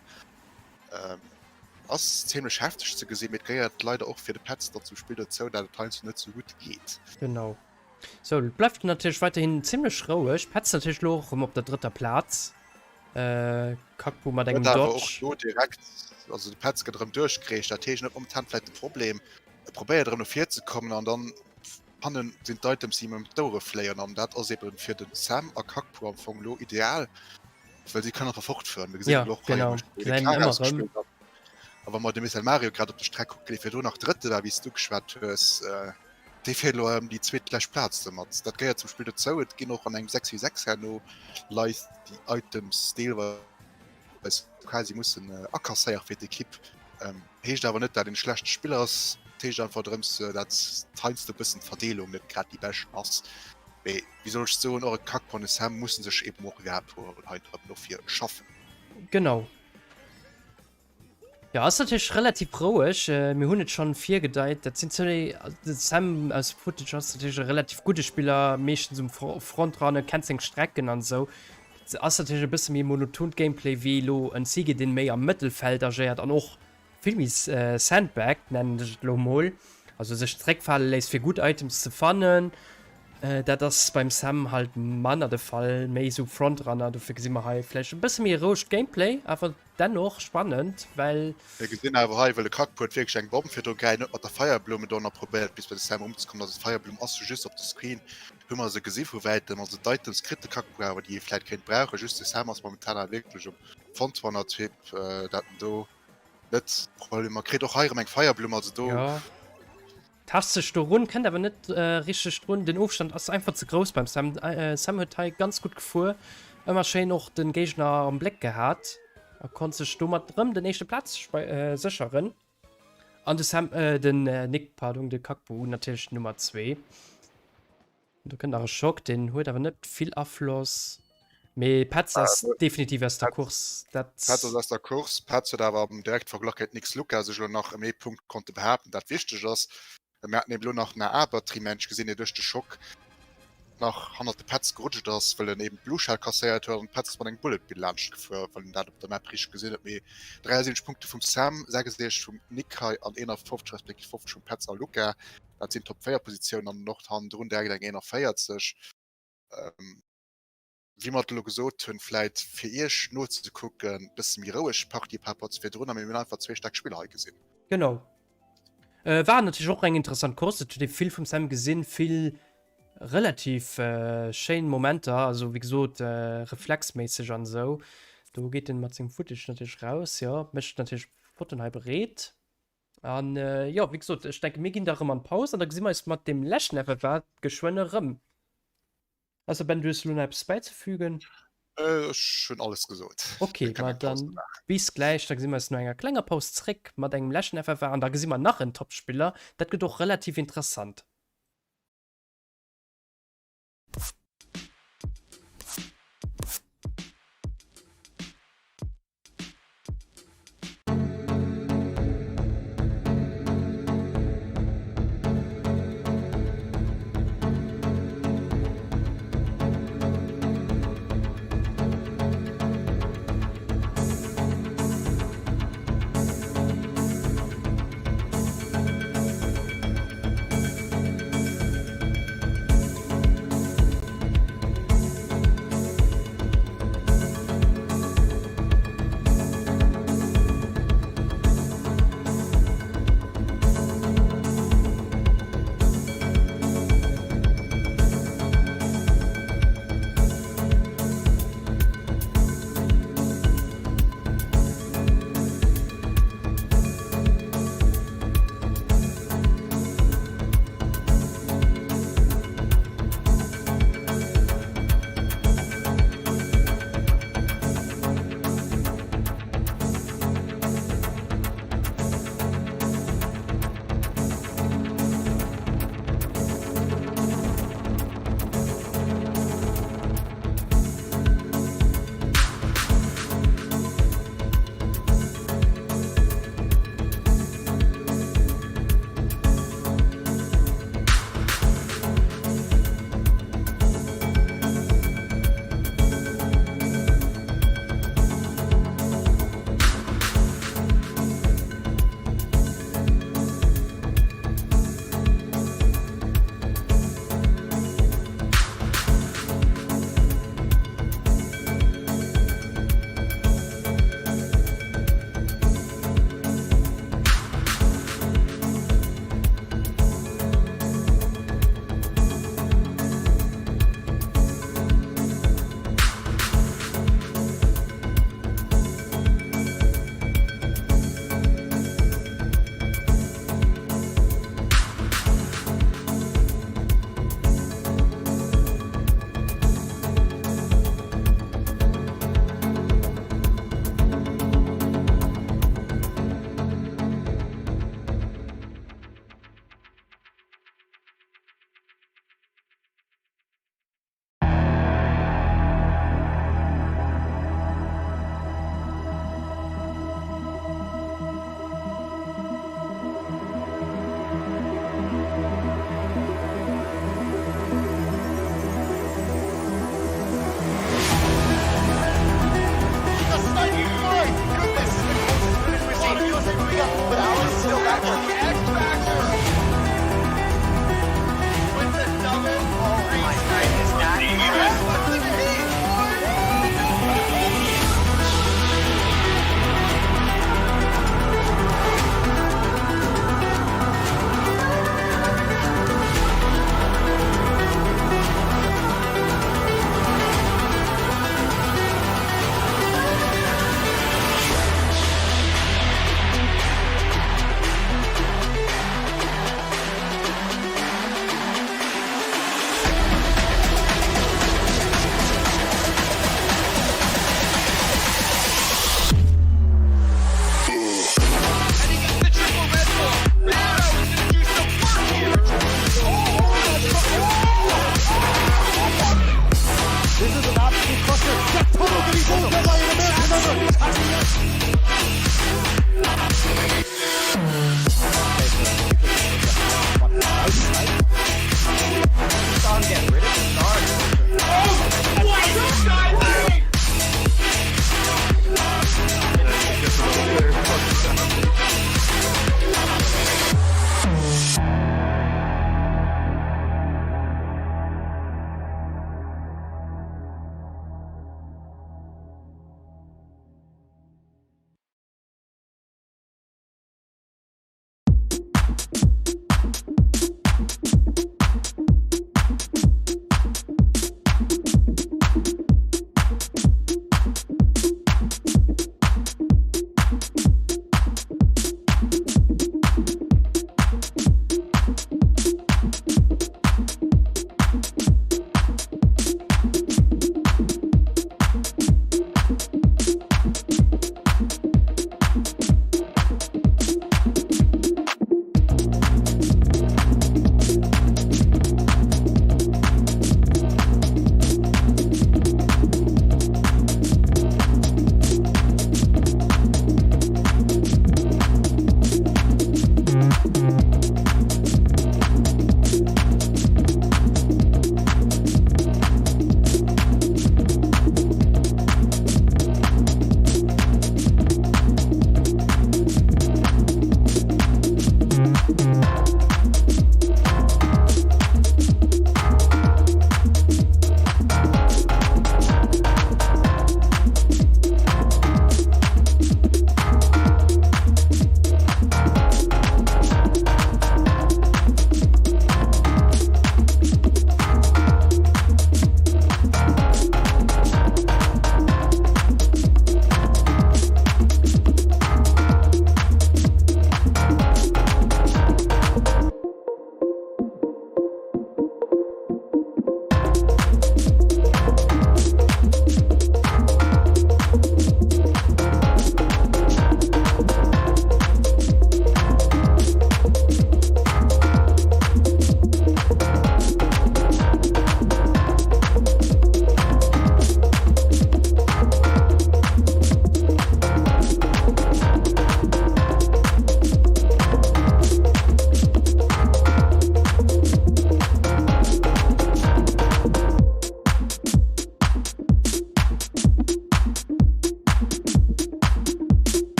Ass zimlech hefteg ze gesinn, mee et gehéiert leider och fir de Petz dann zum Spill dozou, dat et heiansdo net sou gutt geet. Genau. Sou, et bleift natierlech weiderhin zimlech roueg. Petz natierlech elo och erëm op der drëtter Plaz. Kakbu mat engem Dodge. Huet awer och do direkt, also de Petz gëtt erëm duerchgereecht, dat heescht, en huet momentan vläit de Problem, e probéiert erëm no vir ze kommen an dann hannen sinn d'Items, déi him ëm d'Ouere fléien an dat ass eben fir de Sam a Kakbu am Fong elo ideal. Well si kënnen einfach fortfueren. Mir gesinn Ja, elo och hei genau. wou de Gesäit een Kara ëmmer erëm. gespillt hat. A wa mer de Michel Mario grad op der Streck kucken, dee virdru nach Drëtte war, wéi s du geschwat hues, dee fiert elo ëm déi zweetlescht Plaz domat. Dat gehéiert zum Spill dozou. Et ginn och an engem 6 v 6 herno Leit, déi Items deelweis quasi mussen akasséiere fir d'Ekipp. Heescht awer net, dat een e schlechte Spiller ass. Et heescht einfach drëms, dat heiansdo e bëssen d'Verdeelung net grad déi beschten ass. Mee wéi soll ech soen, och e Kakpo an e Sam musse sech eben och iwwerhaapt hei drëm dofir schaffen. Genau. Jo, ass natierlech relativ roueg. Mir hunn et schonn virgedeit, dat sinn zwéi, de Sam aus Footage ass natierlech e relativ gudde Spiller, meeschtens um Frontrunner, kennt seng Strecken an esou. Ass natierlech e bësse méi monotont Gameplay wéi elo en Sigi, deen méi am Mëttelfeld agéiert an och vill méi sandbagged, nennen ech et elo mol, also sech zréckfale léisst fir gutt Items ze fannen. Dat ass beim Sam halt manner de Fall, méi esou Frontrunner. Dofir gesi mer hei vläicht e bësse méi rouegt Gameplay, awer dennoch spannend, well. Mir gesinn awer hei, well de Kakpo huet wierklech eng Bomm virdru gehäit, huet mat der Feierblumm do nach probéiert bis bei de Sam erunzekommen. Also d'Feierblumm ass jo just op de Screen, hu mer se gesi vu wäitem. Also d'Items kritt de Kakpo awer, déi ee vläicht kéint brauchen. Just de Sam ass momentan awer wierklech um Frontrunner-Typ, dat en do net Problemer kritt. Och hei erëm eng Feierblumm, also do. Jo, tascht sech do run, kënnt awer net richteg drun. Den Ofstand ass einfach ze grouss beim Sam. Sam huet hei ganz gutt gefuer, ëmmer schéin och den Géigner am Bléck gehat a konnt sech domat erëm den éischte Plaz sécheren. An de Sam, den Nick, pardon, de Kakbu natierlech Nummer zwee. Do kënnt nach e Schock, deen huet awer net vill Afloss. Mee Petz ass definitiv aus der Course. Dat Petz ass aus der Course. Petz huet awer am direkte Verglach géint Nix Luca sech elo nach ëm ee Punkt konnte behaapten, dat wichteg ass. Mir haten eben elo nach den Abertrimensch gesinn, dee duerch de Schock nach hannert de Petz gerutscht ass, well en eben d'Blue Shell kasséiert huet an de Petz ass mat engem Bullet Bill laanscht gefuer, wann een dat op der Map richteg gesinn huet. Mee 73 Punkte vum Sam, 66 vum Nick hei an 51 respektiv 50 vum Petz a Luca. Dat sinn Top 4 Positiounen an och hannendrun direkt eng 41. Wéi mer et elo gesot hunn, vläit fir Iech nozekucken, bësse méi roueg Partie par rapport zu virdrun, a mir hunn einfach zwee staark Spiller hei gesinn. Genau. War natierlech och eng interessant Course. Et huet ee vill vum Sam gesinn, vill relativ schéin Momenter, also wéi gesot reflexméisseg an esou. Do geet en mat sengem Footage natierlech raus, jo, mécht natierlech Fotoen hei bereet. An jo, wéi gesot, ech denke mir ginn da rëm an d'Paus an da gesi mer eis mat deem leschten FFA geschwënn erëm. Ausser Ben, du hues elo nach eppes bäizefügen? Ech hunn alles gesot. Ok, ma dann bis gläich, da gesi mer eis no enger klenger Paus zréck mat engem leschten FFA an da gesi mer nach en Topspiller. Dat gëtt och relativ interessant.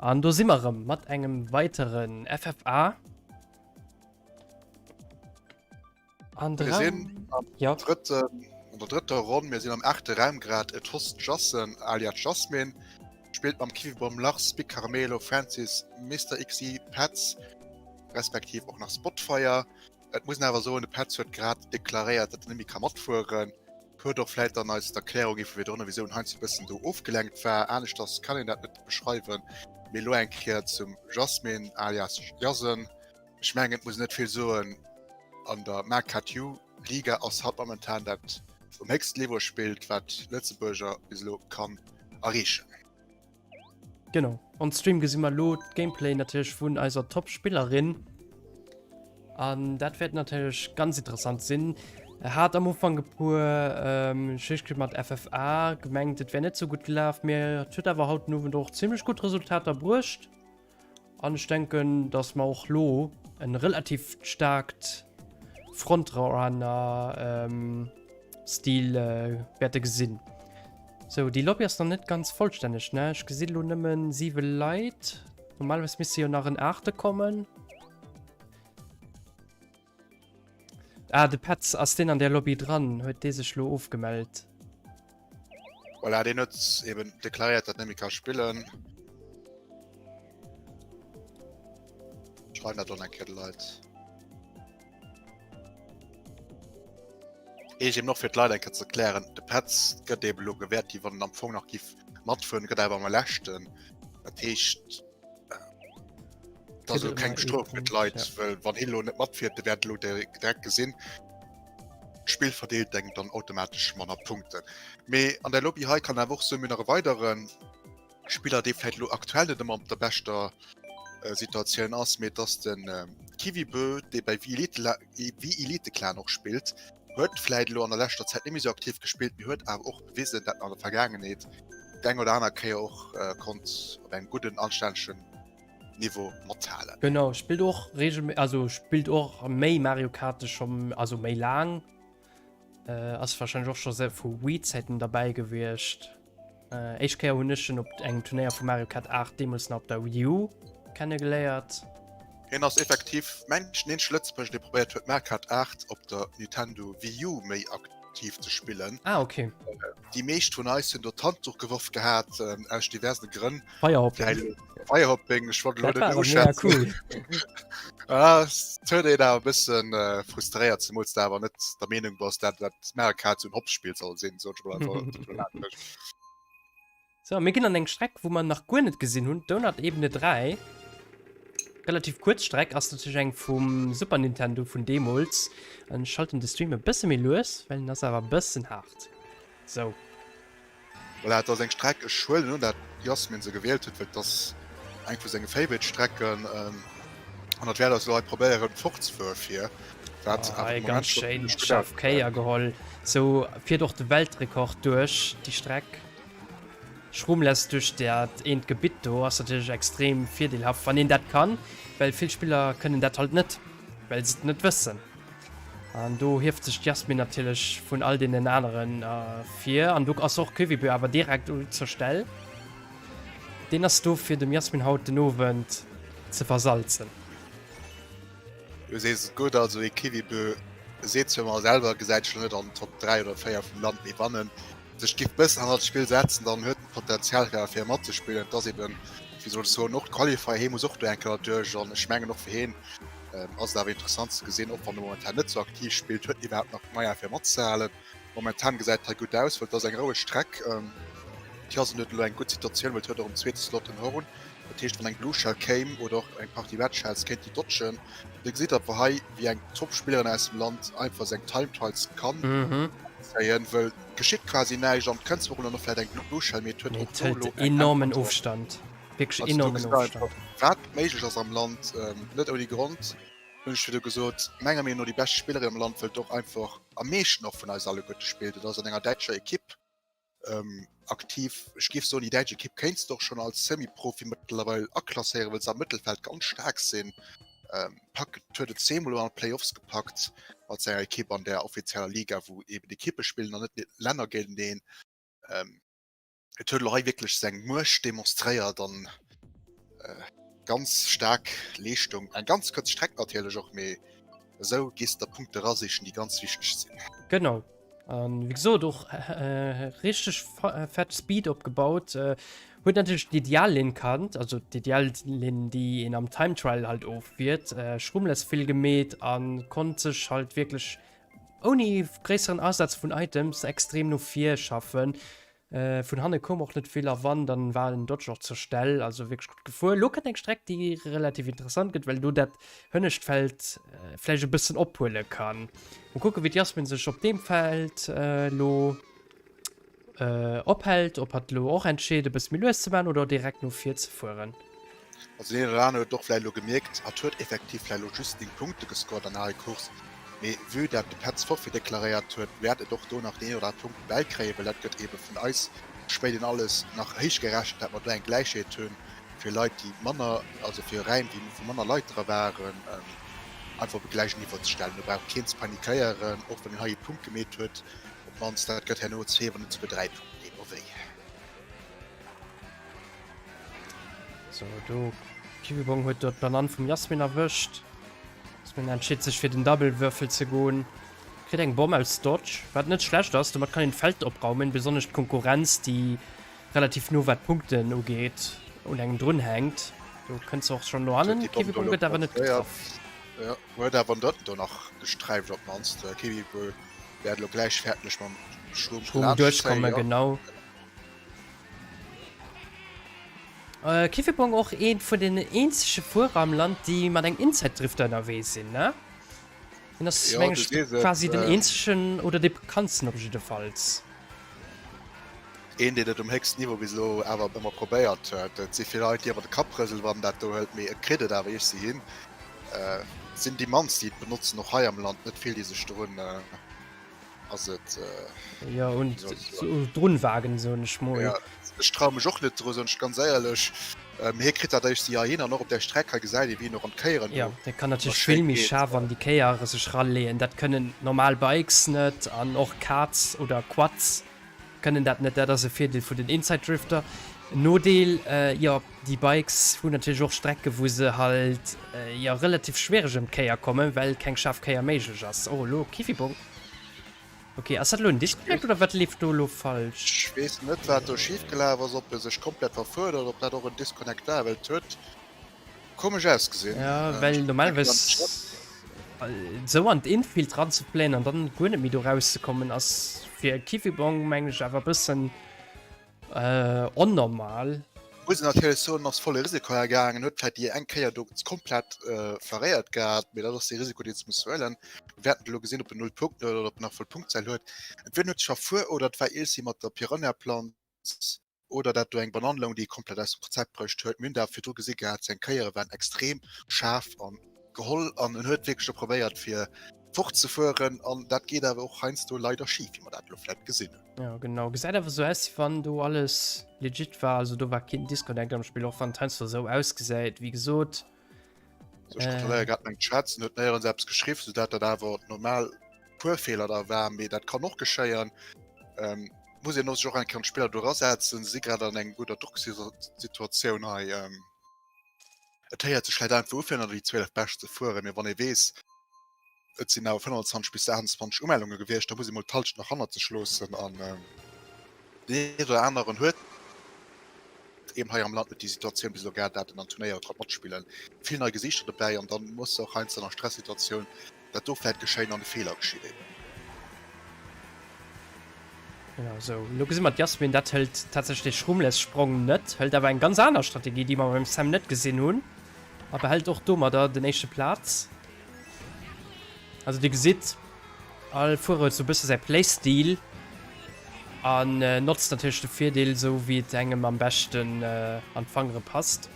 An do si mer erëm mat engem weiteren FFA. An de Raum, ja. Drëtten, an der drëtter Ronn, mir sinn am achte Raum grad. Et host Jassen alias Jasmin, spillt mam Kiwibom Lars, Big Carmelo, Francis, Mister XI, Petz, respektiv och nach Spotfire. Et muss een awer soen, de Petz huet grad deklaréiert, datt en net méi ka matfueren. Huet och vläit dann eis d'Erklärung gi vu virdrun, wisou en heiansdo e bëssen do ofgelenkt war. Aneschters kann een dat net beschreiwen. Mee elo eng Kéier zum Jasmin alias Jasen. Ech mengen, et muss een net vill soen, an der MaCatU Liga ass hatt momentan dat um héchsten Niveau spillt, wat Lëtzebuerger bis elo kann erreechen. Genau, on Stream gesi mer elo d'Gameplay natierlech vun eiser Top-Spillerin. An dat wäert natierlech ganz interessant sinn. Hat am Ufank e puer ähm, Schwierigkeete mat FFA, gemengt et wär net sou gutt gelaf, mee et huet awer haut den Owend och zimmlech gutt Resultater bruecht. An ech denken, dass mer och lo en relativ staarkt Frontrunner ähm, Stil äh, wäerte gesinn. Sou, déi Lobby ass nach net ganz vollstänneg, ne? Ech gesi lo nëmmen 7 Leit. Normalerweis misste jo nach en aachte kommen. Ah, de Petz, ass deen an der Lobby dran? Huet dee sech lo ofgemellt? Voilà, deen huet eben deklaréiert, datt en net méi ka spillen. Schreiwen dat och nach eng Kéier de Leit. Eech eben och fir d'Leit eng Kéier ze erklären, de Petz gëtt eben elo gewäert gi wann en am Fong nach giff matfueren, gëtt awer am leschten. Dat heescht, dat ass elo keng Strof fir d'Leit, well wann hien elo net matfiert, de wäert elo direkt gesinn, d'Spill verdeelt engem dann automatesch manner Punkten. Mee an der Lobby hei kann awer och soen, mir hunn nach e weideren Spiller, dee vläit elo aktuell net ëmmer op der beschter Situatioun ass, mee et ass de Kiwibö, dee bei Elite Clan och spillt, huet vläit elo an der leschter Zäit net méi sou aktiv gespillt, mee huet awer och bewisen, dat en an der Vergaangenheet d'eng oder aner Kéier och konnt op engem gudden, anstännegen Niveau mathalen. Genau, spillt och regelmé also spillt och méi Mario Kart scho also méi laang, ass warscheinlech och scho se vu Wii-Zäiten derbäi gewiescht. Äh, éischt Kéier hunn ech en op engem Turnéier vu Mario Kart 8 deemools nach op der Wii U kennegeléiert. Hien ass effektiv mengen ech den eenzege Lëtzebuerger dee probéiert huet Mario Kart 8 op der Nintendo Wii U méi aktiv ze spillen. Ah okay. Déi meescht vun eis hunn do d'Handduch geworf gehat aus diversen Grënn. Firehopping. Firehopping, ech wollt elo net uschwätzen. Cool. ah, et huet een awer e bëssen frustréiert, zemools de awer net der Meenung bass, dat dat Mario Kart sou en Hoppspill soll sinn, sot ech mol einfach diplomatesch. So, mir ginn an eng Streck, wou mer nach guer net gesinn hunn, Donut Ebene 3. Relativ kuerz Streck, ass natierlech eng vum Super Nintendo vun deemools. An ech schalten de Stream e bësse méi lues, well en ass awer e bëssen haart. Sou. Voilà, et ass eng Streck, ech huelen un, dat d'Yasmin se gewielt huet, well et ass eng vu senge Favorite Strecken. An dat wäert eis elo hei probéieren fortzefuere fir wat awer de Moment scho schéin zimmlech gutt scharf ausgesäit. Kéier geholl. Sou fiert och de Weltrekord duerch déi Streck. Schroomless duerch dat eent Gebitt do ass natierlech extrem virdeelhaft, wann een dat kann, well vill Spiller kënnen dat halt net, well se et net wëssen. An do hieft sech d'Yasmin natierlech vun all deenen aneren ervir. An do ass och Quevibö awer direkt zur Stell. Deen ass do fir dem Yasmin haut den Owend ze versalzen. Du sees et gutt, also ee Kiwibö seet zwar ëmmer selwer, gesäit sech lo net an den Top 3 oder 4 vum Land, mee wann en sech giff bëssen hannert d'Spill setzen, dann huet en d'Potenzial fir awer fir matzespillen. Et ass eben, wéi soll ech soen, och d'Qualifier, hee muss och do eng Kéier duerch an ech mengen och fir heen ass et awer interessant ze gesinn, och wann e momentan net sou aktiv spillt, huet en iwwerhaapt nach d'Moyen fir matzehalen. Momentan gesäit et hei gutt aus, well et ass eng roueg Streck. D'Yasmin huet elo eng gutt Situatioun, well et huet och um zweete Slot en Horn. Dat heescht, wann eng Blue Shell kéim oder och eng Partie Red Shells, kéint déi dodgen. Dir gesitt awer hei, wéi eng Top-Spillerin aus dem Land einfach seng Time Trials kann zéien, wëll et geschitt quasi näischt an et kënnt zwar och elo nach vläicht eng Blue Shell, mee et huet och do elo eng enormen Ofstand, wierklech enormen Ofstand. Wat méiglech ass am Land, net ouni Grond hunn ech virdu gesot, menger Meenung no déi bescht Spillerin am Land, wëll et och einfach am meeschten och vun eis alleguerte spillt. Et ass an enger däitscher Ekipp aktiv. Ech géif soen, déi däitsch Ekipp kéints de och schonn als Semi-Profi mëttlerweil aklasséieren, well se am Mëttelfeld ganz staark sinn. Pack huet et zweemol an d'Playoffs gepackt mat senger Ekipp an der offizieller Liga, wou eben Ekippe spillen an net Länner géinteneen. Et huet elo hei wierklech seng Muecht demonstréiert an. Ganz staark Leeschtung. Eng ganz kuerz Streck natierlech och, mee esou gees de der Punkte rasichen, déi ganz wichteg sinn. Genau. An wéi gesot och richteg fett Speed opgebaut. Huet natierlech d'Ideallinn kannt, also d'Ideallinn, déi een am Time Trial halt offiert. Schrummless vill gemeet a konnt sech halt wierklech ouni gréisseren Asaz vun Items extrem no vir schaffen. Vun hanne koum och net vill a wann, dann war den Dodge och zur Stell, also wierklech gutt gefuer. Elo kënnt eng Streck, déi relativ interessant gëtt, well do dat hënnescht Feld vläicht e bëssen ophuele kann. Mol kucke wéi d'Jasmin sech op deem Feld elo ophält, ob hatt elo och entscheet e bësse méi lues ze maachen oder direkt no vir ze fueren. Also deen een oder anere huet och vläicht elo gemierkt, hatt huet effektiv vläicht elo just 9 Punkte gescored an der Course, mee vue dat de Petz Forfait deklaréiert huet, wäert et och do nach deen een oder anere Punkt bäikréien, well dat gëtt eebe vun eis spéit en alles nach héich gerechent, dat mer do eng Gläichheet hunn fir Leit déi manner, also fir Räim déi wou manner Leit dra waren, einfach op e gläichen Niveau ze stellen. Do brauch keen ze panikéieren, och wann een hei ee Punkt gemeet huet, op d'mannst dat gëtt herno zwee, wann net souguer 3 Punkten, deemno wéi. So, do Kiwibong huet dort d'Banann vum Jasmin erwëscht. Jasmin entscheet sech fir den Double-Würfel ze goen. Kritt eng Bomm aus Dodge, wat net schlecht ass. Domat kann een d'Feld opraumen, besonnesch d'Konkurrenz, déi relativ no wat d'Punkten ugeet, un engem drun hänkt. Do kënnt se och schonn no hannen. Kiwibong gëtt awer net getraff. Ja, huet awer en drëtten do nach gesträift op d'mannst. Kiwibong wäert elo gläich fäertlech mam Schroom duerchkommen, genau. Kiffebong och een vun den eenzege Fuerer am Land, déi mat engem Inside Drifter ënnerwee sinn, ne? Hien ass, Jo, meng du ech, sees et. quasi den eenzegen oder dee bekanntsten op jiddefalls. Een, deen et um héchsten Niveau bis elo awer ëmmer probéiert huet. Et si vill Leit, déi awer de Kapp rëselen, wann dat do hëlt, mee e kritt et awer iergsi hin. Et sinn déi mannst, déi et benotzen, och hei am Land net vill, déi sech drun. Ass et Jo un drun wagen soen ech mol. Ja ech trau mech och net dru soen ech ganz éierlech. Mee hie kritt dat éischt Joer hin an och op där Streck hei gesäit ee wéi en och an d'Kéieren do. Jo dee kann natierlech vill méi schaarf an déi Kéiere sech raleeën. Dat kënnen normal Bikes net an och Karts oder Quads kënnen dat net. Dat ass e Virdeel vun den Inside Drifter. Nodeel, jo déi Bikes hunn natierlech och Strecke wou se halt jo relativ schwiereg ëm d'Kéier kommen, well keng schaarf Kéier méiglech ass. Oh elo Kiffibong. Ok, ass dat elo en Disconnect oder wat leeft do elo falsch? Ech weess net wat do schif gelaf ass, ob e sech komplett verfuer huet oder ob dat och en Disconnect war, well et huet komesch ausgesinn. Ja, well normalerweis esou an d'Infield ranzefléien an dann guer net méi do rauszekommen ass fir e Kiffibong meng ech awer e bëssen Onnormal. Muss een natierlech soen, ass volle Risiko agaangen, huet vläit déi eng Kéier do komplett verréiert gehat, mee dat ass dee Risiko, deen s de muss huelen. Mir wäerten et elo gesinn, ob en null Punkten huet oder ob en nach voll Punktzahl huet. Entweder en huet sech verfuer oder et war iergendwéi mat der Piranha-Plant oder dat do eng Banann loung, déi e komplett aus dem Konzept bruecht huet. Mir hunn dat virdru gesi gehat, seng Kéiere waren extrem schaarf an geholl an en huet wierklech do probéiert, fir fortzefueren an dat geet awer och heiansdo leider schif, wéi mer dat elo vläit gesinn hunn. Ja genau, gesäit awer sou aus wéi wann do alles legit war, also do war keen Disconnect am Spill, och wann et heiansdo sou ausgesäit, wéi gesot. So, ech kontrolléiere grad meng Chats, en huet néierens eppes geschriww, sou dat dat awer normal Puerfeeler da war, mee dat kann och geschéien. Ähm, muss een sech och eng Kéier an d'Spiller do erasetzen, se si grad an engem gudder Drocksituatioun hei. Ähm, et héiert sech vläit einfach u fir ënner déi 12 Bescht ze fueren, mee wann ee weess, Et sinn awer 25 bis 28 Umellunge gewiescht, da muss ee mol d'Halschent nach hannert sech loossen an deen een oder aneren huet eben hei am Land net déi Situatioun bis elo gehat, dat en an Turnéiere konnt matspillen. Vill nei Gesiichter dobäi an dann muss och heiansdo an der Stressituatioun dat do vläit geschéien an e Feeler geschitt eben. Genau esou. Elo gesi mer d'Yasmin, dat hëlt tatsächlech dee Schrummlessprong net, hëlt awer eng ganz aner Strategie, déi mer beim Sam net gesinn hunn a behält och domadder den éischte Plaz. Also dir gesitt, all Fuerer huet sou e bësse säi Playstyle an notzt natierlech de Virdeel sou wéi et engem am beschten an d'Fangere passt.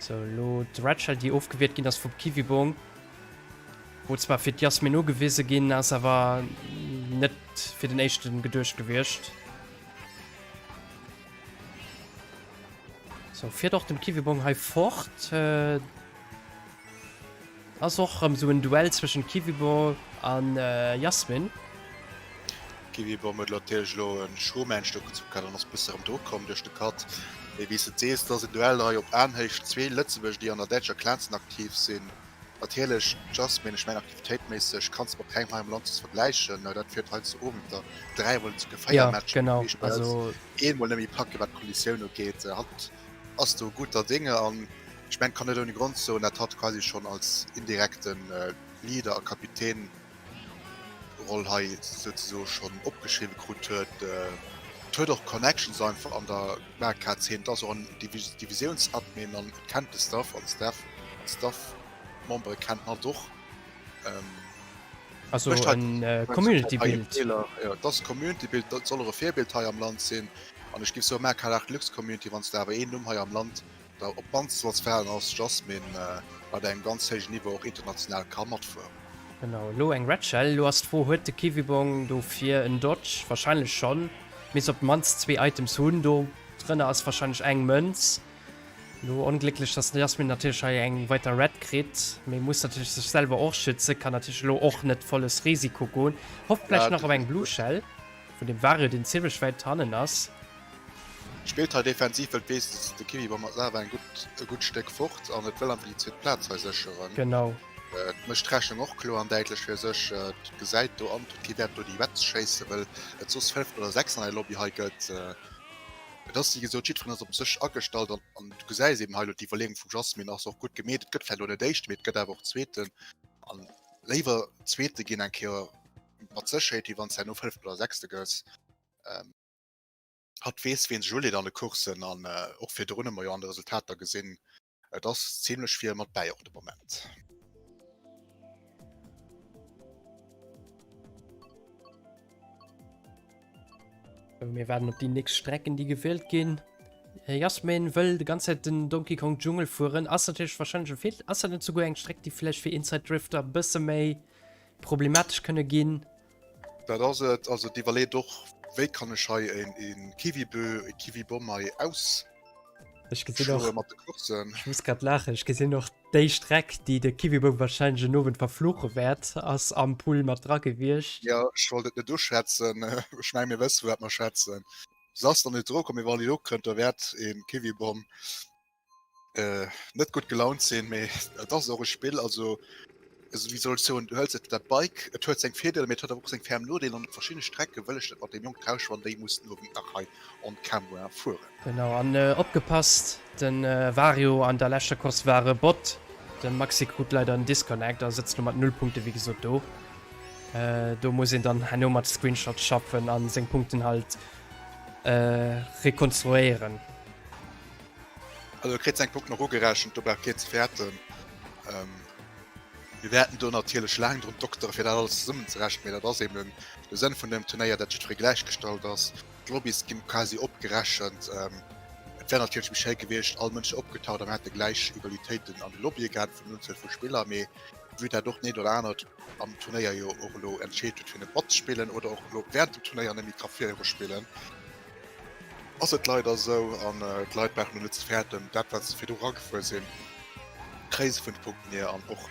Sou, elo d'Red Shell déi ofgewiert ginn ass vum Kiwibong, wou zwar fir d'Yasmin ugewise ginn ass, awer net fir den éischte geduecht gewiescht. Sou, fiert och dem Kiwibong hei fort. Ass och rëm sou en Duell zwëschen Kiwibong an Jasmin. Kiwibong huet natierlech elo en Showmatch do gezu gehat an ass bësse rëm dru komm duerch de Cut. Mee wéi s de et sees, et ass en Duell hei op Aenhéicht, zwee Lëtzebuerger, déi an der däitscher Clanszene aktiv sinn. Natierlech d'Jasmine, ech mengen aktivitéitméisseg kanns de mat kengem hei am Land vergläichen, dat féiert hei zu Owenter 3 mol esouguer 4 Ja, Matcher, genau, wéi ech bei eis also. eemol net méi packe wat d'Konditioun ugeet. Hatt ass do guter Dinge an ech mengen, kann net ouni Grond soen, dat hatt quasi schonn als indirekten Leader a Kapitän Roll hei souzesoe schonn opgeschriwwe krut huet. Et huet och Connections einfach an der Mario-Kart-Zeen. Et ass och en Divisiounsadmin an et kennt de Staff an Staff an Staff-Membere kennen hatt och. Also en Community-Bild. Jo, et ass e Community-Bild, dat soll och e Virbild hei am Land sinn. An ech géif soen, Mario Kart 8 Deluxe Community, wann s de awer een Numm hei am Land der op d'mannst soll falen ass Jasmine wat engem ganz héijen Niveau och international ka matfueren. Genau, elo eng Red Shell. Elo ass d'Fro, huet de Kiwibong dofir en Dodge? Wahrscheinlech schonn. Misst op d'mannst zwee Items hunn. Do drënner ass wahrscheinlech eng Mënz. Elo onglécklech, dass den Jasmine natierlech hei eng weiter Red kritt, mee muss natierlech sech selwer och schützen. Kann natierlech elo och net volles Risiko goen. Hofft vläicht nach op eng Blue Shell vun dem Wario, deen zimmlech wäit hannen ass. Spillt hei defensiv, well et weess, dass de Kimi beim Alava eng gutt, e gutt Stéck fort an et wëll einfach déi zweet Plaz hei sécheren. Genau. Et mécht d'Rechnung och kloer an däitlech fir sech. Et gesäit do an, et huet kee Wäert do déi Wett ze schéissen, well et soss fënneften oder sechsten an der Lobby hei gëtt. Et ass wéi gesot, jiddwereen ass op sech agestallt an, an du gesäis eben hei elo d'Iwwerleeung vum Jasmin ass och gutt gemeet. Et gëtt vläicht elo net Éischte, mee et gëtt awer och Zweeten an léiwer Zweete ginn eng Kéier mat Sécherheet, wéi wann s de herno Fënneften oder Sechste gëss. Hatt weess, wien sech uleet an de Courssen an och virdrun hu mer jo an de Resultater gesinn, et ass zimlech vir mat bäi och de Moment. Mir waarden op déi nächst Strecken, déi gewielt ginn. Jasmin wëll de ganz Zäit den Donkey Kong Dschungel fueren. Ass natierlech wahrscheinlech e Vill. Ass dat net souguer eng Streck, déi vläicht fir Inside Drifter e bësse méi problematesch kënne ginn? Dat ass et. Also et iwwerleet och, wéi kann ech hei een Kiwibö, e Kiwibom hei Ech gesinn och, ausschloe mat de Coursen. ech muss grad laachen, ech gesinn och déi Streck, déi de Kiwibom wahrscheinlech en Owend verfluche wäert, ass am Pool mat dra gewiescht. Jo, ech wollt et net uschwätzen. Ech menge mir wësse wat mer schwätzen. Se ass nach net drokomm, mee wann déi do kënnt, da wäert e Kiwibom äh, net gutt gelaunt sinn, mee et ass och e Spill, also also wéi soll ech soen, du hëls et dat Bike, et huet seng Virdeeler, mee et huet awer och seng ferm Nodeeler an op verschiddene Strecke wëll ech net mat deem Jong tauschen, wann déi muss den Owend nach hei on camera fueren. Genau, an opgepasst, de Vario an der leschter Course war e Bot, de Maxi krut leider en Disconnect a sëtzt lo mat 0 Punkte wéi gesot do. Do muss een dann herno mat Screenshots schaffen a seng Punkten halt rekonstruéieren. Also e kritt seng Punkten och ugerechent, do brauch keen ze fäerten. Mir wäerten do natierlech laang drun dokteren, fir dat alles zesummen ze rechnen, mee dat ass eben de Sënn vun dem Turnéier, dat jiddweree gläichgestallt ass. D'Lobbys ginn quasi opgerechent. Et wär natierlech méi schéi gewiescht, all Mënsch wär opgetaucht a mir hätte gläich Egalitéiten an de Lobbye gehat vun der Unzuel vu Spiller, mee vue dat och den een oder anert am Turnéier jo och elo entscheet huet, fir net matzespillen oder och elo wärend dem Turnéier net méi ka viru spillen, Ass et leider esou an d'Leit brauchen do net ze fäerten. Dat wat se virdru ragefuer sinn, kréie se vun de Punkten hier an och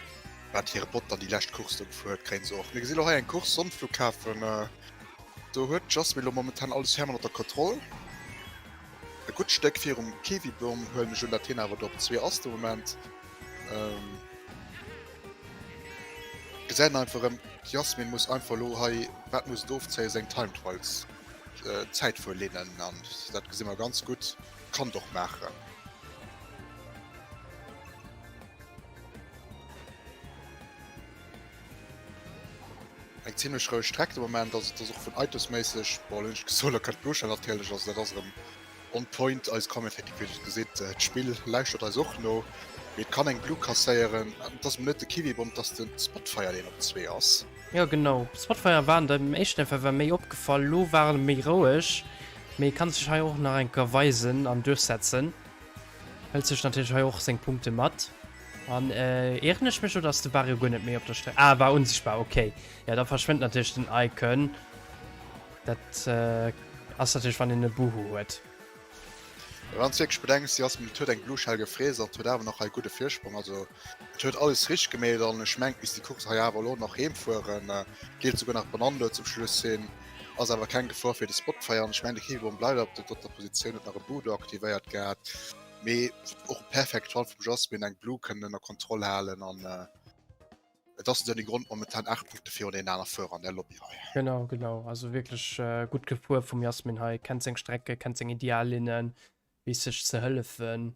wat hire Bot dann déi lescht Course do gefuer huet, kréie se och. Mir gesinn elo hei eng Course Sonnflughafen. Do huet d'Jasmine elo momentan alles ferm ënner der Kontroll. E gutt Stéck virum Kiwibom, huelen ech un, dat hien awer do op 2 ass de Moment. Gesäit einfach erëm, d'Jasmine muss einfach elo hei, wat muss et ofzéien, seng Time Trials Zäitfuerlinnen an dat gesi mer ganz gutt, kann et och maachen. Eng zimlech roueg Streck de Moment, also et ass och vun Items-méisseg, bon elo hunn ech gesot, elo kënnt d'Bluescha natierlech, also dat ass erëm On point, eis Commentating, wéi dir gesitt, d'Spill lauschtert eis och no, mee et kann eng Blue kasséieren. An et ass mol net de Kiwibomb, et ass de Spotfire deen op 2 ass. Jo genau, Spotfire war an dem éischten FFR méi opgefall, lo war en méi roueg, mee kann sech hei och nach eng Kéier weisen an duerchsetzen. Hëlt sech natierlech hei och seng Punkte mat. An ieren ech mech oder ass de Vario guer net méi op der Streck? Ah war unsichtbar, ok. Jo da verschwënnt natierlech den Icon. Dat ass natierlech wann een e Boohoo huet. Wann s wierklech bedenks, Jasmin, et huet eng Blue Shell gefrees an et huet awer nach hei gudde Virsprong. Also et huet alles richteg gemeet an ech mengt misst déi Course hei awer elo nach heem fueren. Geet souguer nach d'Banann do zum Schluss hin. Ass awer keng Gefor fir de Spotfire an ech mengen de Killbomb bleift op der drëtter Positioun, huet nach e Boo do aktivéiert gehat, mee och e perfekt Fall vum Jasmin, eng Blue kënnen ënner Kontroll halen an et ass net ouni Grond momentan 8 Punkte virun deenen aner Fuerer an der Lobby hei. Genau, genau, also wierklech gutt gefuer vum Jasmin hei, kennt seng Strecke, kennt seng Ideallinnen, weess sech ze hëllefen.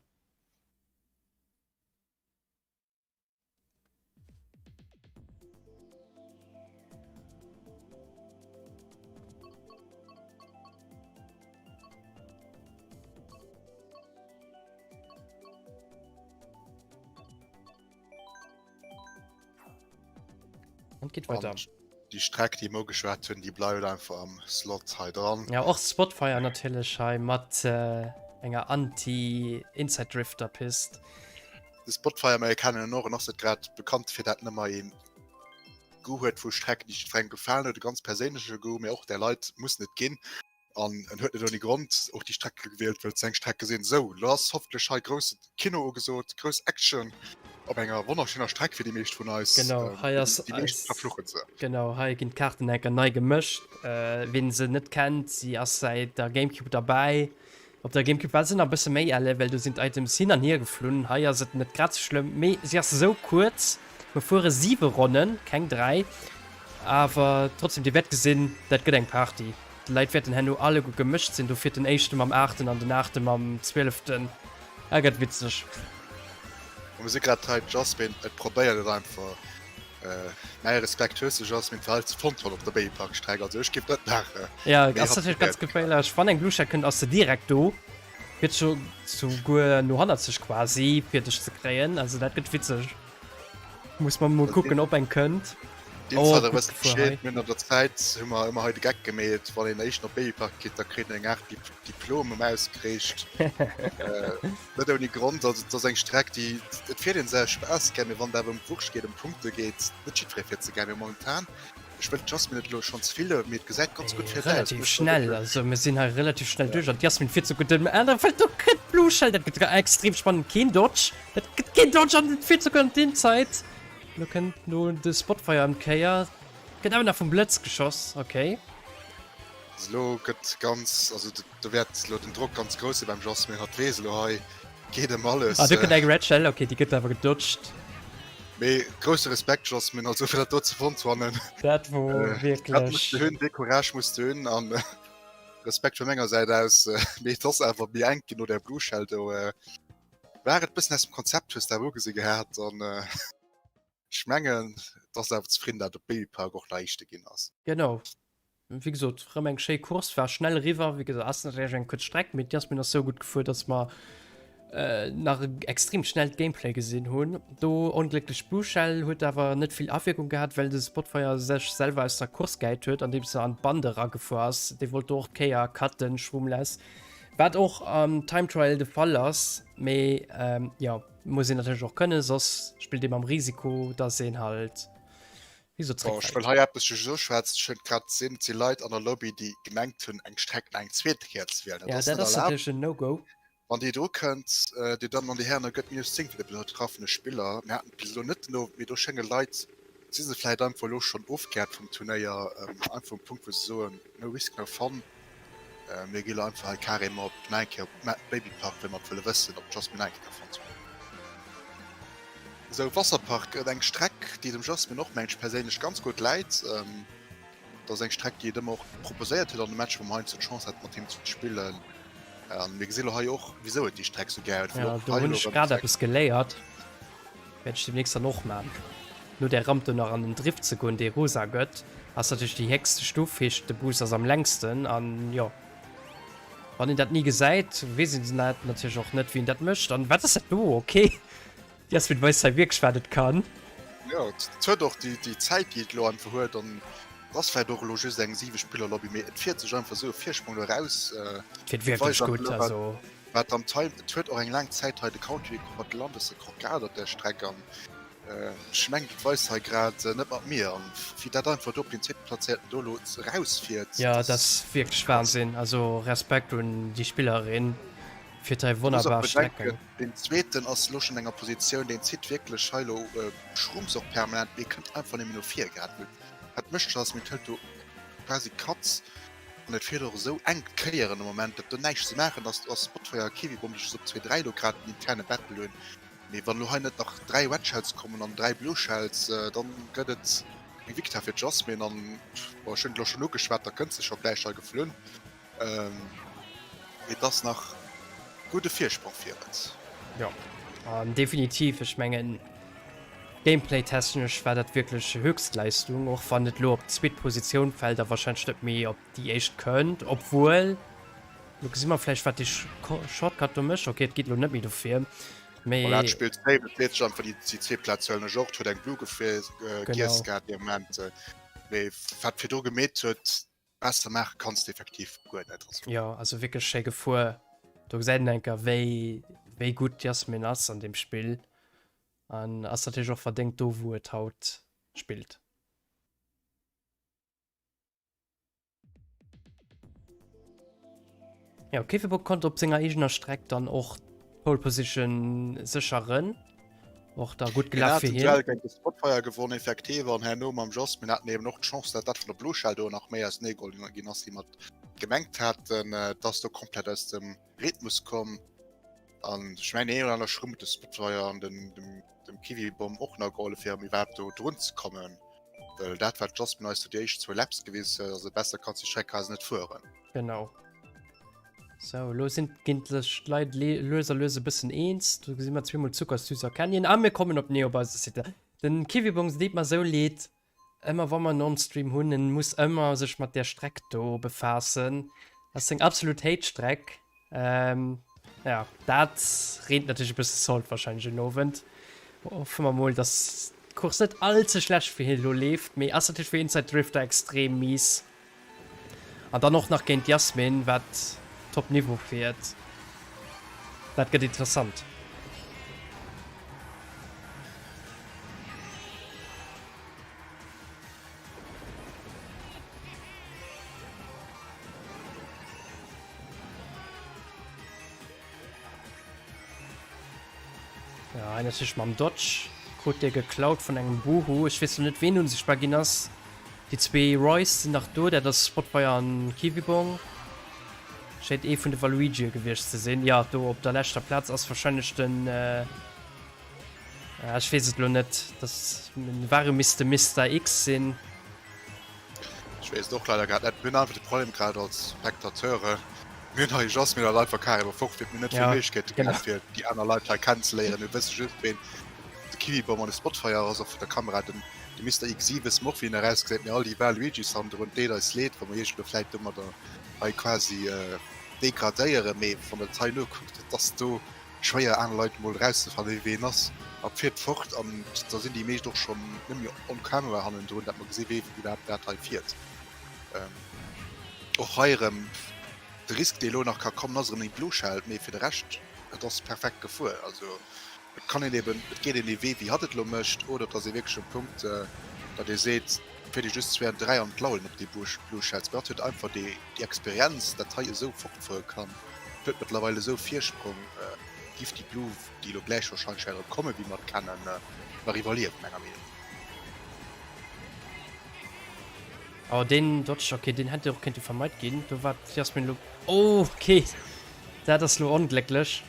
Und geht weiter. Déi Streck, déi mer ugeschwat hunn, déi bleift einfach am Slot hei dran. Ja, och Spotfire natierlech hei mat äh, enger Anti-Inside-Drifter-Pist. De Spotfire, mir kennen en och, en ass net grad bekannt fir dat en ëmmer een Goût huet vu Strecken, déi jiddwerengem gefalen huet, e ganz perséinleche Goût, mee och där Leit mussen et ginn. An en huet net ouni Grond och déi Strecke gewielt, wëll et seng Strecke sinn. Sou, lo ass hoffentlech hei grousse Kino ugesot, grouss Action op enger wonnerschéiner Streck fir déi meescht vun eis. Genau, hei ass déi meescht verfluchen se. Genau, hei ginn d'Kaarten enker nei gemëscht. Wien se net kennt, si ass säit der Gamecube derbäi. Op der Gamecube war se nach e bësse méi elle, well do sinn d'Items hin an hier geflunn. Hei ass et net grad sou schlëmm, mee si ass esou kuerz. Mer fuere 7 Ronnen, keng 3. Awer trotzdem, dir wäert gesinn, dat gëtt eng Party. D'Leit wäerten herno alleguer gemëscht sinn. Do fiert den éischte mam aachten an den aachte mam zwieleften. Dat gëtt witzeg. A mir si grad hei, d'Jasmine, et probéiert et einfach. Mäi Respekt hues de Jasmine fir hei ze fonnt op der Babypark-Streck. Also ech géif dat maachen. Ja, ass natierlech ganz geféierlech. Wann eng Blue Shell kënnt, ass se direkt do. Fiert scho souguer no hannerzeg quasi, fir dech ze kréien. Also dat gëtt witzeg. Muss mer mol kucken, ob eng kënnt. Oh, gutt gefuer hei. Mir hunn an der Zäit hu mer ëmmer hei de Geck gemeet, wann een éischten op Babypark geet, da kritt een eng Aart Diplom ëm ausgereecht. Net ouni Grond, also et ass eng Streck, déi et fiert een se Spaass gär, mee wann et awer ëm d'Wurscht geet, ëm Punkte geet, net jiddweree fiert se gär. Mee momentan, ech wëll d'Jasmine net elo schonn ze vill luewen, mee et gesäit ganz gutt fir et aus. Relativ schnell, also mir sinn hei relativ schnell duerch an d'Jasmine fiert souguer dem anere Feld, do kënnt d'Blue Shell, dat gëtt extrem spannend, keen Dodge, dat gëtt keen Dodge an et fiert souguer an d'Inside. Lo kënnt no de Spotfire ëm d'Kéier. Gëtt awer nach vum Blëtz geschoss, ok. Also lo gëtt ganz, also do wäert lo den Drock ganz grouss si beim Jasmin, hatt weess elo hei geet ëm alles. Ah do kënnt eng Red Shell, ok déi gëtt awer gedodged. Mee grousse Respekt Jasmin, also fir dat do ze fonnt hannen. Dat wor wierklech. Dat muss de hunn, dee Courage muss de hunn an Respekt vu menger Säit aus. Mee et ass awer méi enk ginn no där Blue Shell do. War et bëssen aus dem Konzept, hues de awer ugesi gehat an ech mengen et ass awer zefridden dat op Babypark och nach éischte ginn ass. Genau, wéi gesot rëm eng schéi Course, war schnell eriwwer, wéi gesot ass natierlech eng kuerz Streck, mee d'Jasmin ass sou gutt gefuer, dass mer nach e extrem schnellt Gameplay gesinn hunn. Do onglécklech Blue Shell huet awer net vill Awierkung gehat, well de Spotfire sech selwer aus der Course gehäit huet, andeems e an d'Bande eragefuer ass. Dee wollt do och d'Kéier cutten, Schwummless. Wat och am Time Trial de Fall ass, mee ähm, ja, muss een natierlech och kënnen, soss spillt ee mam Risiko, dass een halt wéi so Bon, ech wëll hei eppes just uschwätzen, ech hunn grad gesinn, et si Leit an der Lobby, déi gemengt hunn, eng Streck nach eng zweete Kéier ze wielen. Dat Ja, ass net dat ass erlaabt. natierlech en No-Go. Wann Dir do kënnt, Dir Dammen an Dir Hären, da gëtt minus 10 fir de betraffene Spiller. Mir haten et bis elo net den Owend, mee do schénge Leit, si se vläicht einfach elo schonn ofgehäert vum Turnéier, einfach um Punkt, wou se soen, no risk, no fun. Mir gi lo einfach hei carrément op nach eng Kéier op Babypark, well mer wëlle wëssen, ob d'Jasmine nach eng Kéier ka fonnt hunn. Esou, Wasserpark, eng Streck, déi dem Jasmine och, mengen ech perséinlech, ganz gutt läit. Dat ass eng Streck, déi et ëmmer och proposéiert huet an de Matcher, wou mer heiansdo d'Chance haten, mat him ze spillen. An mir gesi lo hei och, wisou et déi Streck sou gär huet, well och hei elo erëm. Jo, do hunn ech grad eppes geléiert. Wäert ech demnächst dann och man. No där Ramp do nach an den Drift ze goen, dee rosa gëtt, ass natierlech déi héchste Stuff, heescht de Boost ass am längsten an jo, wann een dat ni gesäit, weess een dat natierlech och net, wéi een dat mécht. An wat ass dat do? Ok, d'Jasmin weist hei wierklech wat et kann. Jo, et huet och déi Zäit, déi et elo einfach huet an et ass vläicht och elo just eng 7 Spiller Lobby, mee et fiert sech einfach esou e Virsprong elo eraus. Et fiert wierklech gutt, also. Wat am Time, et huet och eng laang Zäit hei de Country mat Landesrekord gehat op där Streck an ech mengen dat weist hei grad net mat mir an wéi dat einfach do op den zweetplazéierten do elo erausfiert. Jo dat ass wierklech Wahnsinn, also Respekt un déi Spillerin, fiert hei wonnerbar Strecken. Deen zweeten ass elo schonn an enger Positioun, deen zitt wierklech hei elo Schrumps och permanent, mee kënnt einfach net méi no vir grad. Dat mécht Jasmin, hëlt do quasi Cuts. An et fiert och esou enk d'Kéieren am Moment, datt do näischt ze maachen ass. Do ass Spotfire a Kiwibomb, déi just op 2, 3 elo grad en interne Battle hunn. Mee wann elo hei net nach 3 Red Shells kommen an 3 Blue Shells, dann gëtt et eng Victoire fir d'Jasmine. An bon, ech hunn et elo schonn ugeschwat, da kënnt se scho gläich hei geflunn. Mee et ass nach gudde Virsprong fir et. Jo, an definitiv, ech mengen Gameplay-technesch war dat wierklech Höchstleistung, och wann et elo op d'zweet Positioun fält a warscheinlech net méi op déi éischt kënnt, obwuel, elo gesi mer vläicht wat dee Shortcut do mécht, ok et geet elo net méi dofir, mee. Voilà, et spillt safe, et leet sech einfach déi zweet Plaz huelen ech och, et huet eng Blue giess gehat dee Moment, mee wat virdru gemeet huet, Besser maache kanns de effektiv guer net. Also. Jo, also wierklech schéi gefuer. Do gesäit een enker wéi wéi gutt d'Jasmin ass an deem Spill an ass natierlech och verdéngt do wou et haut spillt. Jo, Käfebock konnt op senger eegener Streck dann och d'Pole Position sécheren. Och da gutt gelaf fir hien. Duell géint de Spotfire gewonn effektiv an herno mam Jos. Mir haten eben och d'Chance, dat dat vun der Blue Shell do nach méi ausernee geholl ginn ass, wéi mer gemengt haten. Et ass do komplett aus dem Rhythmus komm an ech mengen een oder aner Schrumm huet de Spotfire an den dem dem Kiwi-Bomb och nach gehollef fir erëm iwwerhaapt do drun ze kommen. Well dat wat d'Jasmine eis do déi éischt zwou Laps gewisen huet, also besser kanns du déi Streck quasi net fueren. Genau. Sou, elo sinn ginn sech d'Leit lues a lues e bëssen eens. Do gesi mer zweemol Zuckersüßer Canyon a mir kommen op Neobasis City. Den Kiwibong, se deet mer esou leed, ëmmer wa mer en On-Stream hunn, en muss ëmmer sech mat där Streck do befaassen. Dat ass seng absolut Hate-Streck. Ähm, ja, dat reent natierlech e bësse Salt warscheinlech en Owend. Hoffe mer mol, dass d'Course net all ze schlecht fir hien elo leeft, mee ass natierlech fir Inside Drifter extrem mies. An dann och nach géint d'Yasmin, wat Top Niveau fiert. Dat gëtt interessant. Ja, hei natierlech mam Dodge. Krut dee geklaut vun engem Boohoo. Ech weess lo net, ween unsichtbar ginn ass. Déi zwee Roys sinn nach do, dat ass Spotfire an Kiwibong. Schéint ee vun de Waluigie gewiescht ze sinn. Ja, do op der leschter Plaz ass wahrscheinlech den... Äh, ech weess et lo net. Das Wario misst de Mister X sinn. Ech weess et och leider grad net. Mir hunn einfach de Problem grad als Spectateure, mir hunn hei Jasmin an einfach Karim fort, fir mir net vill Méiglechkeete gehat fir déi aner Leit hei kennenzeléieren. Mir wësse just ween de Kiwibomb an de Spotfire ass, och vun der Kamera den de Mister XI wësse mer och wéi en erausgesäit, mee all déi Waluigis hannendrun, et deet eis leed wa mer iech elo vläit domadder hei quasi degradéieren, mee wann der et hei nokuckt, et ass do schwéier aner Leit mol erauszefannen wee ween ass a fiert fort an da sinn déi meescht och schonn net méi on camera hannendrun, dat mer gesi wee iwwerhaapt dat hei fiert. Och hei erëm de Risk dee elo nach ka kommen ass erëm eng Blue Shell, mee fir de Rescht et ass perfekt gefuer. Also et kann een eben, et geet een dee Wee wéi hatt et elo mécht oder et ass ee wierklech um Punkt datt ee seet fiert ee just 2 an 3 an d'Lauen op déi Blue Shells, mee hatt huet einfach déi Experienz dat hei esou fortfuere kann. Huet mëttlerweil esou Virsprong, giff déi Blue, déi elo gläich wahrscheinlech wäert erëm kommen, wéi mer et kennen, nach iwwerliewen, menger Meenung no. Oh deen Dodge, ok deen hätt och kéinte vermeit ginn, do war d'Jasmin elo, oh ok dat ass lo onglécklech.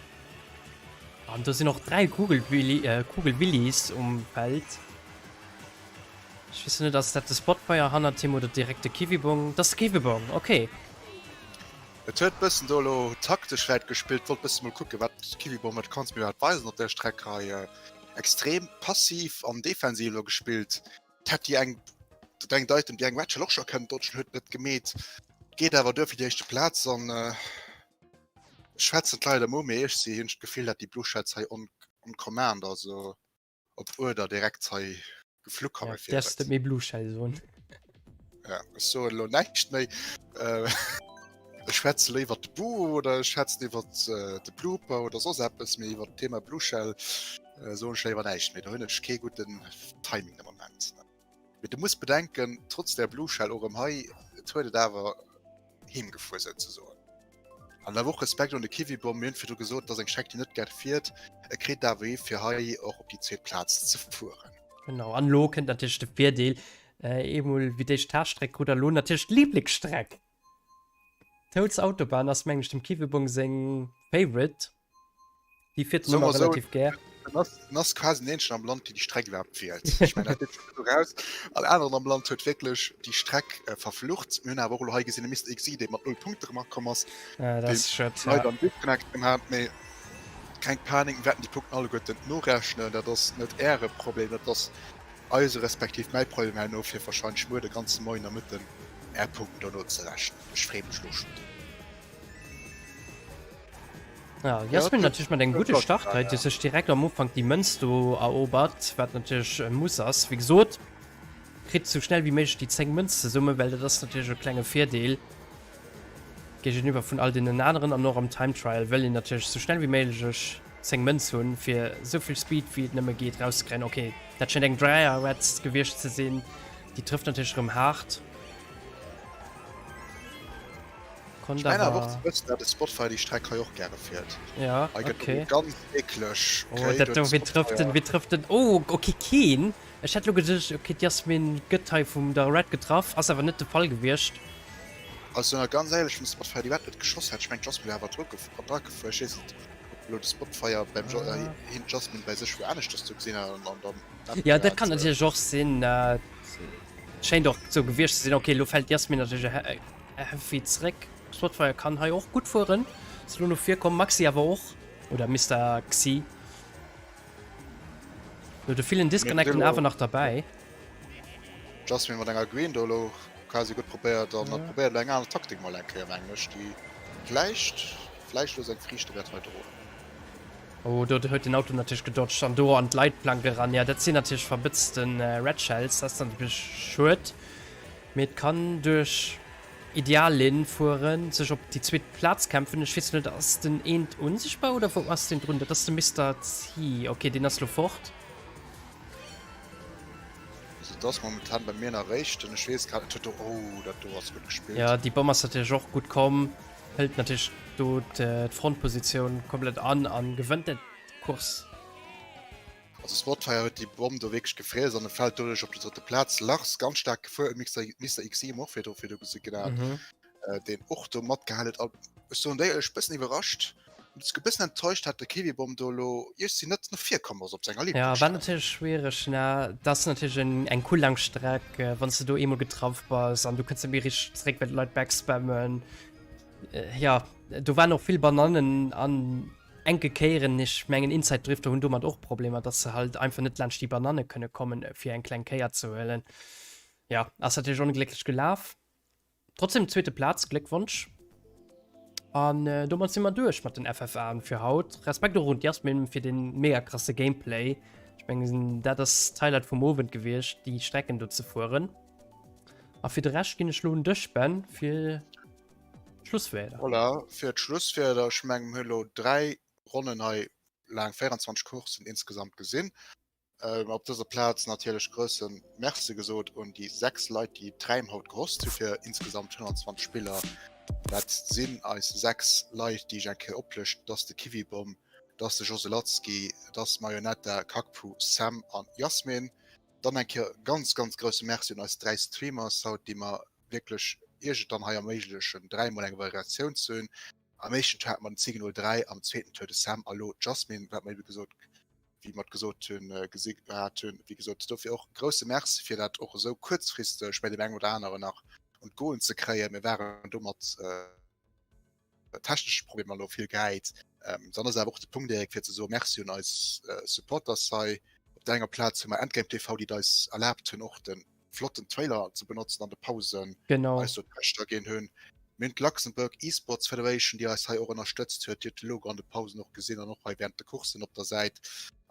An do sinn och 3 Kugelwillis um Feld. Ech weess net, ass dat de Spotfire hannert him oder direkt de Kiwibong? Dat ass de Kiwibong, ok. Et huet bëssen do elo taktesch vläit gespillt, wollt bëssen mol kucken wat Kiwibong mat kanns mir iwwerhaapt weisen op der Streck hei. Extrem passiv an defensiv elo gespillt. Hätt déi eng dat engt Item, déi eng Red Shell och scho kënnen dodgen, huet net gemeet. Geet awer duer fir déi éischte Plaz an ech schwätzen et leider mol, mee ech si hunn d'Gefill dat déi Blue Shells hei on on command, also op Uerder direkt hei geflu komme ja, fir. Däerfs net méi Blue Shell soen. Ja, ech soen elo näischt méi. Äh, ech schwätze lo iwwer de Boo oder ech schwätzen iwwer äh, de Blooper oder soss eppes, mee iwwer d'Thema Blue Shell äh, soen ech léiwer näischt méi. Do hunn ech kee gudden Timing de Moment. Mee du muss bedenken, trotz der Blue Shell och erëm hei, et huet et awer heem gefuer souzesoen. An awer och Respekt un de Kiwibom, mir hunn virdru gesot, et ass eng Streck déi net gär fiert, e kritt awer ee fir hei och op déi zweet Plaz ze fueren. Genau, an elo kënnt natierlech de Virdeel, eemol wéi d'éischt d'Haaptstreck krut a lo natierlech d'Liblingsstreck. D'Houls Autobahn ass mengen ech dem Kiwibong seng Favorite. Déi fiert en ëmmer relativ gär. En ass, en ass quasi den eenzegen am Land, dee déi Streck iwwerhaapt fiert. Ech mengen, dat geet scho raus. All aneren am Land huet wierklech déi Streck verflucht. Mir hunn awer och elo hei gesinn, de Mister XI, dee mat 0 Punkte erëm akomm ass, Ah, dat deen ass schued, ja. leider en Disconnect erëm hat. Mee keng Panik, mir wäerten déi Punkten alleguerten norechnen. Dat ass net Äre Problem, dat ass eise respektiv mäi Problem herno, fir warscheinlech muer de ganze Moien a Mëtten Är Punkten do nozerechnen. Ech freeë mech elo schonn drop. Ja, Jasmin natierlech mat engem gudde Start hei, déi sech direkt am Ufank déi Mënz do erobert, wat natierlech e Muss ass. Wéi gesot, kritt sou schnell wéi méiglech déi 10 Mënz zesummen, well dat ass natierlech e klenge Virdeel géigeniwwer vun all deenen aneren. An och am Time Trial wëll een natierlech sou schnell wéi méiglech 10 Mënz hunn, fir sou vill Speed wéi et nëmme geet rauszekréien. Ok, dat schéngt eng Dräier-Red gewiescht ze sinn, déi trëfft natierlech erëm haart. Konnt Ech mengen awer och ze wëssen, dat de Spotfire déi Streck hei och gäre fiert. Ja, Hei gëtt okay. elo ganz eklech. Oh, Okay, dat do, wien trëfft den, wien trëfft den? Oh, okay, keen. Ech hätt lo geduecht, okay, d'Jasmin gëtt hei vum der Red getraff, ass awer net de Fall gewiescht. Also ganz éierlech, wann de Spotfire déi Red net geschoss hätt, ech mengen d'Jasmin wär awer dru dra gefuer. Ech weess net, ob elo de Spotfire beim Jo, Ah. hien d'Jasmin bei sech wou aneschters do gesinn hat an dann Ja, dat kann natierlech och sinn. Schéint och sou gewiescht ze sinn. Okay, lo fält d'Jasmin natierlech heavy zréck. Spotfire kann hei och gutt fueren. Ass lo no vir komm. Maxi awer och. Oder Mister Xi. No de villen Disconnecten awer nach derbäi. Jasmin mat enger Green do lo quasi gutt probéiert an hat probéiert elo eng aner Taktik mol eng Kéier mengen ech, déi vläicht, vläicht lo seng Friichte wäert hei droen. Oh, do huet den Auto natierlech gedodged an do an d'Leitplank eran. Ja, dat sinn natierlech verbëtzte Red Shells. Dat ass natierlech schued. Mee et kann duerch ideal Linn fueren, sech op déi zweet Plaz kämpfen. Ech weess net, ass den eent unsichtbar oder wou ass deen drun? Dat ass de Mister C. Okay, deen ass lo fort. Also et ass momentan bei mir nach éischten. Ech weess grad net, huet do, oh, dat do ass gutt gespillt. Ja, déi Bomm ass natierlech och gutt komm. Hëlt natierlech do d'Frontpositioun komplett an an gewënnt dat Course. Also Spotfire huet déi Bomm do wierklech gefriess an e fält doduerch op déi drëtte Plaz. Lars ganz staark gefuer, Mister Mister XI och virdru virdru gesi gehat, deen och do matgehal huet. An ech soen déi ech bëssen iwwerrascht, e bëssen enttäuscht hat de Kiwibomb do elo iergsi net no vir komm ass op senger Ja, war Lieblingsstreck. natierlech schwiereg, ne? Dat ass natierlech eng eng cool laang Streck, wann s de do eemol getraff bass an du kënns net méi richteg zréck, well d'Leit backspammen. Ja, do waren och vill Banannen an enke Kéieren. Ech mengen Inside Drifter hunn domat och Problemer, dass se halt einfach net laanscht déi Bananne kënne kommen, fir eng kleng Kéier ze huelen. Ja, ass natierlech onglécklech gelaf. Trotzdem zweete Plaz, Gléckwonsch. An äh, domat si mer duerch mat den FFAen fir haut. Respekt och un d'Jasmin fir den mega krasse Gameplay. Ech mengen, dat ass d'Highlight vum Owend gewiescht, déi Strecken do ze fueren. A fir de Rescht ginn ech lo un dech, Ben, fir d'Schlusswierder. Voilà, fir d'Schlusswierder. Ech mengen, mir hunn elo 3 Ronnen hei laang, 24 Courssen insgesamt gesinn. Op dëser Plaz natierlech grousse Merci gesot un déi 6 Leit, déi d'Räim haut gehost hu fir insgesamt 120 Spiller. Dat sinn eis 6 Leit, déi ech eng Kéier oplëschten, Dat ass de Kiwibom, dat ass de Joselatzki, dat ass Marionetta, Kakpu, Sam an Jasmin. Dann eng Kéier ganz, ganz grousse Merci un eis 3 Streamers haut, déi mer wierklech iech et dann hei erméiglechen, dräimol eng Variatioun ze hunn. Am éischten Tour hate mer den Ziggen 03, am zweeten Tour de Sam a lo d'Jasmine, wat mer ebe gesot, wéi mer et gesot hunn, gesi gehat hunn. Wéi gesot, dofir och e grousse Merci, fir dat och esou kuerzfristeg bei deem engen oder aneren nach un d'Goen ze kréien. Mir waren do mat technesche Problemer elo vill gehäit. Dann ass awer och de Punkt, Eric, fir ze soe Merci un eis Supporters hei. Op der enger Plaz hu mer Endgame TV, déi et eis erlaabt hunn, och de flotten Trailer ze benotzen an de Pausen, Genau. eis do d'Rechter ginn hunn. Mir hunn d'Luxembourg Esports Federation, déi eis hei och ënnerstëtzt huet. Dir hutt de Logo an de Pausen och gesinn an och hei während de Coursen op der Säit.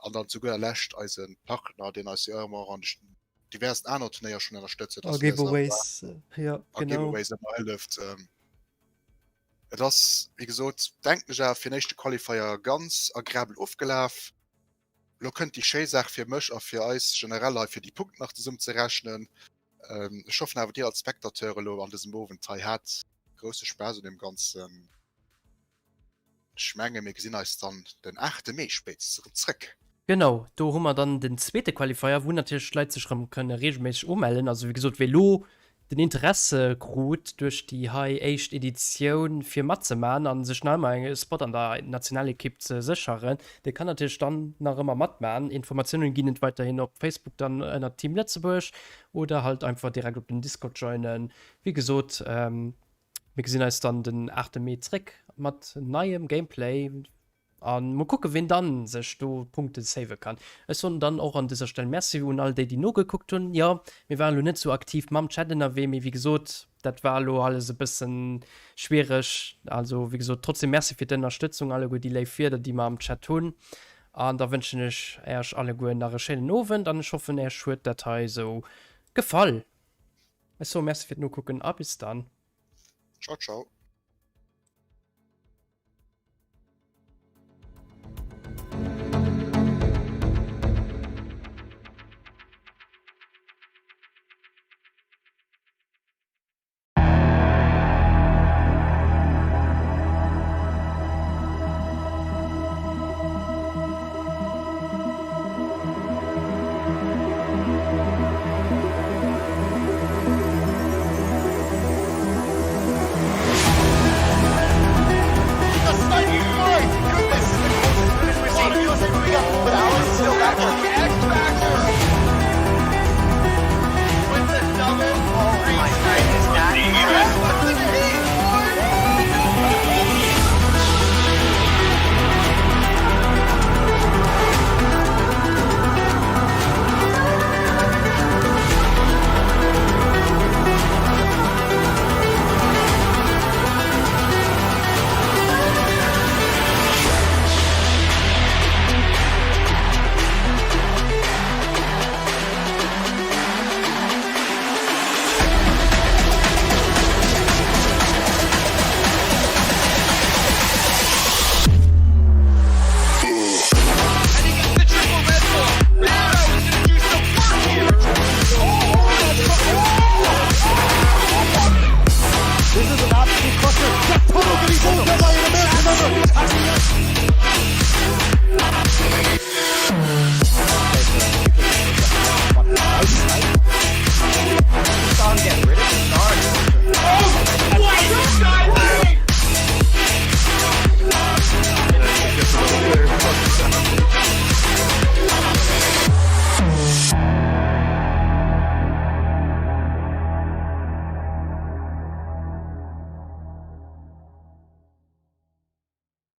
An dann zu gudder Lescht eise Partner, deen eis jo ëmmer och an de diversen aner Turnéier schonn ënnerstëtzt huet, A Giveaways, jo, a genau. Giveaways ëmmer hëlleft. Et ass, wéi gesot, denken ech awer, fir en éischte Qualifier ganz agreabel ofgelaf. Lo kënnt déi schéi Saach fir mech a fir eis generell hei, fir déi Punkten nach zesummen ze rechnen. Ech hoffen awer, dir als Spectateur elo an dësem Owend hei hat grousse Spaass un deem Ganzen. Ech menge mir gesinn eis dann den 8 Mee spéitstens erëm zréck. Genau, do hu mer dann den zweete Qualifier, wou natierlech d'Leit sech erëm kënne reegelméisseg umellen. Also wéi gesot, wee lo. den Interesse krut duerch déi hei éischt Editioun fir matzemaachen an sech nach ëmmer e Spot an der Nationalekipp ze sécheren, dee kann natierlech dann nach ëmmer matmaachen. Informatiounen ginn et weiterhin op Facebook dann ënnert Team Lëtzebuerg oder halt einfach direkt op den Discord joinen. Wéi gesot, mir gesinn eis dann den 8 Mee zréck mat neiem Gameplay. An mol kucken ween dann sech do Punkten saven kann. Ech soen dann och an dëser Stell Merci un all déi déi nogekuckt hunn. Jo mir waren elo net sou aktiv mam Chat ënnerwee, mee wéi gesot dat war elo alles e bëssen schwiereg. Also wéi gesot trotzdem Merci fir d'Ënnerstëtzung alleguer déi léif Wierder déi mer am Chat hunn. An da wënschen ech Äerch alleguer nach e schéinen Owend an ech hoffen Äerch huet dat hei sou gefall. Ech soe Merci fir d'Nokucken a bis dann. Ciao ciao.